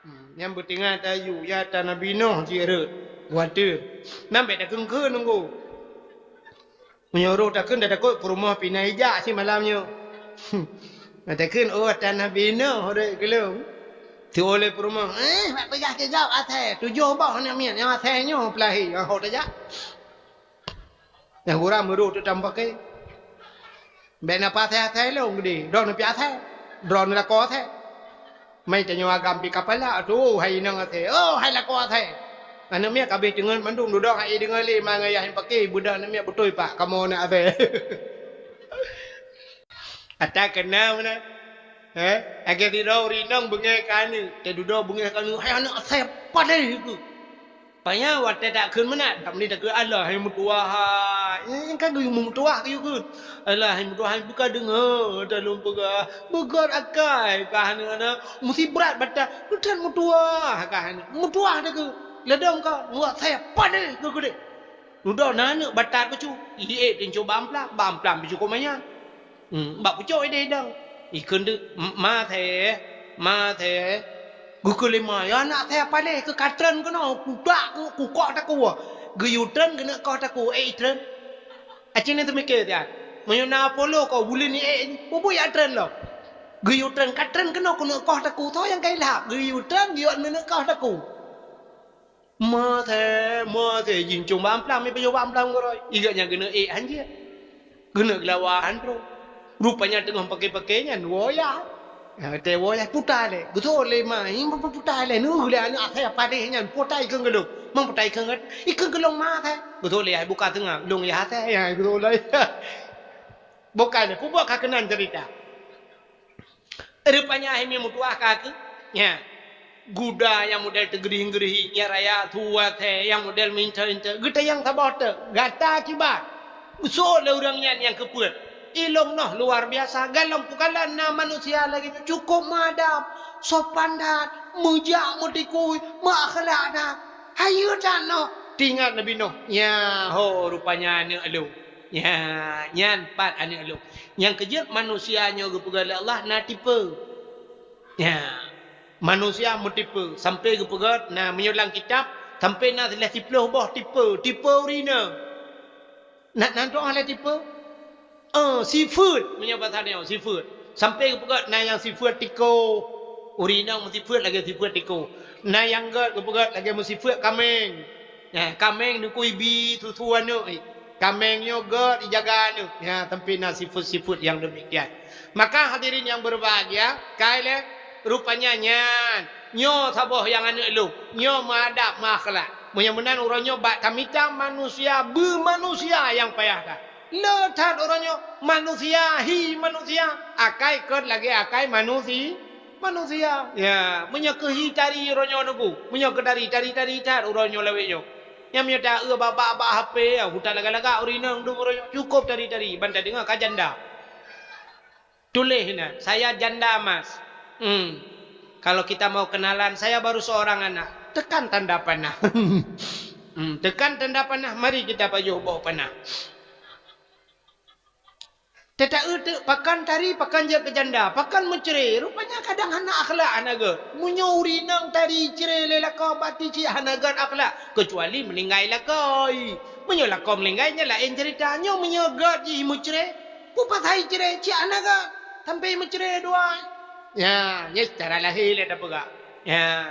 Hmm, nyang beutinggai tayue, ya ta Nabi Nuh jih rhot. Watèe. Nyan bèk takheun-kheun nunggu. Meunyoe roh takheun, tatakot peurumoh pih na ijak simalam nyoe. Takheun, oh, ata Nabi Nuh rhot keu lôn. Teuoleh peurumoh, eh, bak peugah keu gob asèe, tujoh boh aneuk miet nyang asèe nyoe peulahé, nyang ho tajak. Nyang gura meurôh teuk tam paké. Bèk na pasai-asai lôn geude, droeneuh pih asai. Droeneuh lakoe asèe. Mai tanyoe agam pih kapala, atoh hai inong asèe. Oh, hai lakoe asèe. Aneuk miet ka abéh teungeut mandum, dudoe hai deungoe lé ma ngon yah nyang paké, beudoh aneuk miet beutôi pak kamoe aneuk asèe. Ata keunong meunan. Heh, lagèe sidroe ureueng inong beungèh keu aneuk, teududoe beungèh keu aneuk, "Hai aneuk asèe paléh keuh." Panyang watèe takheun meunan, dak meunan takheun, "Allah hai meutuwah hai." Nyan ka geuyue meutuwah geuyue kheun. "Allah hai meutuwah hai, beuka deungö ata lôn peugah. Beugöt akai kah aneuk-aneuk, meusibrat batat, beugöt meutuwah kah aneuk. Meutuwah takheun. Ladôm ka, ngon asèe paléh keuh keudéh." Dudoe na aneuk batat bacut, iék teuncok bak amplam, bak amplam teuncok manyang. Hmm, bak pucok ideh-idong. Ikheun deuk, "Ma asèe, ma asèe." Geukheun lé ma, "Ya aneuk asèe paléh keuh, ka treun keunoe, kutak keu kukok takue." Geuyue treun keuneuk koh takue, ék itreun. Aci nyan teumikir siat. Meunyoe na Apollo koh buleuen iék, peue buet jak treun lom. Geuyue treun, ka treun keunoe keuneuk koh takue, soe nyang ka ilham. Geuyue treun, geuyue keuneuk koh takue. Ma asèe, ma asèe, jincong bak amplam, ipajoh bak amplam keudroe. Igeuh nyan keuneuk ék han jeuet. Keuneuk geulawa han troh. Rupanya teungoh paké-paké nyan woe yah. Ha, watèe woe yah puta lé. Geutôh lé ma, "Ih, pu-, pu-, puta lé. Neuh lé aneuk asèe paléh nyan, puta ikheun keu lôn." "Mang puta ikheun keu, ikheun keu lôn ma asèe?" Geutôh lé yah buka teungoh, "Lôn yah asèe." Ya, geutôh lé. Bukan, peue buet ka keunan cerita. Rupanya hai meutuwah ka keuh. Nya. Guda nyang model teugeurih-geurih, nyang raya tuwah teh, nyang model meuinta-inta. Geutanyong saboh teuk, gata kiban. Soe lé ureueng nyan nyang keupeuet? Ilôn noh luar biasa. Galom peukalon na manusia lagèe nyoe cukôp meuadab, sopan that, meujak meutikui, meuakhlak that. Hayeue that noh. Teuingat Nabi Nuh. Nya ho rupanya aneuk lôn. Nya, nyan pat aneuk lôn. Nyang keujeuet manusia nyoe geupeugah lé Allah na tipe. Nya, manusia meutipe sampai geupeugah na meunyoe lam kitab sampai na lhèe siploh boh tipe, tipe ureueng inong. Na, na droe lhèe tipe? Eh, sifeuet, meunyoe basa nyoe sifeuet. Sampai geupeugah na nyang sifeuet tiko. Ureueng inong meusifeuet lagèe sifeuet tiko. Na nyang gèt geupeugah lagèe meusifeuet kaméng. Nah, kaméng neukui bi susu aneuk. Kaméng nyoe gèt ijaga aneuk. Ya, sampai na sifeuet-sifeuet nyang demikian. Maka hadirin yang berbahagia, kai lé rupanya nyan. Nyoe saboh nyang aneuk lôn. Nyoe meuadab, meuakhlak. Meunyoe meunan uroe nyoe bak tamita manusia beumanusia nyang payah that. Le that uroe nyoe manusia hi manusia. Akai kèt lagèe akai manusi-, manusia. Ya, meunyoe keu hi tari uroe nyoe neubu. Meunyoe keu tari, tari-tari that uroe nyoe lawét nyoe. Nyang meunyoe ta-eu bak-bak, bak H P, ya, hutan lagak-lagak ureueng inong dum uroe nyoe. Cukôp tari-tari, ban tadeungoe ka janda. Tuléh na, "Saya janda emas." Hmm. Kalau kita mau kenalan, "Saya baru seorang anak." Tekan tanda panah. Hmm, tekan tanda panah, mari kita pajoh boh panah. Teuta-eu teuk pakon tari, pakon jeuet keu janda, pakon meucre. Rupanya kadang hana akhlak, hana gèt. Meunyoe ureueng inong tari cre lé lakoe bak ti cit hana gèt akhlak, keucuali meuninggai lakoe. Meunyoe lakoe meuninggai, nyan laén ceurita. Nyoe meunyoe gèt jih meucre, peue pasai cre, cit hana gèt, sampai meucre dua. Nya, nyan secara lahé lé tapeugah. Nya.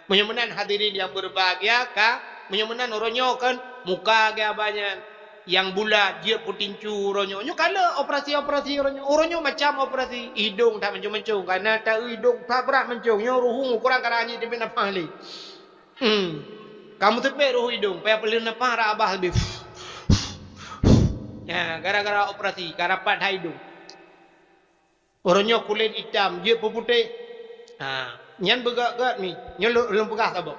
Meunyoe meunan hadirin yang berbahagia ka, meunyoe meunan uroe nyoe kan muka geuh abah nyan nyang bulat jeuet peutincu uroe nyoe. Nyoe ka le operasi-operasi uroe nyoe. Uroe nyoe macam operasi idong that mancong-mancong. Kana ta-eu idong that brat mancong. Nyoe ruhueng ukoran ka ranyi teubiet nafah lé. Hmm. Ka meuteupék ruhueng idong, payah peuleueh nafah rab abah leubeh. Ya, gara-gara operasi, ka rapat that idong. Uroe nyoe kulét itam jeuet peuputéh. Ha, nyan beugèt-gèt mi. Nyoe lôn, lôn peugah saboh.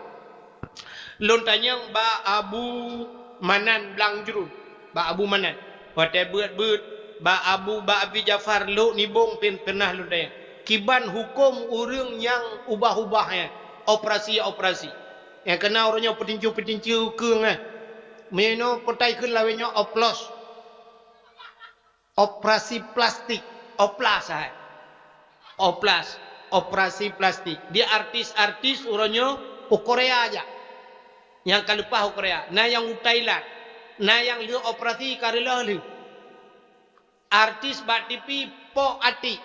Lôn tanyong bak Abu Manan Blang Jruen. Bak Abu Manan. Watèe beuet-beuet bak Abu, bak Abi Jafar Lhok Nibong pih pernah lôn tanyong. Kiban hukôm ureueng nyang ubah-ubah nyan, operasi-operasi. Nyang keuna uroe nyoe peutincu-peutincu keueng nyan. Meunyoe peutai kheun lawét nyoe oplos. Operasi plastik, oplas hai. Oplas, operasi plastik. Di artis-artis uroe nyoe u Korea jak. Nyang ka leupah u Korea, na nyang u Thailand, na nyang lheueh operasi ka reuloh lheueh. Artis bak T V pok atik.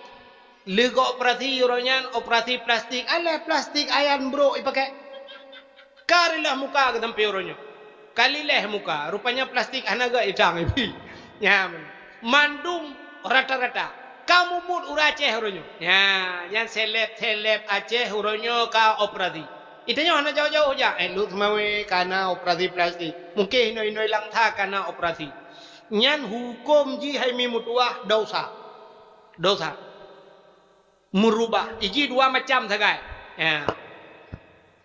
Lheueh geuoperasi uroe nyan operasi plastik, alah plastik ayan brok ipakai. Ka reuloh muka geutampi uroe nyoe. Ka lileh muka, rupanya plastik hana gèt itang ibi. Nyan. Mandum rata-rata. Ka Ka mubuet ureuëng Aceh uroe nyoe. Nya, nyan seleb-seleb Aceh uroe nyoe ka operasi. Itanyoe hana jauh-jauh jak. Eh, Lhokseumawe ka na operasi plastik. Mungken inoi-inoi Langsa ka na operasi. Nyan huköm jih hai mi meutuwah dosa. Dosa. Meurubah. Iji dua macam sagai. Ya.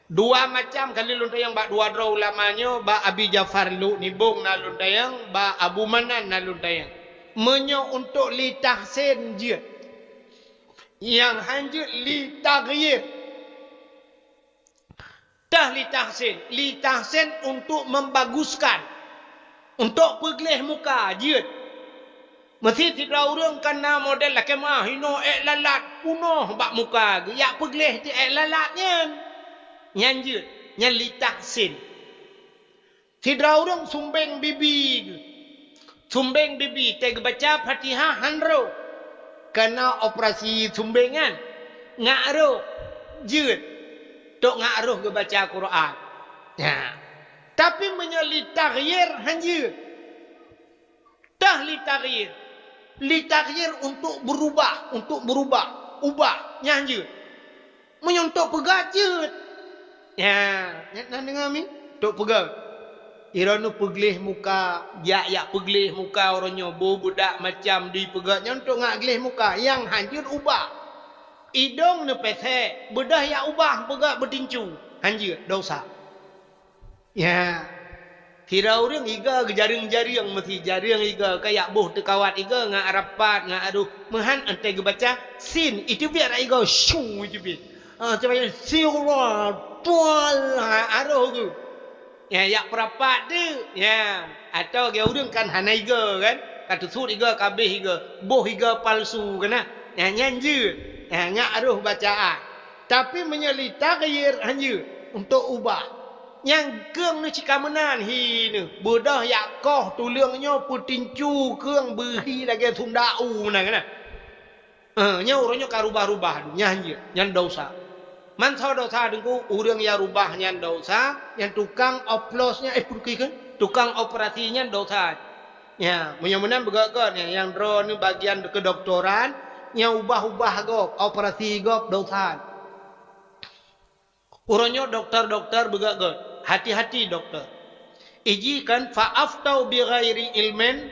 Dua macam kali lôn tanyong bak dua droe ulama nyoe, bak Abi Jafar Luk Nibong na lôn tanyong, bak Abu Manan na lôn tanyong. Meunyoe untuk li tahsin jeuet. Nyang han jeuet li taghyir. Tah li tahsin. Li tahsin untuk membaguskan. Untuk peugleh muka jeuet. Meusi sidroe ureuëng ka na model lakée meuah hinoe ék lalat punoh bak muka geuh, jak peugleh ti ék lalat nyan. Nyan jeuet, nyan li tahsin. Sidroe ureuëng sumbeng bibi geuh. Sumbeng bibi, teuh geubaca Fatihah han rôh. Ka na operasi sumbeng nyan. Ngak rôh, jeuet. Tok ngak rôh geubaca Quran. Nya. Tapi meunyoe li taghyir han jeuet. Tah li taghyir. Li taghyir untuk berubah, untuk berubah. Ubah, nyan jeuet. Meunyoe untuk peugah jeuet. Ya, nyan na deungoe mi? Untuk peugah. Droeneuh peugleh muka, jak-jak peugleh muka uroe nyoe, boh beudak macam di peugah nyan untuk ngak gleh muka. Nyang han jeuet ubah. Idong neupesek, beudôh jak ubah peugah beutincu. Han jeuet, dosa. Ya. Sidroe ureuëng iga geujareueng-jareueng meusi jareueng iga, ka jak boh teukawat iga ngak rapat, ngak adoh. Meuhan 'oh teuh geubaca sin, iteubiet rak iga, syu iteubiet. Ah, cuba ya, siwa, tual, ha, aroh geuh. Ya, jak peurapat tu. Ya. Atau lagée ureuëng kan hana iga kan? Ka teusut iga, ka abéh iga. Boh iga palsu kan? Ya, nyan jeuet. Ya, ngak aroh bacaan. Tapi meunyoe li taghyir han jeuet untuk ubah. Nyang keueng neuh cit ka meunan hi neuh, beudôh jak koh tuleueng nyoe peutincu keueng beuhi lagée sunda u meunan keunan. Eh, nyoe uroe nyoe ka rubah-rubah, nyan jeuet, nyan dosa. Mansoe dosa Teungku, ureuëng nyang rubah nyan dosa, nyang tukang oplos nyan, eh, peue kheun? Tukang operasi nyan dosa. Ya, meunyoe meunan beugét-gét nyan, nyang droeneuh bagian kedokteran, nyang ubah-ubah gob, operasi gob dosa. Uroe nyoe dokto-dokto beugét-gét. Hati-hati dokto. Iji kan fa aftau bi ghairi ilmin,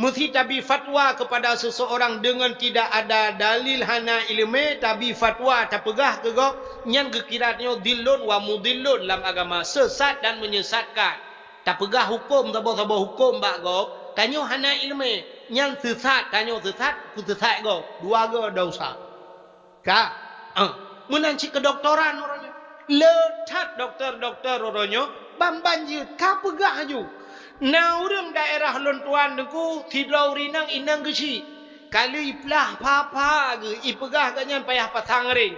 meusi tabi fatwa kepada seseorang dengan tidak ada dalil, hana ileumé, tabi fatwa tapeugah keu gob, nyan geukira nyoe dhillun wa mudhillun lam agama, sesat dan menyesatkan. Tapeugah huköm saboh-saboh huköm bak gob, tanyoe hana ileumé, nyan sesat, tanyoe sesat, peusesat gob. Dua goe dosa. Ka? Eh, meunan cit keudoktoran uroe nyoe. Le that dokto-dokto uroe nyoe, ban-ban jeuet ka peugah laju. Na ureuëng daerah lôn tuan Teungku, sidroe ureuëng inong, inong geuchik. Ka lheueh iplah pha-pha geuh, ipeugah geuh nyan payah pasang ring.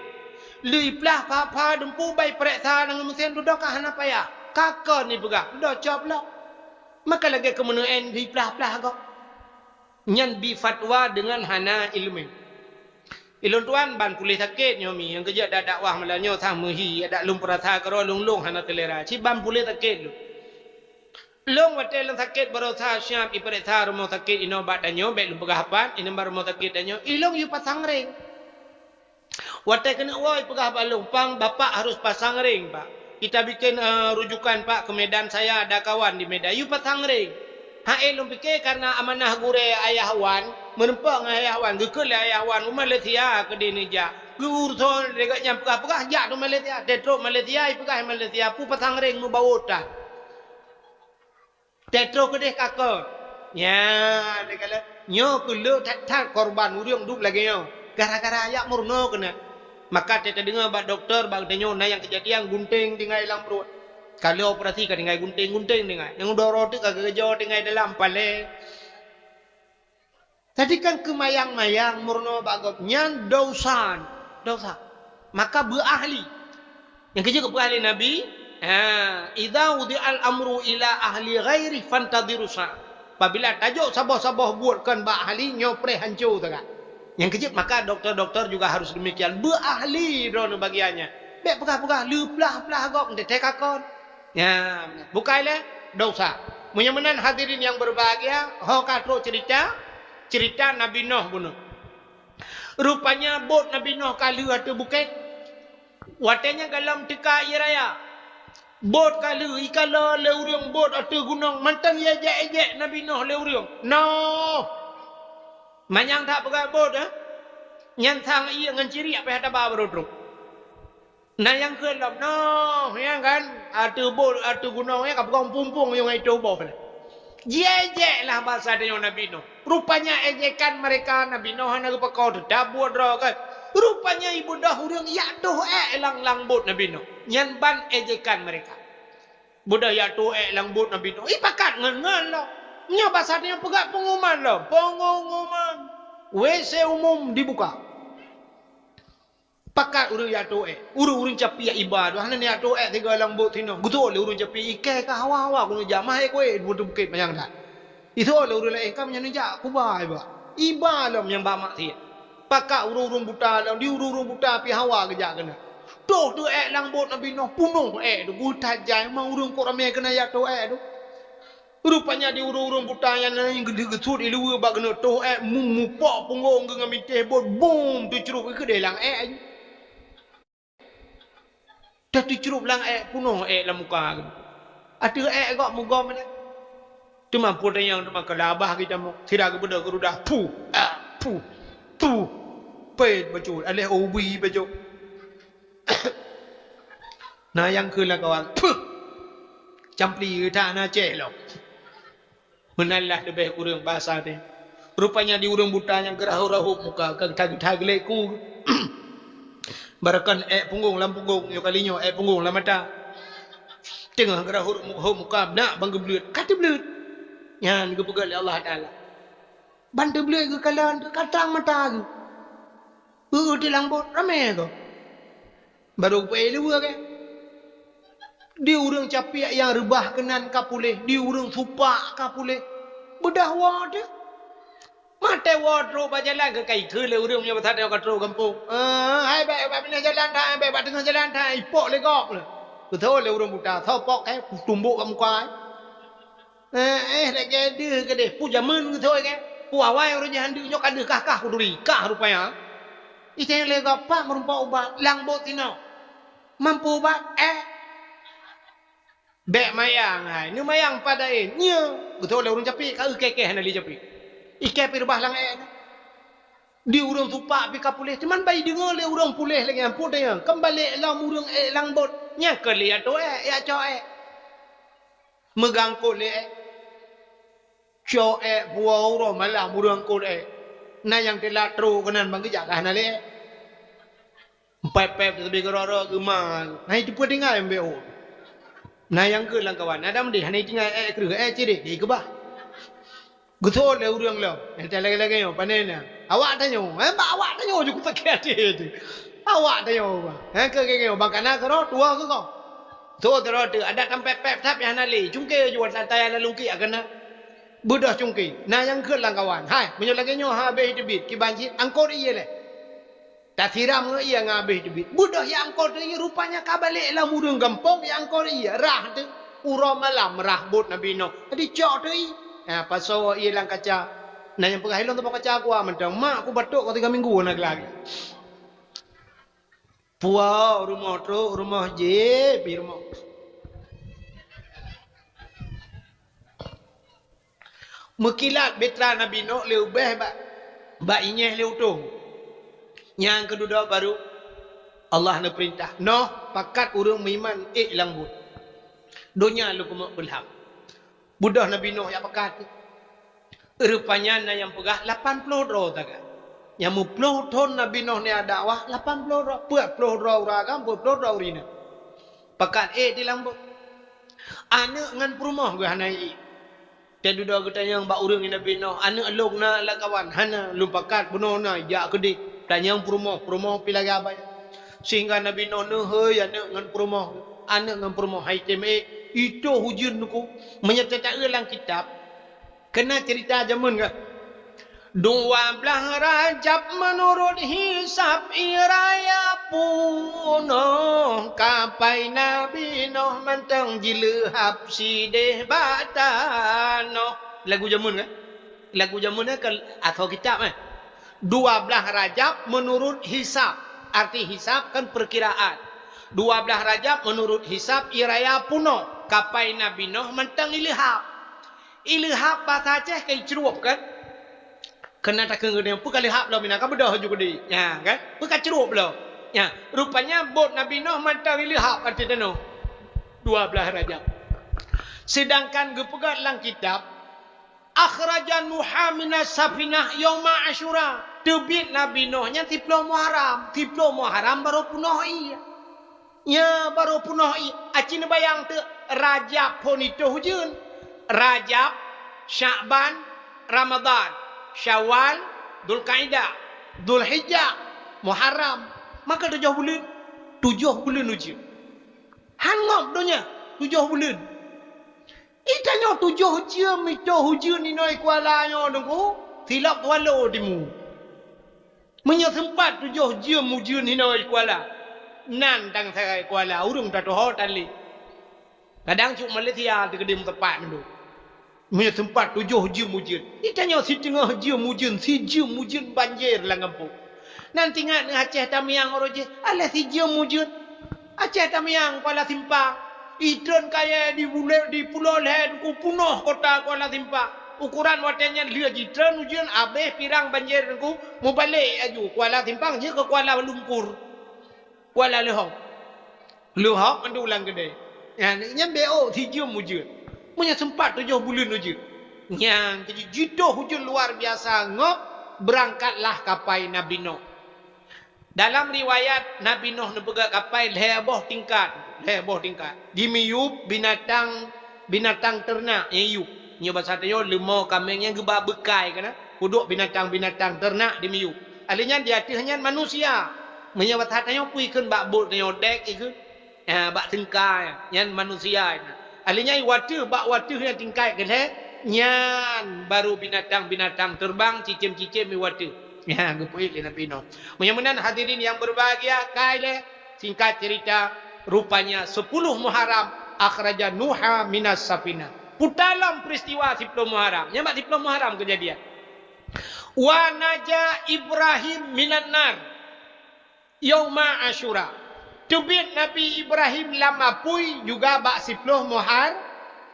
Lheueh iplah pha-pha dumpeue bai peuriksa ngon meusén dudoe ka hana payah. Ka kon ipeugah, dudoe cop lom. Maka lagée keumeuneueng iplah-plah gob. Nyan bi fatwa deungon hana ileumé. Ilôn tuan ban puléh sakét nyoe mi, nyang keujeuet dak dakwah malam nyoe sang meuhi, dak lôn peurasa keudroe lôn-lôn hana seulera. Cit ban puléh sakét lôn. Lôn watée lôn sakét baroesa siab ipeuriksa rumoh sakét inoe bak tanyoe, bék lôn peugah pat, inan bak rumoh sakét tanyoe, ilôn yue pasang ring. Watée keuneuk woe ipeugah bak lôn, "Pang, bapak harus pasang ring, Pak. Kita bikin, eh, rujukan, Pak, ke Medan, saya ada kawan di Medan." Yue pasang ring. Hai lôn pike karena amanah gurée ayah wan, meureumpok ngon ayah wan, geukheun lé ayah wan, "U Malaysia keudeh neujak." Geuuruson lé gobnyan peugah-peugah jak u Malaysia. Teutrok Malaysia, ipeugah Malaysia, peue pasang ring meubawa tan. Teutrok keudeh ka kon. Nyan, nyoe keuh le that-that korban ureuëng duek lagée nyoe. Gara-gara jak meurunoe keunan. Maka teudeungoe bak dokto, bak geutanyoe na nyang keujadian gunténg tinggai lam pruet. Ka lheueh operasi ka tinggai gunténg-gunténg tinggai. Nyang udah roh teuk ka geujoe tinggai dalam palée. Jadi kan keumayang-mayang meurunoe bak gob nyan dosa, dosa. Maka beuahli. Nyang keujeuet geupeugah lé Nabi, ha, "Idza wudi'al amru ila ahli ghairi fantadhiru sa." Apabila tajok saboh-saboh buet kon bak ahli, nyoe preh hanco sagai. Nyang keujeuet maka doktor-doktor juga harus demikian. Beuahli droeneuh bagian nyan. Bék peugah-peugah leuplah-plah gob, teuntée ka kon. Ya, bukai lé dosa. Meunyoe meunan hadirin yang berbahagia, ho ka trok cerita, cerita Nabi Nuh bunoe. Rupanya bot Nabi Noh ka lheueh ateueh bukét. Watée nyan gohlom teuka ié raya. Bot ka lheueh, ikalon lé ureuëng bot ateueh gunong, mantong ijak-ijak Nabi Noh lé ureuëng. Noh! Manyang that peugah bot, eh? Nyan sang ié ngon ciriek pih hana taba baroe trok. Na nyang kheun lom, noh, nyang kan, ateueh bot, ateuh gunong nyan ka peugong pumpung nyang itu boh. Jiék-jék lah basa tanyoe Nabi Noh. Rupanya ejekan mereka Nabi Noh hana geupakoe teutab buet droe kan. Rupanya ibeudôh ureuëng jak toh ék lam, lam bot Nabi Noh. Nyan ban ejekan mereka. Beudôh jak toh ék lam bot Nabi Noh. Ipakat ngon-ngon lom. Nyoe basa tanyoe peugah pengumuman lom. Pengumuman. W C umum dibuka. Pakat ureuëng jak toh ék. Ureuëng-ureuëng capiak iba tu, hana jak toh ék sigoe lam bot sinoe. Geutôh lé ureuëng capiak ié ka hawa-hawa keuneuk jak, mahé kuéh di bukét manyang that. Itôh lé ureuëng laén ka meunyan jak kuba iba. Iba lom nyang ba maksiat. Pakat ureuëng-ureuëng buta lom, di ureuëng-ureuëng buta pih hawa geujak keunan. Toh teuh ék lam bot Nabi Noh, punoh ék tu, geuh that jai, ma ureuëng kok ramé keunan jak toh ék tu. Rupanya di ureuëng-ureuëng buta nyan na nyang geudeuh geusut iluweue bak keuneuk toh ék, mu-, mupok punggong geuh ngon minteh bot, bum, teucrup i keudeh lam ék. Teucrup lam ék, punoh ék lam muka geuh. Ateueh ék gok mugom nyan. Teuma peue tanyong teuma keu labah geutamong. Sira geubeudôh geurudah, puh, ah, puh, puh. Pét bacut, aléh ubi bacut. Na nyang kheun lam kawan, "Puh! Campli that na céh lom." Meunan lah leubeh kureueng basa teuh. Rupanya di ureueng buta nyang geurahop-rahop muka, ka geuthai-geuthai geulék ku. Barokon ék punggong lam punggong, nyoe kali nyoe ék punggong lam mata. Teungoh geurahop mu-, hop muka, beunak ban geubleuet, ka teubleuet. Nyan geupeugah lé Allah Taala. Ban teubleuet geukalon, geukalon mata geuh. Eu-eu teuh lam bot, ramé gob. Barô geupeuék luweue gét. Di ureueng capiak nyang reubah keunan ka puléh, di ureueng supak ka puléh. Beudôh woe teuh. Maté woe trok bak jalan keu ka ikheun lé ureueng meunyoe bak that ka trok gampông. "Eh, hai bèk bak binéh jalan that, hai bèk bak teungoh jalan that," ipok lé gob lé. Geutho lé ureueng buta, tho pok kèe, tumbok bak muka. Eh, eh, lagèe deuh keudeh. Peue jameun geutho kèe. Peue awai ureueng nyan deuh nyoe ka deuh kah-kah kuduri. Kah rupanya. Iteng lé gob pat meurumpok ubat, lam bot tinoe. Mampu ubat, eh. Bèk mayang hai, neumayang pat daen. Nyo, geutho lé ureueng capiak, ka eu kèe-kèe hana lé capiak. Ikèe pih reubah lam ék nyan. Di ureueng supak pih ka puléh, teuma ban ideungoe lé ureueng puléh lagèe nyan, peue tanyong, kan balek lom ureueng ék lam bot. Nyan keuh lé jak toh ék, jak cok ék. Meugangkot lé ék. Cok ék puwoe uroe malam ureueng angkot ék. Na nyang teulat trok keunan ban geujak ka hana lé ék. Pép-pép teubiet keudroe-droe geuma. Na iteupeue tinggai mbek ôk. Na nyang kheun lam kawan, na dam deh hana itinggai ék kreueh, ék cirek deh keubah. Geutho lé ureueng lom, nyang lagèe-lagèe nyoe, pane na. Awak tanyoe, eh, bak awak tanyoe ju kusakét até teuh. Awak tanyoe, bah. Eh, keu geuh nyoe, ban kana keudroe, tuwoe keu gob. Tho droe teuh, adak tampép-pép that pih hana lé. Cungké ju ata-ata nyang lalong kiek keunan. Beudôh cungké. Na nyang kheun lam kawan, "Hai, meunyoe lagèe nyoe habéh teubiet, kiban cit angkot ie lé." Tasiram ngon ie ngon habéh teubiet. Beudôh jak angkot ie, rupanya ka balek lam ureueng gampông jak angkot ie. Rhah teuh, uroe malam rhah bot Nabi Noh. Jadi cok teuh ie. Ha, pasoe ie lam kaca. Na nyang peugah, "Ilôn teupeu kaca kuah mantong. Mak kubatok ka tiga minggu hana geulari." Puwoe rumoh trok, rumoh jép pih rumoh. Meukilat bahtera Nabi Noh leubeh bak, bak inyéh lé utông. Nyang keududoe barô Allah neupeurintah, "Noh, pakat ureueng meuiman ék lam buet. Donya lôn keumeung peulham." Beudôh Nabi Noh jak pakat. Rupanya na nyang peugah lapan ploh droe taga. Nyang meuploh thon Nabi Noh neujak dakwah, lapan ploh droe, peuet ploh droe ureueng agam, peuet ploh droe ureueng inong. Pakat ék di lam bot. Aneuk ngon peurumoh geuh hana ék. Teududoe geutanyong bak ureueng Nabi Noh, "Aneuk lôn na lam kawan?" "Hana, lôn pakat bunoe na jak keudeh." Tanyong peurumoh, peurumoh pih lagèe abah. Sehingga Nabi Noh neuhôi aneuk ngon peurumoh. Aneuk ngon peurumoh hai tem ék. Itôh ujeuen Teungku. Meunyoe tataeu lam kitab, keunan ceurita jameun geuh. Dua blah Rajab meunurot hisab ie raya punoh, kapai Nabi Noh mantong jileuhab sideh bak tanoh. Lagu jameun geuh. Lagu jameun geuh ka asoe kitab, eh. Dua blaih Rajab menurut hisab. Arti hisab kan perkiraan. Dua blaih Rajab menurut hisab ie raya punoh. Kapai Nabi Nuh mantong ileuhab. Ileuhab basa Aceh ka icrueb kan? Keunan takheun geutanyoe, peue ka leuhab lom inan, ka beudôh ju keudeh. Nya, kan? Peue ka crueb lom. Nya, rupanya bot Nabi Nuh mantong ileuhab ateueh tanoh. Dua blaih Rajab. Sedangkan geupeugah lam kitab, "Akhraja Nuha minas safinah yauma Asyura." Teubiet Nabi Nuh nyan siploh Muharram. Siploh Muharram barô punoh ie. Nya barô punoh ie. Aci neubayang teuk, Rajab phon itôh ujeuen. Rajab, Syakban, Ramadhan, Syawal, Dzulkaidah, Dzulhijjah, Muharram. Maka tujoh buleuen. Tujoh buleuen ujeuen. Han ngop donya, tujoh buleuen. Ih, tanyoe tujoh jeuem itôh ujeuen inoe Kuala nyoe Teungku, silop tualo timu. Meunyoe seumpat tujoh jeuem ujeuen inoe Kuala, nan dang sagai Kuala, ureuëng tatuho tan lé. Kadang cok Malaysia teukeudeueng teupat nyoe. Meunyoe seumpat tujoh jeuem ujeuen, ih, tanyoe siteungoh jeuem ujeuen, sijeuem ujeuen banjir lam gampông. Nan tingat ngon Aceh Tamiang uroe jih, alah sijeuem ujeuen. Aceh Tamiang, Kuala Simpang. Itreun kayée di bulée, di Pulo Lhée Teungku, punoh kota Kuala Simpang. Ukoran watée nyan lheueh jitreun ujeuen, abéh pirang banjir Teungku, mubalek aju Kuala Simpang jeuet keu Kuala Lumpur. Kuala Leuhop. Leuhop mandum lam keudée. Nyan, nyan B O sijeuem ujeuen. Meunyoe seumpat tujoh buleuen ujeuen. Nyan, jitoh ujeuen luar biasa ngop, beurangkatlah kapai Nabi Nuh. Dalam riwayat, Nabi Nuh neupeugah kapai lhée boh tingkat, lhée boh tingkat. Dimiyub binatang, binatang teurenak nyang yub. Nyoe basa tanyoe leumô kaméng nyang geuba beukai kana, peuduek binatang-binatang teurenak dimiyub. Alheuh nyan di ateueh nyan manusia. Meunyoe basa tanyoe peue ikheun bak buet tanyoe dék ikheun. Ya, bak teungka nyan, nyan manusia nyan. Alheuh nyan wateuh, bak wateuh nyang tingkat keulhée, nyan barô binatang-binatang teureubang, cicém-cicém di wateuh. Ya, geupeuék lé Nabi Nuh. Meunyoe meunan hadirin nyang beureubahagia, kai lé, singkat cerita, rupanya sepuluh Muharram, akhraja Nuha minas safinah. Puta lom peristiwa siploh Muharram. Nyan bak siploh Muharram keujadian. Wa naja Ibrahim minan nar. Yauma Asyura. Teubiet Nabi Ibrahim lam apui juga bak siploh Muhar-,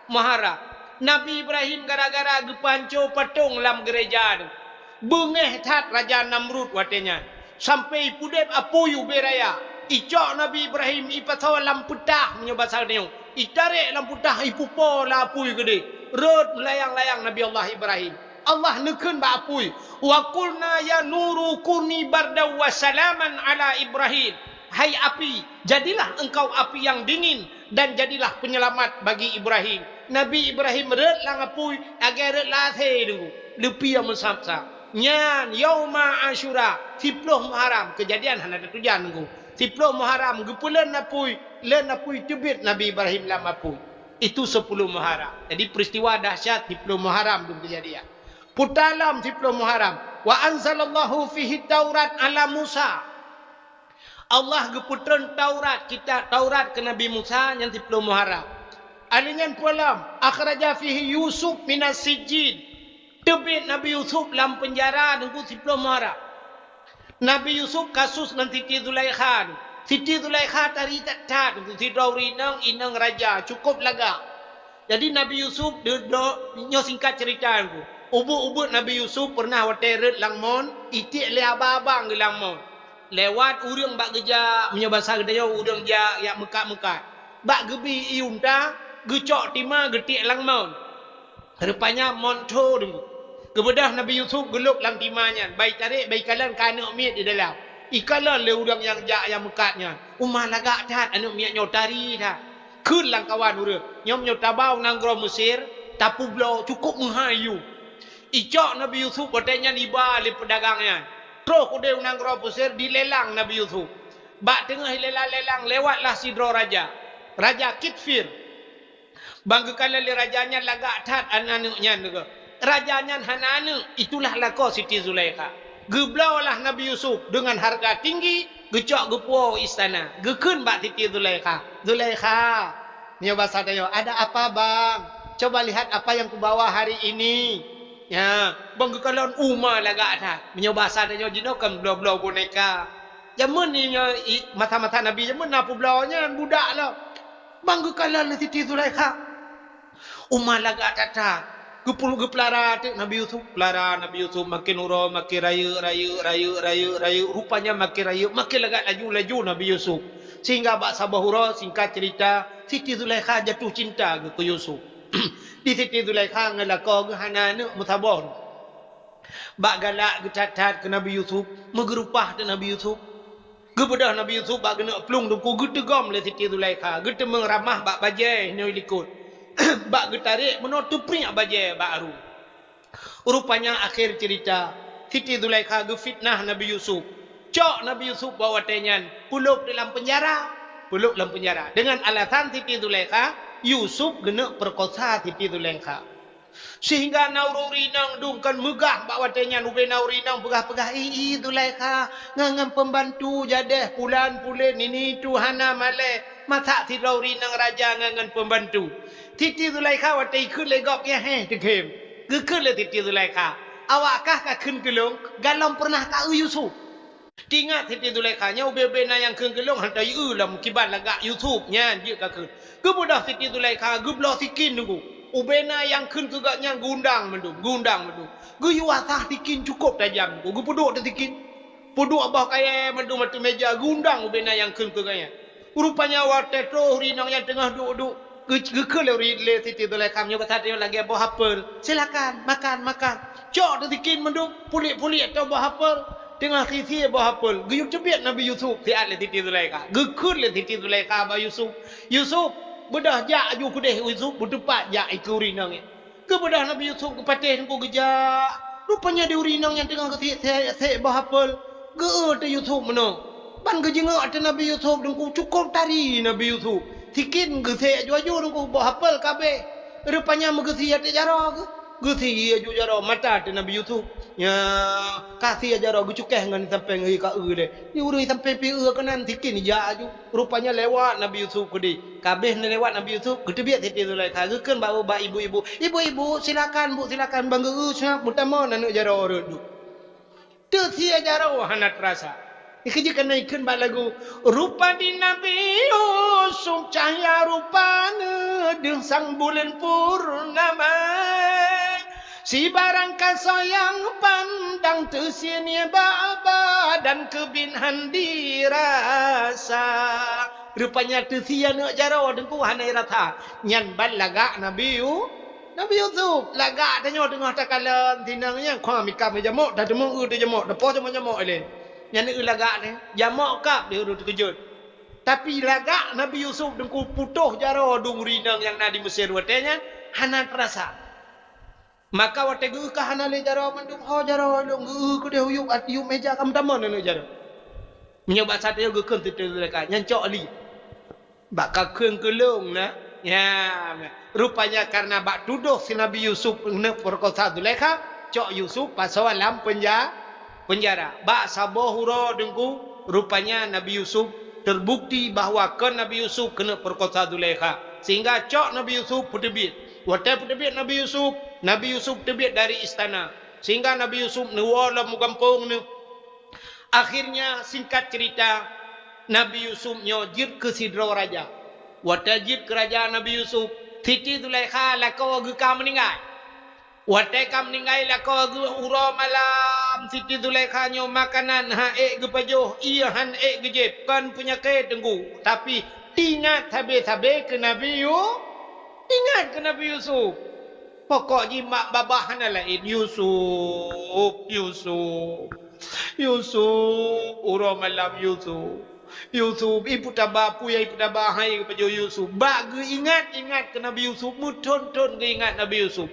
Muharram. Nabi Ibrahim gara-gara geupeuhanco patong lam geureja nyan. Beungéh that Raja Namrud watée nyan. Sampoe ipudeb apui ubé raya. Icok Nabi Ibrahim ipasoe lam peutah meunyoe basa tanyoe. Itarek lam peutah ipupo lam apui keudeh. Rhot layang-layang Nabi Allah Ibrahim. Allah neukheun bak apui, "Wa qulna ya nuru kuni bardan wa salaman ala Ibrahim." Hai api, jadilah engkau api yang dingin dan jadilah penyelamat bagi Ibrahim. Nabi Ibrahim rhot lam apui, lagée rhot lam asée Teungku, leupie meusab-sab. Nyan yauma Asyura, siploh Muharram, keujadian hana tatujan Teungku. Siploh Muharram geupeuleuen apui, leuen apui teubiet Nabi Ibrahim lam apui. Itu sepuluh Muharram. Jadi peristiwa dahsyat siploh Muharram dum keujadian. Puta lom siploh Muharram. Wa anzalallahu fihi Taurat ala Musa. Allah geupeutreun Taurat, kitab Taurat keu Nabi Musa nyan siploh Muharram. Alheuh nyan peue lom, akhraja fihi Yusuf minas sijjin. Teubiet Nabi Yusuf lam peunjara Teungku siploh Muharram. Nabi Yusuf kasus ngon Siti Zulaikha. Siti Zulaikha tari that-that, sidroe ureuëng inong, inong raja, cukup lagak. Jadi Nabi Yusuf, de-, do-, nyoe singkat cerita Teungku. Ubeut-ubeut Nabi Yusuf pernah watée rhot lam mon, itiek lé abang-abang geuh lam mon. Lewat ureuëng bak geujak, meunyoe basa geutanyoe ureuëng jak, jak meukat-meukat. Bak geubi ié unta, geucok tima geutiek lam mon. Rupanya mon tho Teungku. Geubeudôh Nabi Yusuf geulôb lam tima nyan, bai tarek, bai kalon ka aneuëk miet di dalam. Ikalon lé ureuëng nyang jak nyang meukat nyan. Uma lagak that aneuëk miet nyoe tari that. Kheun lam kawan ureuëng, nyoe meunyoe taba u nanggroe Mesir, tapeubloe cukup meuhai yue. Icok Nabi Yusuf watée nyan iba lé peudagang nyan. Troh keudeh u nanggroe Mesir dilelang Nabi Yusuf. Bak teungoh ilelang-lelang lewatlah sidroe raja. Raja Kitfir. Ban geukalon lé raja nyan lagak that aneuëk nyan Teungku. Raja nyan hana aneuëk, itulah lakoe Siti Zulaikha. Geubloe lah Nabi Yusuf deungon hareuga tinggi, geucok geupuwoe u istana. Geukheun bak Siti Zulaikha, "Zulaikha, nyoe basa tanyoe, ada apa, Bang? Coba lihat apa yang kubawa hari ini." Ya, bang geukalon uma lagak that. Meunyoe basa tanyoe jinoe kan bloe-bloe boneka. Jameun nyoe i-, masa-masa Nabi jameun na peubloe nyan budak lom. Bang geukalon lé Siti Zulaikha. Uma lagak that-that. Geupul-, geupeulara teuk Nabi Yusuf. Peulara Nabi Yusuf makin uroe, makin rayeuk, rayeuk, rayeuk, rayeuk, rayeuk. Rupanya makin rayeuk, makin lagak laju-laju Nabi Yusuf. Sehingga bak saboh uroe, singkat cerita, Siti Zulaikha jatuh cinta geuh keu Yusuf. Di Siti Zulaikha ngon lakoe geuh hana aneuk meusaboh. Bak galak geuthat-that keu Nabi Yusuf, meugeurupah teuk Nabi Yusuf. Geubeudôh Nabi Yusuf bak geuneuk plueng teungku geuteugom lé Siti Zulaikha, geuteumeung ramah bak bajée inoe likot. Bak geutarek meunoe teupriek bajée bak aru. Rupanya akhé cerita, Siti Zulaikha geufitnah Nabi Yusuf. Cok Nabi Yusuf bak watée nyan, peulôb di lam peunjara. Peulôb lam peunjara. Dengan alasan Siti Zulaikha, Yusuf geuneuk peurekosa Siti Zulaikha. Sehingga na ureuëng inong dum kon meugah bak watée nyan, ubena ureuëng inong peugah-peugah, "I, i, Zulaikha, ngon, ngon pembantu jadeh pulan pulen nini tu hana malée, masak sidroe ureuëng inong raja ngon, ngon pembantu." Siti Zulaikha watée ikheun lé gob nyan heh teugém. Geukheun lé Siti Zulaikha, "Awak kah ka kheun keu lôn, galom peureunah ka eu Yusuf." Teuingat Siti Zulaikha nyoe ubé-ubé na nyang kheun keu lôn hantom jieu lom kiban lagak Yusuf nyan jeuet ka kheun. Geubeudôh Siti Zulaikha geubloe sikin teungku. Ubé na nyang kheun keu gobnyan geuundang mandum, geuundang mandum. Geuyue asah sikin cukôp tajam teungku, geupeuduek teuh sikin. Peuduek boh kayée mandum ateueh méja geuundang ubé na nyang kheun keu gobnyan. Rupanya watée troh ureuëng inong nyan teungoh duek-duek, geu-, geukheun lé ureuëng lé Siti Zulaikha nyoe basa tanyoe lagée boh apel. "Silakan, makan, makan." Cok teuh sikin mandum, pulék-pulék ateueh boh apel. Teungoh sie-sie boh apel, geuyue teubiet Nabi Yusuf siat lé Siti Zulaikha. Geukheun lé Siti Zulaikha bak Yusuf, "Yusuf, beudôh jak aju keudeh Yusuf, beuteupat jak ikeue ureuëng inong nyan." Geubeudôh Nabi Yusuf geupatéh teungku geujak. Rupanya di ureuëng inong nyan teungoh geusiek-siek boh apel. Geu-eu teuh Yusuf meunoe. Ban geujeungok ateueh Nabi Yusuf teungku cukôp tari Nabi Yusuf. Sikin geusiek aju-aju teungku boh apel ka abéh. Rupanya meugeusie ateueh jaroe geuh. Geusie aju jaroe mata ateueh Nabi Yusuf. Ya, ka sie jaroe geucukéh ngon sampéng geuh ka eu lé. Di ureuëng sampéng pi eu keunan sikin jak aju. Rupanya lewat Nabi Yusuf keudeh. Ka abéh lewat Nabi Yusuf, geuteubiet Siti Zulaikha, geukheun bak, bak ibu-ibu, "Ibu-ibu, silakan bu, silakan, ban geu-eu seungat meutamong aneuk jaroe rot duek." Teusie jaroe hana teurasa. Ikheun jih keuneuk ikheun bak lagu, "Rupa di Nabi Yusuf, cahya rupa neudeuh sang buleuen purnama. Sibarang kasoe nyang pandang teusie nibak badan keubiet han dirasa." Rupanya teusie aneuk jaroe teungku hana jirasa. Nyan ban lagak Nabi Yu-, Nabi Yusuf. Lagak tanyoe teungoh takalon tinong nyan, kha mika meujamok, tateumeung eu teujamok, tapoh jamok-jamok ilée. Nyan eu lagak nyan, jamok kab di ureuëng teukeujot. Tapi lagak Nabi Yusuf teungku putôh jaroe dum ureuëng inong nyang na di Mesir watée nyan hana teurasa. Maka watée geu-eu ka hana lé jaroe mandum, ho jaroe lôn geu-eu keudeh u yup, at-, yup méja ka meutamong aneuk jaroe. Meunyoe bak saat nyoe geukheun Siti Zulaikha, nyan cok li. Bak ka kheun keu lôn na. Ya, rupanya karena bak tudoh si Nabi Yusuf neuk peurekosa Zulaikha, cok Yusuf pasoe lam penja-, penjara. Bak saboh uroe teungku, rupanya Nabi Yusuf terbukti bahwa kon Nabi Yusuf keuneuk peurekosa Zulaikha. Sehingga cok Nabi Yusuf peuteubiet. Watée peuteubiet Nabi Yusuf, Nabi Yusuf teubiet dari istana. Sehingga Nabi Yusuf neuwoe lom u gampông neuh. Akhirnya, singkat cerita, Nabi Yusuf nyoe jeuet keu sidroe raja. Watée jeuet keu raja Nabi Yusuf, Siti Zulaikha lakoe geuh ka meuninggai. Watée ka meuninggai lakoe geuh uroe malam, Siti Zulaikha nyoe makanan han ék geupajoh, ié han ék geujieb, kon peunyakét teungku, tapi teuingat sabe-sabe keu Nabi Yu-, ingat keu Nabi Yusuf. Pokok jih mak babah hana laén, "Yusuf, Yusuf, Yusuf, uroe malam Yusuf." Yusuf, ipeutaba, peue nyang ipeutaba hai geupajoh Yusuf. Bak geuingat-ingat keu Nabi Yusuf, meuthon-thon geuingat Nabi Yusuf.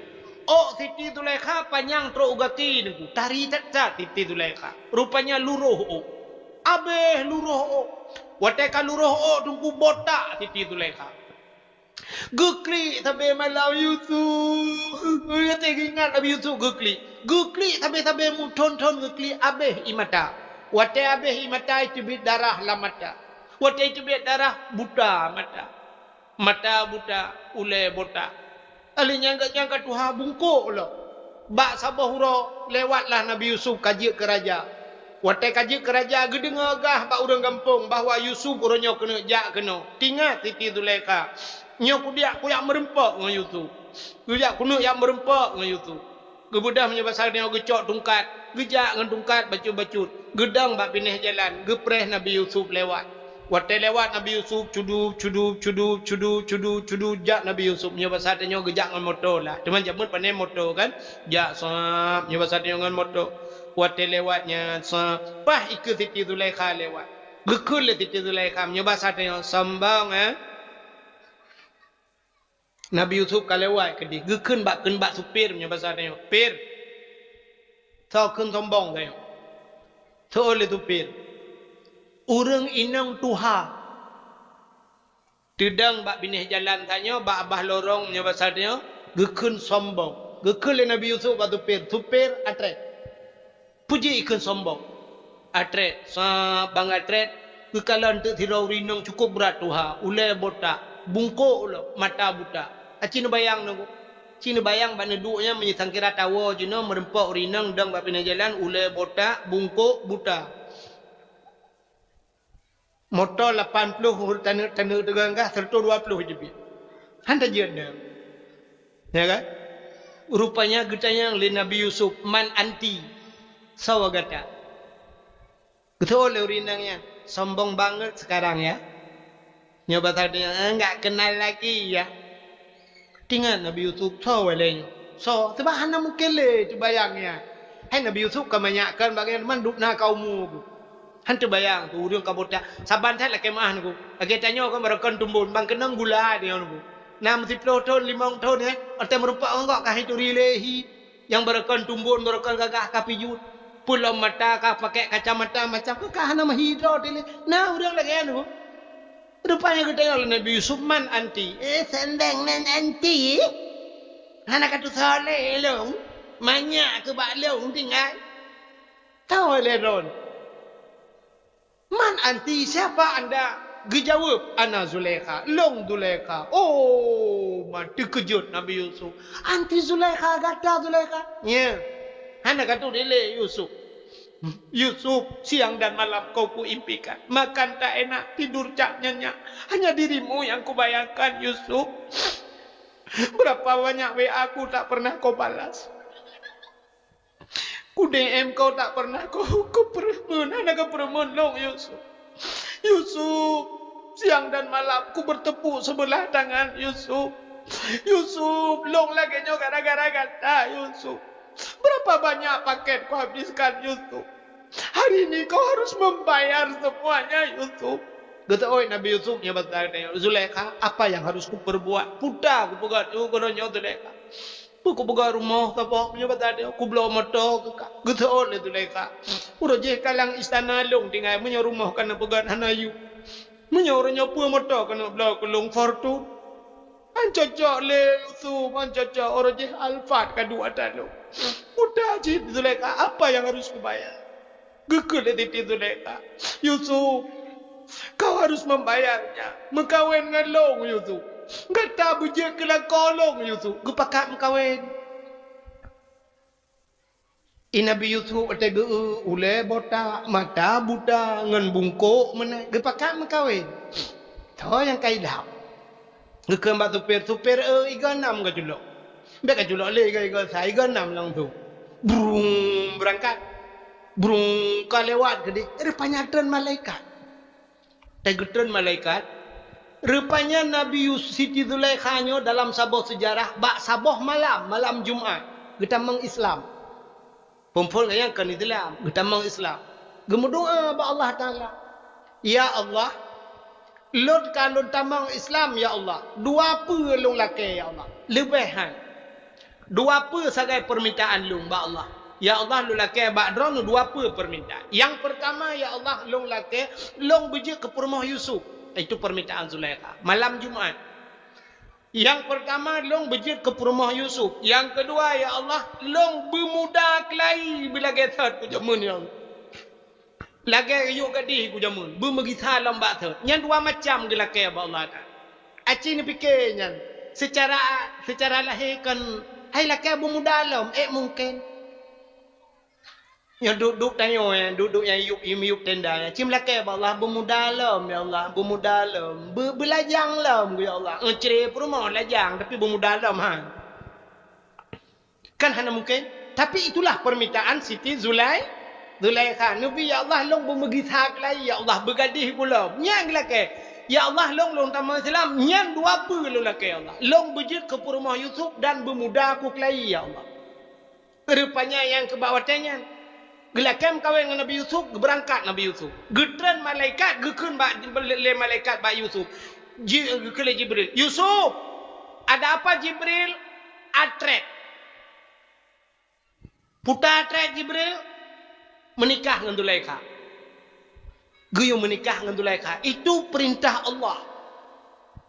Ôk Siti Zulaikha panyang trok u gaki teungku, tari that-that Siti Zulaikha. Rupanya luroh ôk. Abéh luroh ôk. Watée ka luroh ôk teungku botak Siti Zulaikha. Geuklik sabe malam Yusuf. Watée geuingat Nabi Yusuf geuklik. Geuklik sabe-sabe meuthon-thon geuklik abéh ie mata. Watée abéh ie mata iteubiet darah lam mata. Watée iteubiet darah buta mata. Mata buta, ulée botak. Alèh nyan geuh nyan ka tuha bungkôk lom. Bak saboh uroe lewatlah Nabi Yusuf ka jeuet keu raja. Watée ka jeuet keu raja, geudeungoe gah bak ureuëng gampông bahwa Yusuf uroe nyoe keuneuk jak keunoe. Tingat Siti Zulaikha, "Nyoe kudiak kujak meurumpok ngon Yusuf. Kujak keuneuk jak meurumpok ngon Yusuf." Geubeudôh meunyoe basa tanyoe geucok tungkat, geujak ngon tungkat bacut-bacut, geudong bak binéh jalan, geupreh Nabi Yusuf lewat. Watée lewat Nabi Yusuf, cudub, cudub, cudub, cudub, cudub, cudub, jak Nabi Yusuf. Meunyoe basa tanyoe geujak ngon moto lah. Teuma jameun pane moto kan? Jak sab, meunyoe basa tanyoe ngon moto. Watée lewat nyan sab, paih ikeue Siti Zulaikha lewat. Geukheun lé Siti Zulaikha, meunyoe basa tanyoe sombong, eh? Nabi Yusuf ka lewat keudeh, geukheun bak, kheun bak supir, meunyoe basa tanyoe, "Pir, soe kheun sombong tanyoe?" Soe lé supir, "Ureuëng inong tuha." Teudong bak binéh jalan tanyoe, bak babah lorong, meunyoe basa tanyoe, geukheun sombong. Geukheun lé Nabi Yusuf bak supir, "Supir, atrét." Peue jih ikheun sombong. Atrét, sab ban atrét, geukalon teuk sidroe ureuëng inong cukup brat tuha, ulée botak, bungkôk lom, mata buta. Aci neubayang Teungku. Ci neubayang bak neuduek nyan meunyoe sangkira tawoe jinoe meurumpok ureuëng inong dong bak binéh jalan, ulée botak, bungkôk, buta. Moto lapan ploh, taneuk-taneuk teuganggah, seratus dua puluh jeuet. Han tajeuet dong. Ya kan? Rupanya geutanyong lé Nabi Yusuf, "Man anti?" Soe gata? Geuteuôt lé ureuëng inong nyan, "Sombong banget sekarang ya." Nyoe basa tanyoe, "Eh, enggak kenal lagi ya." Tingat Nabi Yusuf, soe lé nyoe? Soe? Sabab hana mungken lé teubayang nyan. Hai Nabi Yusuf ka manyak kon bak nyan, mandum na ka umu. Han teubayang tu ureuëng ka botak. Saban that lakée meu'ah Teungku. Lagée tanyoe kan barokon tumbon, ban keunong gula nyoe Teungku. Na meusiploh thon, limong thon, eh, watée meurumpok ngon gob ka hai turi lé hi. Nyang barokon tumbon, barokon gagah ka pijuet. Peulom mata ka pakai kacamata macam, ka hana meuhi droe dilée. Na ureuëng lagée nyan Teungku. Rupanya geutanyong lé Nabi Yusuf, "Man anti?" Eh, sendeng nan anti. Hana ka tusoe lé lôn. Manyak keu bak lôn tinggai. Tahu lé droen. "Man anti, siapa anda?" Geujaweueb, "Ana Zulaikha, lôn Zulaikha." Oh, ma teukeujot Nabi Yusuf. "Anti Zulaikha, gata Zulaikha?" Nya. Hana ka turi lé Yusuf. "Yusuf, siang dan malam kau kuimpikan. Makan tak enak, tidur tak nyenyak. Hanya dirimu yang kubayangkan, Yusuf. Berapa banyak W A ku tak pernah kau balas. Ku D M kau tak pernah kau, kau peureumeun, hana kau peureumeun lôn, Yusuf. Yusuf, siang dan malam ku bertepuk sebelah tangan, Yusuf. Yusuf, lôn lagée nyoe gara-gara gata, Yusuf. Berapa banyak paket ku habiskan, Yusuf. Hari ini kau harus membayar semuanya, Yusuf." Geuteuôt Nabi Yusuf nyoe basa tanyoe, "Zulaikha, apa yang harus kuperbuat? Puta kupeugét, oh, keunoe nyoe Zulaikha. Peue kupeugét rumoh saboh nyoe basa tanyoe, kubloe moto keu ka." Geuteuôt lé Zulaikha. "Uroe jih ka lam istana lôn tinggai, meunyoe rumoh ka neupeugét hana yue. Meunyoe uroe nyoe peue moto ka neubloe keu lôn, Fortuner. Han cocok lé Yusuf, han cocok, uroe jih Alphard ka duek ata lôn. Puta cit Zulaikha, apa yang harus kubayar?" Geukheun lé Siti Zulaikha, "Yusuf, kau harus membayarnya. Meukawen ngon lôn, Yusuf. Gata beujeuet keu lakoe lôn, Yusuf." Geupakat meukawen. I Nabi Yusuf watée geu-eu ulée botak, mata buta, ngon bungkôk meunan, geupakat meukawen. Soe nyang ka idam? Geukheun bak supir, "Supir, eu, igoe nam geuculok. Bék geuculok lé igoe-igoe sa, igoe nam langsung." Brung, beurangkat. Brung, ka lewat keudeh, rupanya treun malaikat. Teugeutreun malaikat, rupanya Nabi Yus-, Siti Zulaikha nyoe dalam saboh seujarah, bak saboh malam, malam Jumat, geutamong Islam. Phon-phon geuh nyan kon Islam, geutamong Islam. Geumeudoá bak Allah Taala, "Ya Allah, lôn ka lôn tamong Islam, ya Allah. Dua peue lôn lakée, ya Allah? Leubeh hai." Dua peue sagai peurmintaan lôn bak Allah. Ya Allah, lôn lakée bak Droeneuh dua peue peurmintaan. Nyang peurtama, ya Allah, lôn lakée lôn beujeuet keu peurumoh Yusuf. Itu peurmintaan Zulaikha. Malam Jumat. Nyang peurtama, lôn beujeuet keu peurumoh Yusuf. Nyang keudua, ya Allah, lôn beumuda keulayi beulagée thot keu jameun nyoe. Lagée yôk gadih keu jameun, beumeugisa lom bak thot. Nyan dua macam geulakée bak Allah Taala. Aci neupike nyan, seucara, seucara lahé kon Hai lakée beumuda lom, ék mungken. Nyoe duek-duek tanyoe, eh, duek-duek nyang yup, yup tenda, eh. Cit meulakée bak Allah, beumuda lom, ya Allah, beumuda lom. Be-, beulajang lom, ya Allah. Eh, cre peurumoh lajang, tapi beumuda lom, ha. Kan hana mungken. Tapi itulah permintaan Siti Zulai-, Zulaikha. Neubi, "Ya Allah, lôn beumeugisa keulayi, ya Allah, beugadih ulôn." Nyan geulakée. "Ya Allah, lôn, lôn tamong Islam." Nyan dua peue lôn lakée, ya Allah. "Lôn beujeuet keu peurumoh Yusuf dan beumuda ku keulayi, ya Allah." Rupanya nyang keu bak watée nyan. Geulakée meukawen ngon Nabi Yusuf, geubeurangkat Nabi Yusuf. Geutreun malaikat, geukheun bak, lé malaikat bak Yusuf. Ji-, geukheun lé Jibril, "Yusuf!" "Ada apa, Jibril?" "Atrét." "Peue ta atrét, Jibril?" "Meunikah ngon Zulaikha." Geuyue meunikah ngon Zulaikha. Itu peurintah Allah.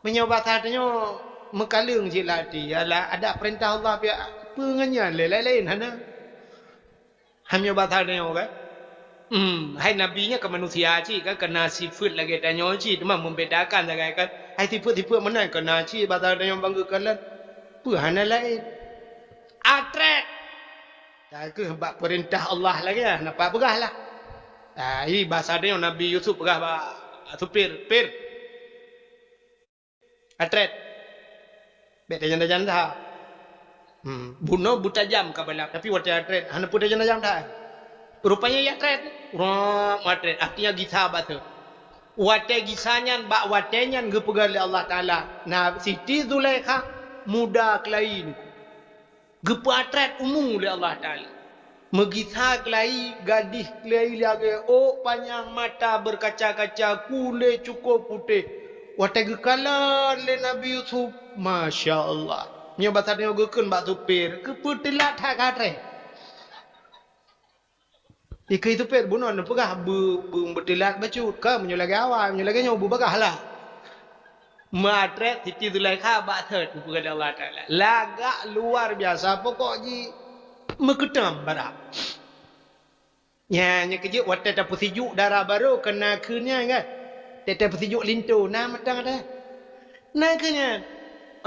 Meunyoe basa tanyoe meukaleueng cit lam até, yalah, ada peurintah Allah piak peue ngon nyan lé, laén-laén hana. Hai meunyoe basa tanyoe kan? Hmm, hai nabi nyan keu manusia cit kan, keu na sifeuet lagée tanyoe cit, teuma membedakan sagai kan. Hai sifeuet-sifeuet meunan keu na cit basa tanyoe bangga kalon. Peue hana laén. Atrét. Ka kheueh bak peurintah Allah lagée, napa peugah lah. Ah, i basa tanyoe Nabi Yusuf peugah bak supir, "Pir, atrét." Bék tajam-tajam that. Hmm, bunoe beutajam ka balap, tapi watée atrét, hana peue tajam-tajam that. Rupanya ya atrét. Rap atrét, artinya gisa basa. Watée gisa nyan, bak watée nyan geupeugah lé Allah Taala, na Siti Zulaikha muda keulayi nyoe. Geupeuatrét umu lé Allah Taala. Meugisa keulayi, gadih keulayi lagée ôk panyang, mata beurkaca-kaca, kulét cukôp putéh. Watée geukalon lé Nabi Yusuf, masya Allah. Nyoe basa tanyoe geukheun bak supir, keupeue teulat that ka atrét. Dikeue supir bunoe neupeugah beu-, beu-, beuteulat bacut. Ka meunyoe lagée awai, meunyoe lagée nyoe beubagaih lah. Meuatrét Siti Zulaikha bak thot, geupeugah lé Allah Taala. Lagak luar biasa, pokok jih meukeutém barak. Nyan, nyan keujeuet watée tapeusijuek dara barô keu na kheun nyan kan. Watée tapeusijuek linto, na mantong ada. Na kheun nyan.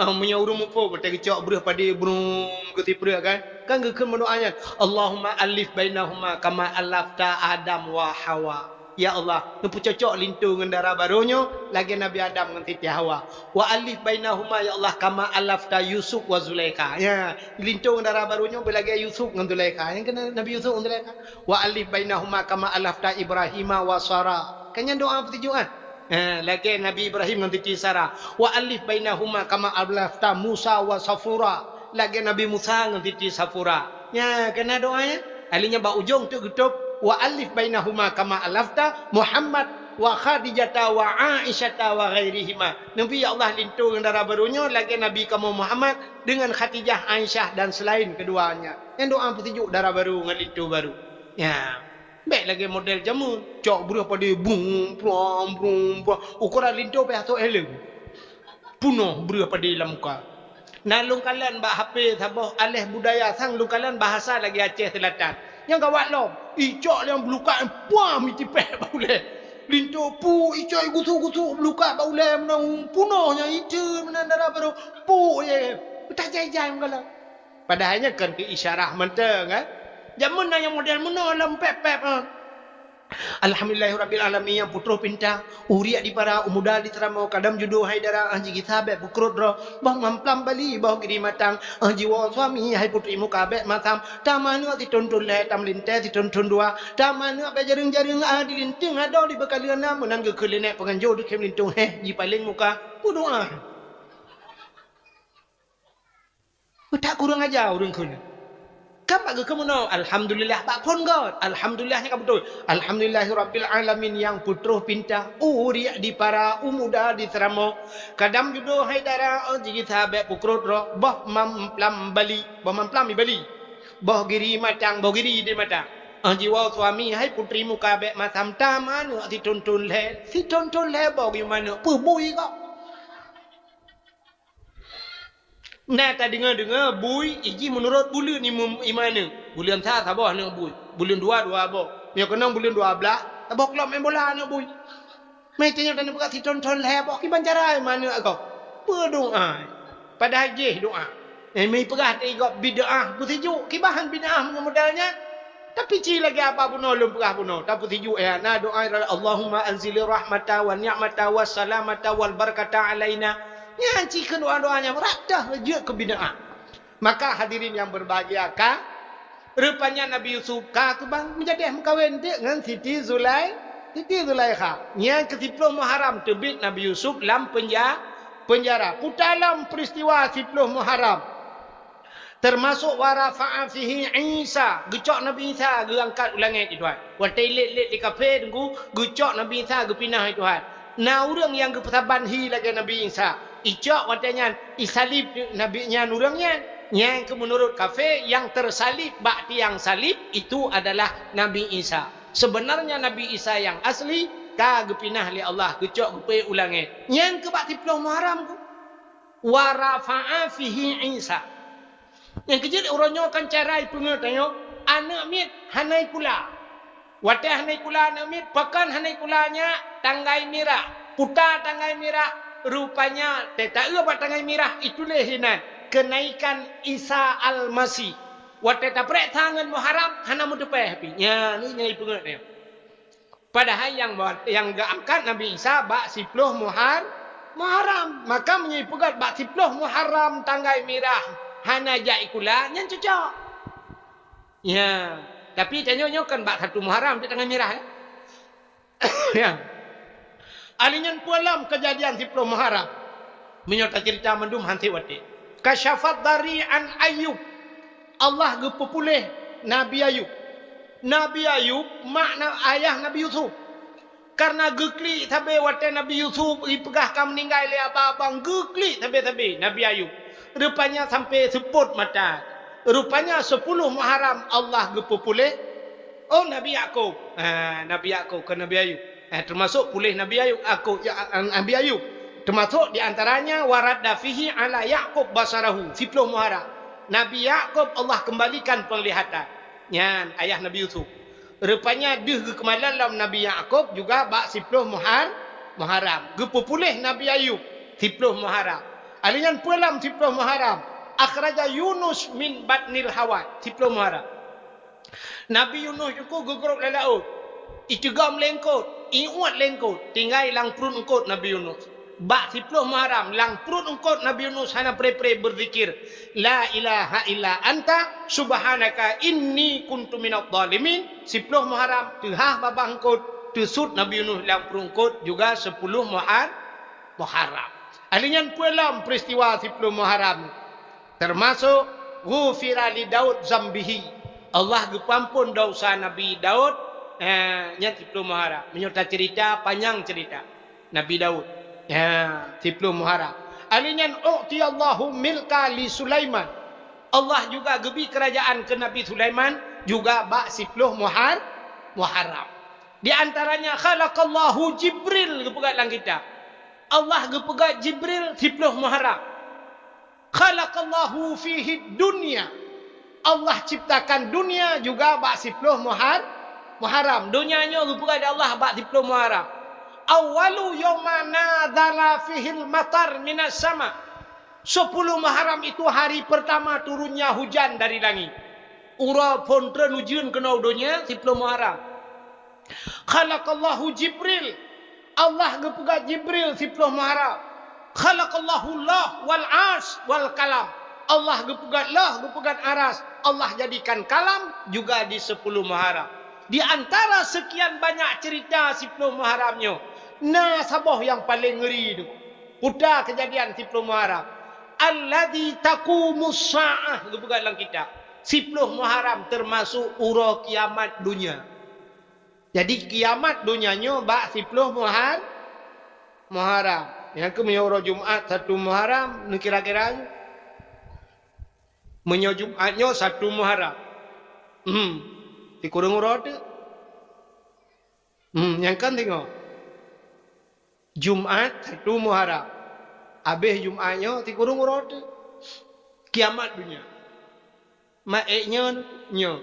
Ah, meunyoe ureuëng muphom, watée geucok breueh padé brung geusipreuek kan. Kan geukheun meudoá nyan, "Allahumma allif bainahuma kama allafta Adam wa Hawa." Ya Allah, neupeucocok linto ngon dara barô nyoe lagée Nabi Adam ngon Siti Hawa. "Wa allif bainahuma ya Allah kama allafta Yusuf wa Zulaikha." Ya, linto ngon dara barô nyoe beulagée Yusuf ngon Zulaikha. Nyang keunan Nabi Yusuf ngon Zulaikha. "Wa allif bainahuma kama allafta Ibrahima wa Sara." Kan nyan doá peusijuek kan? Ha, lagée Nabi Ibrahim ngon Siti Sara. "Wa allif bainahuma kama allafta Musa wa Safura." Lagée Nabi Musa ngon Siti Safura. Nya, keunan doá nyan. Ahli nyan bak ujong teuk geutôb, "Wa allif bainahuma kama allafta Muhammad wa Khadijata wa Aisyata wa ghairihima." Nabi, ya Allah, linto ngon dara barô nyoe lagée Nabi kamoe Muhammad dengan Khadijah, Aisyah dan selain keduanya. Nyan doá peusijuek dara barô ngon linto barô. Nya. Bék lagée model jameun, cok breueh padé brum, brum, brum, brum. Ukoran linto payah sôk heleueng. Punoh breueh padé lam muka. Na lôn kalon bak H P saboh aleh budaya sang lôn kalon bahasa lagée Aceh Selatan. Nyang gawat lom, icok nyang beulukat, puam itipéh bak ulée. Linto pu icok igusuk-gusuk beulukat bak ulée meunan, punoh nyang iteue meunan dara barô, pu ye. Tajai-jai meukalon. Padahai nyan kon keu isyarah mantong, kan? Jameun na nyang model meunoe lom pép-pép, ha. Alhamdulillahirabbil alamin, nyang peutroh pinta, uriek di para, u muda di seuramoe, kadam judo hai dara, ah, jigisa bék peukrot droe, boh mamplam bali, boh giri matang, ah, jiwoe suami, hai putri muka bék masam, tam aneuk sithon-thon lhée, tam lintée sithon-thon dua, tam aneuk bék jareueng-jareueng, ah, di linteung adoe di beukaleueng na, meunan geukheun lé nèk peunganjo deukem linteung, héh, jipaleng muka, peudoa. Peutak kurang aja ureuëng kheun. Kan bak geukheun meunoe, alhamdulillah bak phon göt. Alhamdulillah nyan ka beutôi. Alhamdulillahirabbil alamin nyang peutroh pinta. Uriek di para, u muda di seuramoe. Kadam judo hai dara, oh, jigisa bék peukrot droe. Boh mamplam bali. Boh mamplam bali. Boh giri matang, boh giri di matang. Oh, jiwoe suami hai putri muka bék masam, tam aneuk sithon-thon lhée. Sithon-thon lhée boh giri manök. Peue bui kok. Na tadeungoe-deungoe bui ijih meunurot buleuen imeum iman nyoe. Buleuen sa saboh aneuk bui, buleuen dua dua boh. Nyoe keunong buleuen dua blaih, saboh klub main bola aneuk bui. Meutanyoe taneuk peugah sithon-thon lhée boh kiban cara iman nyoe agoe. Peudoa. Padahai jih doa. Eh, meupeugah teuh gob bid'ah, peusijuek. Kiban bid'ah meunyoe model nyan. Tapi ci lagèe haba bunoe lôn peugah bunoe, tapeusijuek ya. Na doa, "Allahumma anzilir rahmata wa ni'mata wa salamata wal barakata alaina." Nyan ci keu doa-doa nyan, rata jeuet keu bid'ah. Maka hadirin yang berbahagia, ka, rupanya Nabi Yusuf ka keubang meujadeh meukawen deuk ngon Siti Zulai-, Siti Zulaikha. Nyan keu siploh Muharram teubiet Nabi Yusuf lam penja-, penjara. Peue ta lom peristiwa siploh Muharram. Termasuk wa rafa'a fihi Isa, geucok Nabi Isa geuangkat u langét, ya Tuhan. Watèe ilét-lét lé kafé teungku, geucok Nabi Isa geupinah, ya Tuhan. Na ureueng nyang geupeusaban hi lagèe Nabi Isa. Icok watèe nyan, isalib Nabi nyan ureueng nyan. Nyan keu meunurot kafé, nyang teusalib bak tiang salib itu adalah Nabi Isa. Sebenarnya Nabi Isa nyang asli ka geupinah lé Allah, geucok geupeuék u langét. Nyan keu bak siploh Muharram keu. Wa rafa'a fihi Isa. Nyang keujeuet uroe nyoe kan cara ipeungeut tanyoe, aneuk miet hana ikula. Watèe hana ikula aneuk miet, pakon hana ikula nyak, tanggai mirah. Peue ta tanggai mirah, rupanya teuh taeu bak tanggai mirah ituléh hinan, kenaikan Isa Almasih. Watèe tapreh tangan Muharram, hana meuteupèh pi. Nyan, nyan ipeungeut tanyoe. Padahai nyang, nyang geuangkat Nabi Isa bak siploh Muhar-, Muharram. Maka meunyoe ipeugah bak siploh Muharram tanggai mirah hana jak ikula, nyan cocok. Ya, tapi tanyoe nyoe kan bak satu Muharram tanggai mirah, ya. Ya. Ali nyan peue lom keujadian siploh Muharram. Meunyoe taceurita mandum han sép watèe. Kasyafad dari an Ayub. Allah geupeupuléh Nabi Ayub. Nabi Ayub, mak na-, ayah Nabi Yusuf. Karena geuklik sabe watèe Nabi Yusuf ipeugah ka meuninggai lé abang-abang, geuklik sabe-sabe Nabi Ayub. Rupanya sampai seupôt mata. Rupanya siploh Muharram Allah geupeupuléh, oh, Nabi Yakub. Ha, Nabi Yakub, kon Nabi Ayub. Eh, termasuk puléh Nabi Ayub, aku, ya, Nabi Ayub. Termasuk di antaranya, "Wa radda fihi ala Yakub basarahu", siploh Muharram. Nabi Yakub Allah kembalikan penglihatan. Nyan, ayah Nabi Yusuf. Rupanya deuh geukeumalon lom Nabi Yakub juga bak siploh Muhar-, Muharram. Geupeupuléh Nabi Ayub, siploh Muharram. Ali nyan peue lom siploh Muharram. Akhraja Yunus min batnil hawat, siploh Muharram. Nabi Yunus nyoe geugrôp lam laôt. Iteugom lé eungkôt, iuet lé eungkôt, tinggai lam pruet eungkôt Nabi Yunus. Bak siploh Muharram, lam pruet eungkôt Nabi Yunus hana pre-pre beuzikir, "La ilaha illa anta, subhanaka inni kuntu minadh dhalimin." Siploh Muharram, teuhah babah eungkôt, teusut Nabi Yunus lam pruet eungkôt, juga siploh Muhar-, Muharram. Ali nyan peue lom peristiwa siploh Muharram. Termasuk, "Ghufira li Daud zambihi." Allah geupeuampon desya Nabi Daud, eh, nyan siploh Muharram. Meunyoe taceurita, panyang ceurita Nabi Daud. Ya, siploh Muharram. Ali nyan, "U'tiyallahu milka li Sulaiman." Allah juga geubri keurajaan keu Nabi Sulaiman juga bak siploh Muhar-, Muharram. Di antaranya, "Khalaqallahu Jibril," geupeugah lam kitab. Allah geupeugah Jibril siploh Muharram. "Khalaqallahu fihi dunya." Allah ciptakan dunia juga bak siploh Muhar-, Muharram. Dunia nyoe geupeugah lé Allah bak siploh Muharram. "Awwalu yauma nazala fihil matar minas sama." Siploh Muharram itu hari pertama turunnya hujan dari langit. Uroe phon treun ujeuen keunoe u donya, siploh Muharram. "Khalaqallahu Jibril." Allah geupeugah Jibril siploh Muharram. "Khalaqallahu Lauh wal Arsy wal Kalam." Allah geupeugah Lauh, geupeugah Aras. Allah jadikan Kalam juga di siploh Muharram. Di antara sekian banyak cerita siploh Muharram nyoe, na saboh nyang paleng ngeuri tu. Peue ta keujadian siploh Muharram. "Alladzi taqumus sa'ah," geupeugah lam kitab. Siploh Muharram termasuk uroe kiamat donya. Jadi, kiamat donya nyoe bak siploh Muhar-, Muharram. Nyang keu meunyoe uroe Jumat satu Muharram, neukira-kira nyoe. Meunyoe Jumat nyoe satu Muharram. Hmm. Sikureueng uroe teuk. Hmm, nyang kan singoh. Jumat satu Muharram. Abéh Jumat nyoe sikureueng uroe teuk. Kiamat donya. Man ék nyoe, nyoe,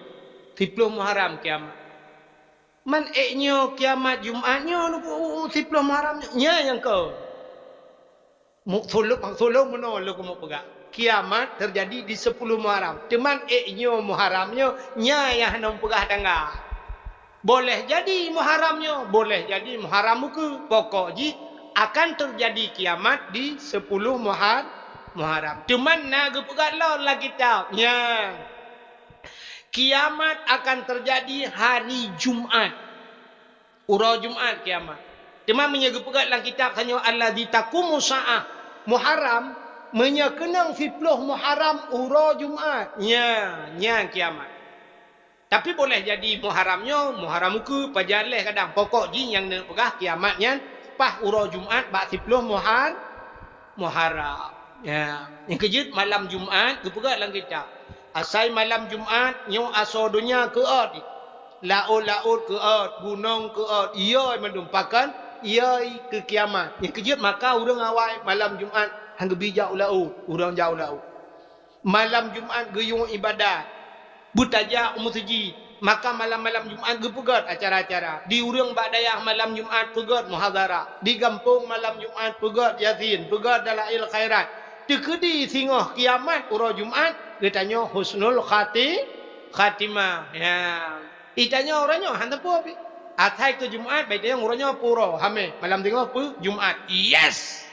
siploh Muharram kiamat. Man ék nyoe kiamat Jumat nyoe, siploh Muharram nyoe, nyan nyang kon. Mu-, sulông, sulông meunoe lôn keumeung peugah. Kiamat teujadi di sepuluh Muharram. Teuma ék nyoe Muharram nyoe, nyan nyang hana peugah tanggai. Boleh jadi Muharram nyoe, boleh jadi Muharram ukeue. Pokok jih akan teujadi kiamat di sepuluh Muhar-, Muharram. Teuma na geupeugah lom lam kitab. Nyan. Kiamat akan teujadi hari Jumat. Uroe Jumat kiamat. Teuma meunyoe geupeugah lam kitab tanyoe alladzi taqumu sa'ah Muharram, meunyoe keunong siploh Muharram uroe Jumat, nyan, nyan kiamat. Tapi boleh jadi Muharram nyoe, Muharram ukeue, pajan lé kadang. Pokok jih nyang neupeugah kiamat nyan paih uroe Jumat bak siploh Muhar-, Muharram. Ya, nyang keujeuet malam Jumat geupeugah lam kitab. Asai malam Jumat nyoe asoe donya keuôt. Laôt-laôt keuôt, gunong keuôt, iyoi mandum pakon, iyoi keu kiamat. Nyang keujeuet maka ureuëng awai malam Jumat han geubi jak u laôt, ureuëng jak u laôt. Malam Jumat geuyue iébadat, beutajak u meuseujid, maka malam-malam Jumat geupeugét acara-acara. Di ureuëng bak dayah malam Jumat peugét muhadharah, di gampông malam Jumat peugét Yasin, peugét dalail khairat. Teukeudi singoh kiamat uroe Jumat, geutanyoe husnul khati-, khatimah. Ya. Itanyoe uroe nyoe hana peue pih. Asai keu Jumat, bai tanyong uroe nyoe peue uroe, hamé, malam singoh peue? Jumat. Yes!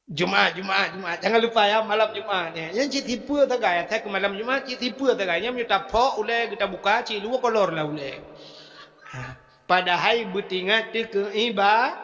Jumat, Jumat, Jumat. Jangan lupa ya, malam Jumat. Ya, nyan cit tipe sagai. Asai keu malam Jumat, cit tipe sagai. Nyan meunyoe taphok ulée, geuta buka, cit luwa kolor lah ulée. Ha. Padahai beutingat teu keu iba-,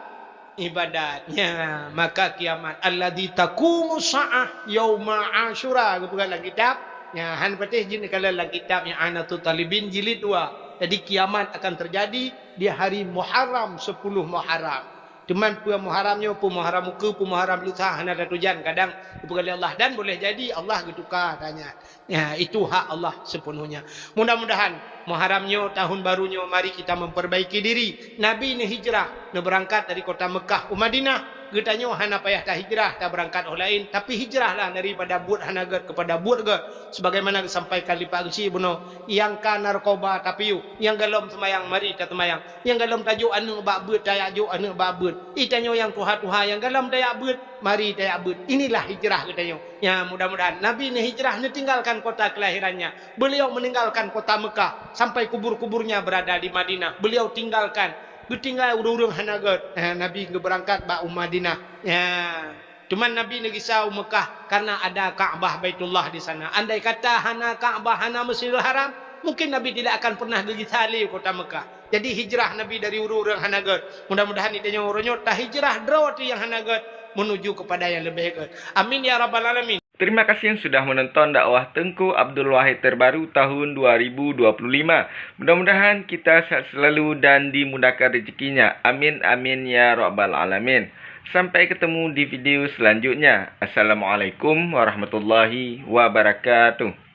iébadat. Nya, maka kiamat. Alladzi taqumu sa'ah yauma Asyura. Geupeugah lam kitab. Nya, han patéh jeuet kalon lam kitab I'anatut Thalibin jilid dua. Jadi, kiamat akan terjadi di hari Muharram, sepuluh Muharram. Teuma peue Muharram nyoe, peue Muharram ukeue, peue Muharram lusa, hana tatujan kadang geupeugah lé Allah. Dan boleh jadi Allah geutuka tanya. Ya, itu hak Allah sepenuhnya. Mudah-mudahan Muharram nyoe, tahun baru nyoe, mari kita memperbaiki diri. Nabi neuhijrah, neubeurangkat dari kota Mekah u Madinah. Geutanyoe hana payah tahijrah, tabeurangkat óh laén, tapi hijrahlah daripada buet hana gét kepada buet gét. Sebagaimana geusampaikan lé Pak Geuchik bunoe, nyang ka narkoba tapiôh, nyang golom seumayang mari taseumayang, nyang golom tajok aneuëk bak beuet tajak jok aneuëk bak beuet. Itanyoe nyang tuha-tuha nyang golom tajak beuet, mari tajak beuet. Inilah hijrah geutanyoe. Ya, mudah-mudahan Nabi neuhijrah neutinggalkan kota kelahirannya. Beliau meninggalkan kota Mekah sampai kubur-kuburnya berada di Madinah. Beliau tinggalkan, geutinggai ureuëng-ureuëng hana gét. Eh, Nabi geubeurangkat bak u Madinah. Ya. Cuman Nabi neugisa u Mekah karena ada Ka'bah Baitullah di sana. Andai kata hana Ka'bah, hana Masjidil Haram, mungkin Nabi tidak akan pernah geugisa lé u kota Mekah. Jadi hijrah Nabi dari ureuëng-ureuëng hana gét. Mudah-mudahan itanyoe uroe nyoe tahijrah droe teuh nyang hana gét menuju kepada yang lebih gét. Amin ya rabbal alamin. Terima kasih yang sudah menonton dakwah Teungku Abdul Wahid terbaru tahun dua ribu dua puluh lima. Mudah-mudahan kita sehat selalu dan dimudahkan rezekinya. Amin, amin, ya rabbal alamin. Sampai ketemu di video selanjutnya. Assalamualaikum warahmatullahi wabarakatuh.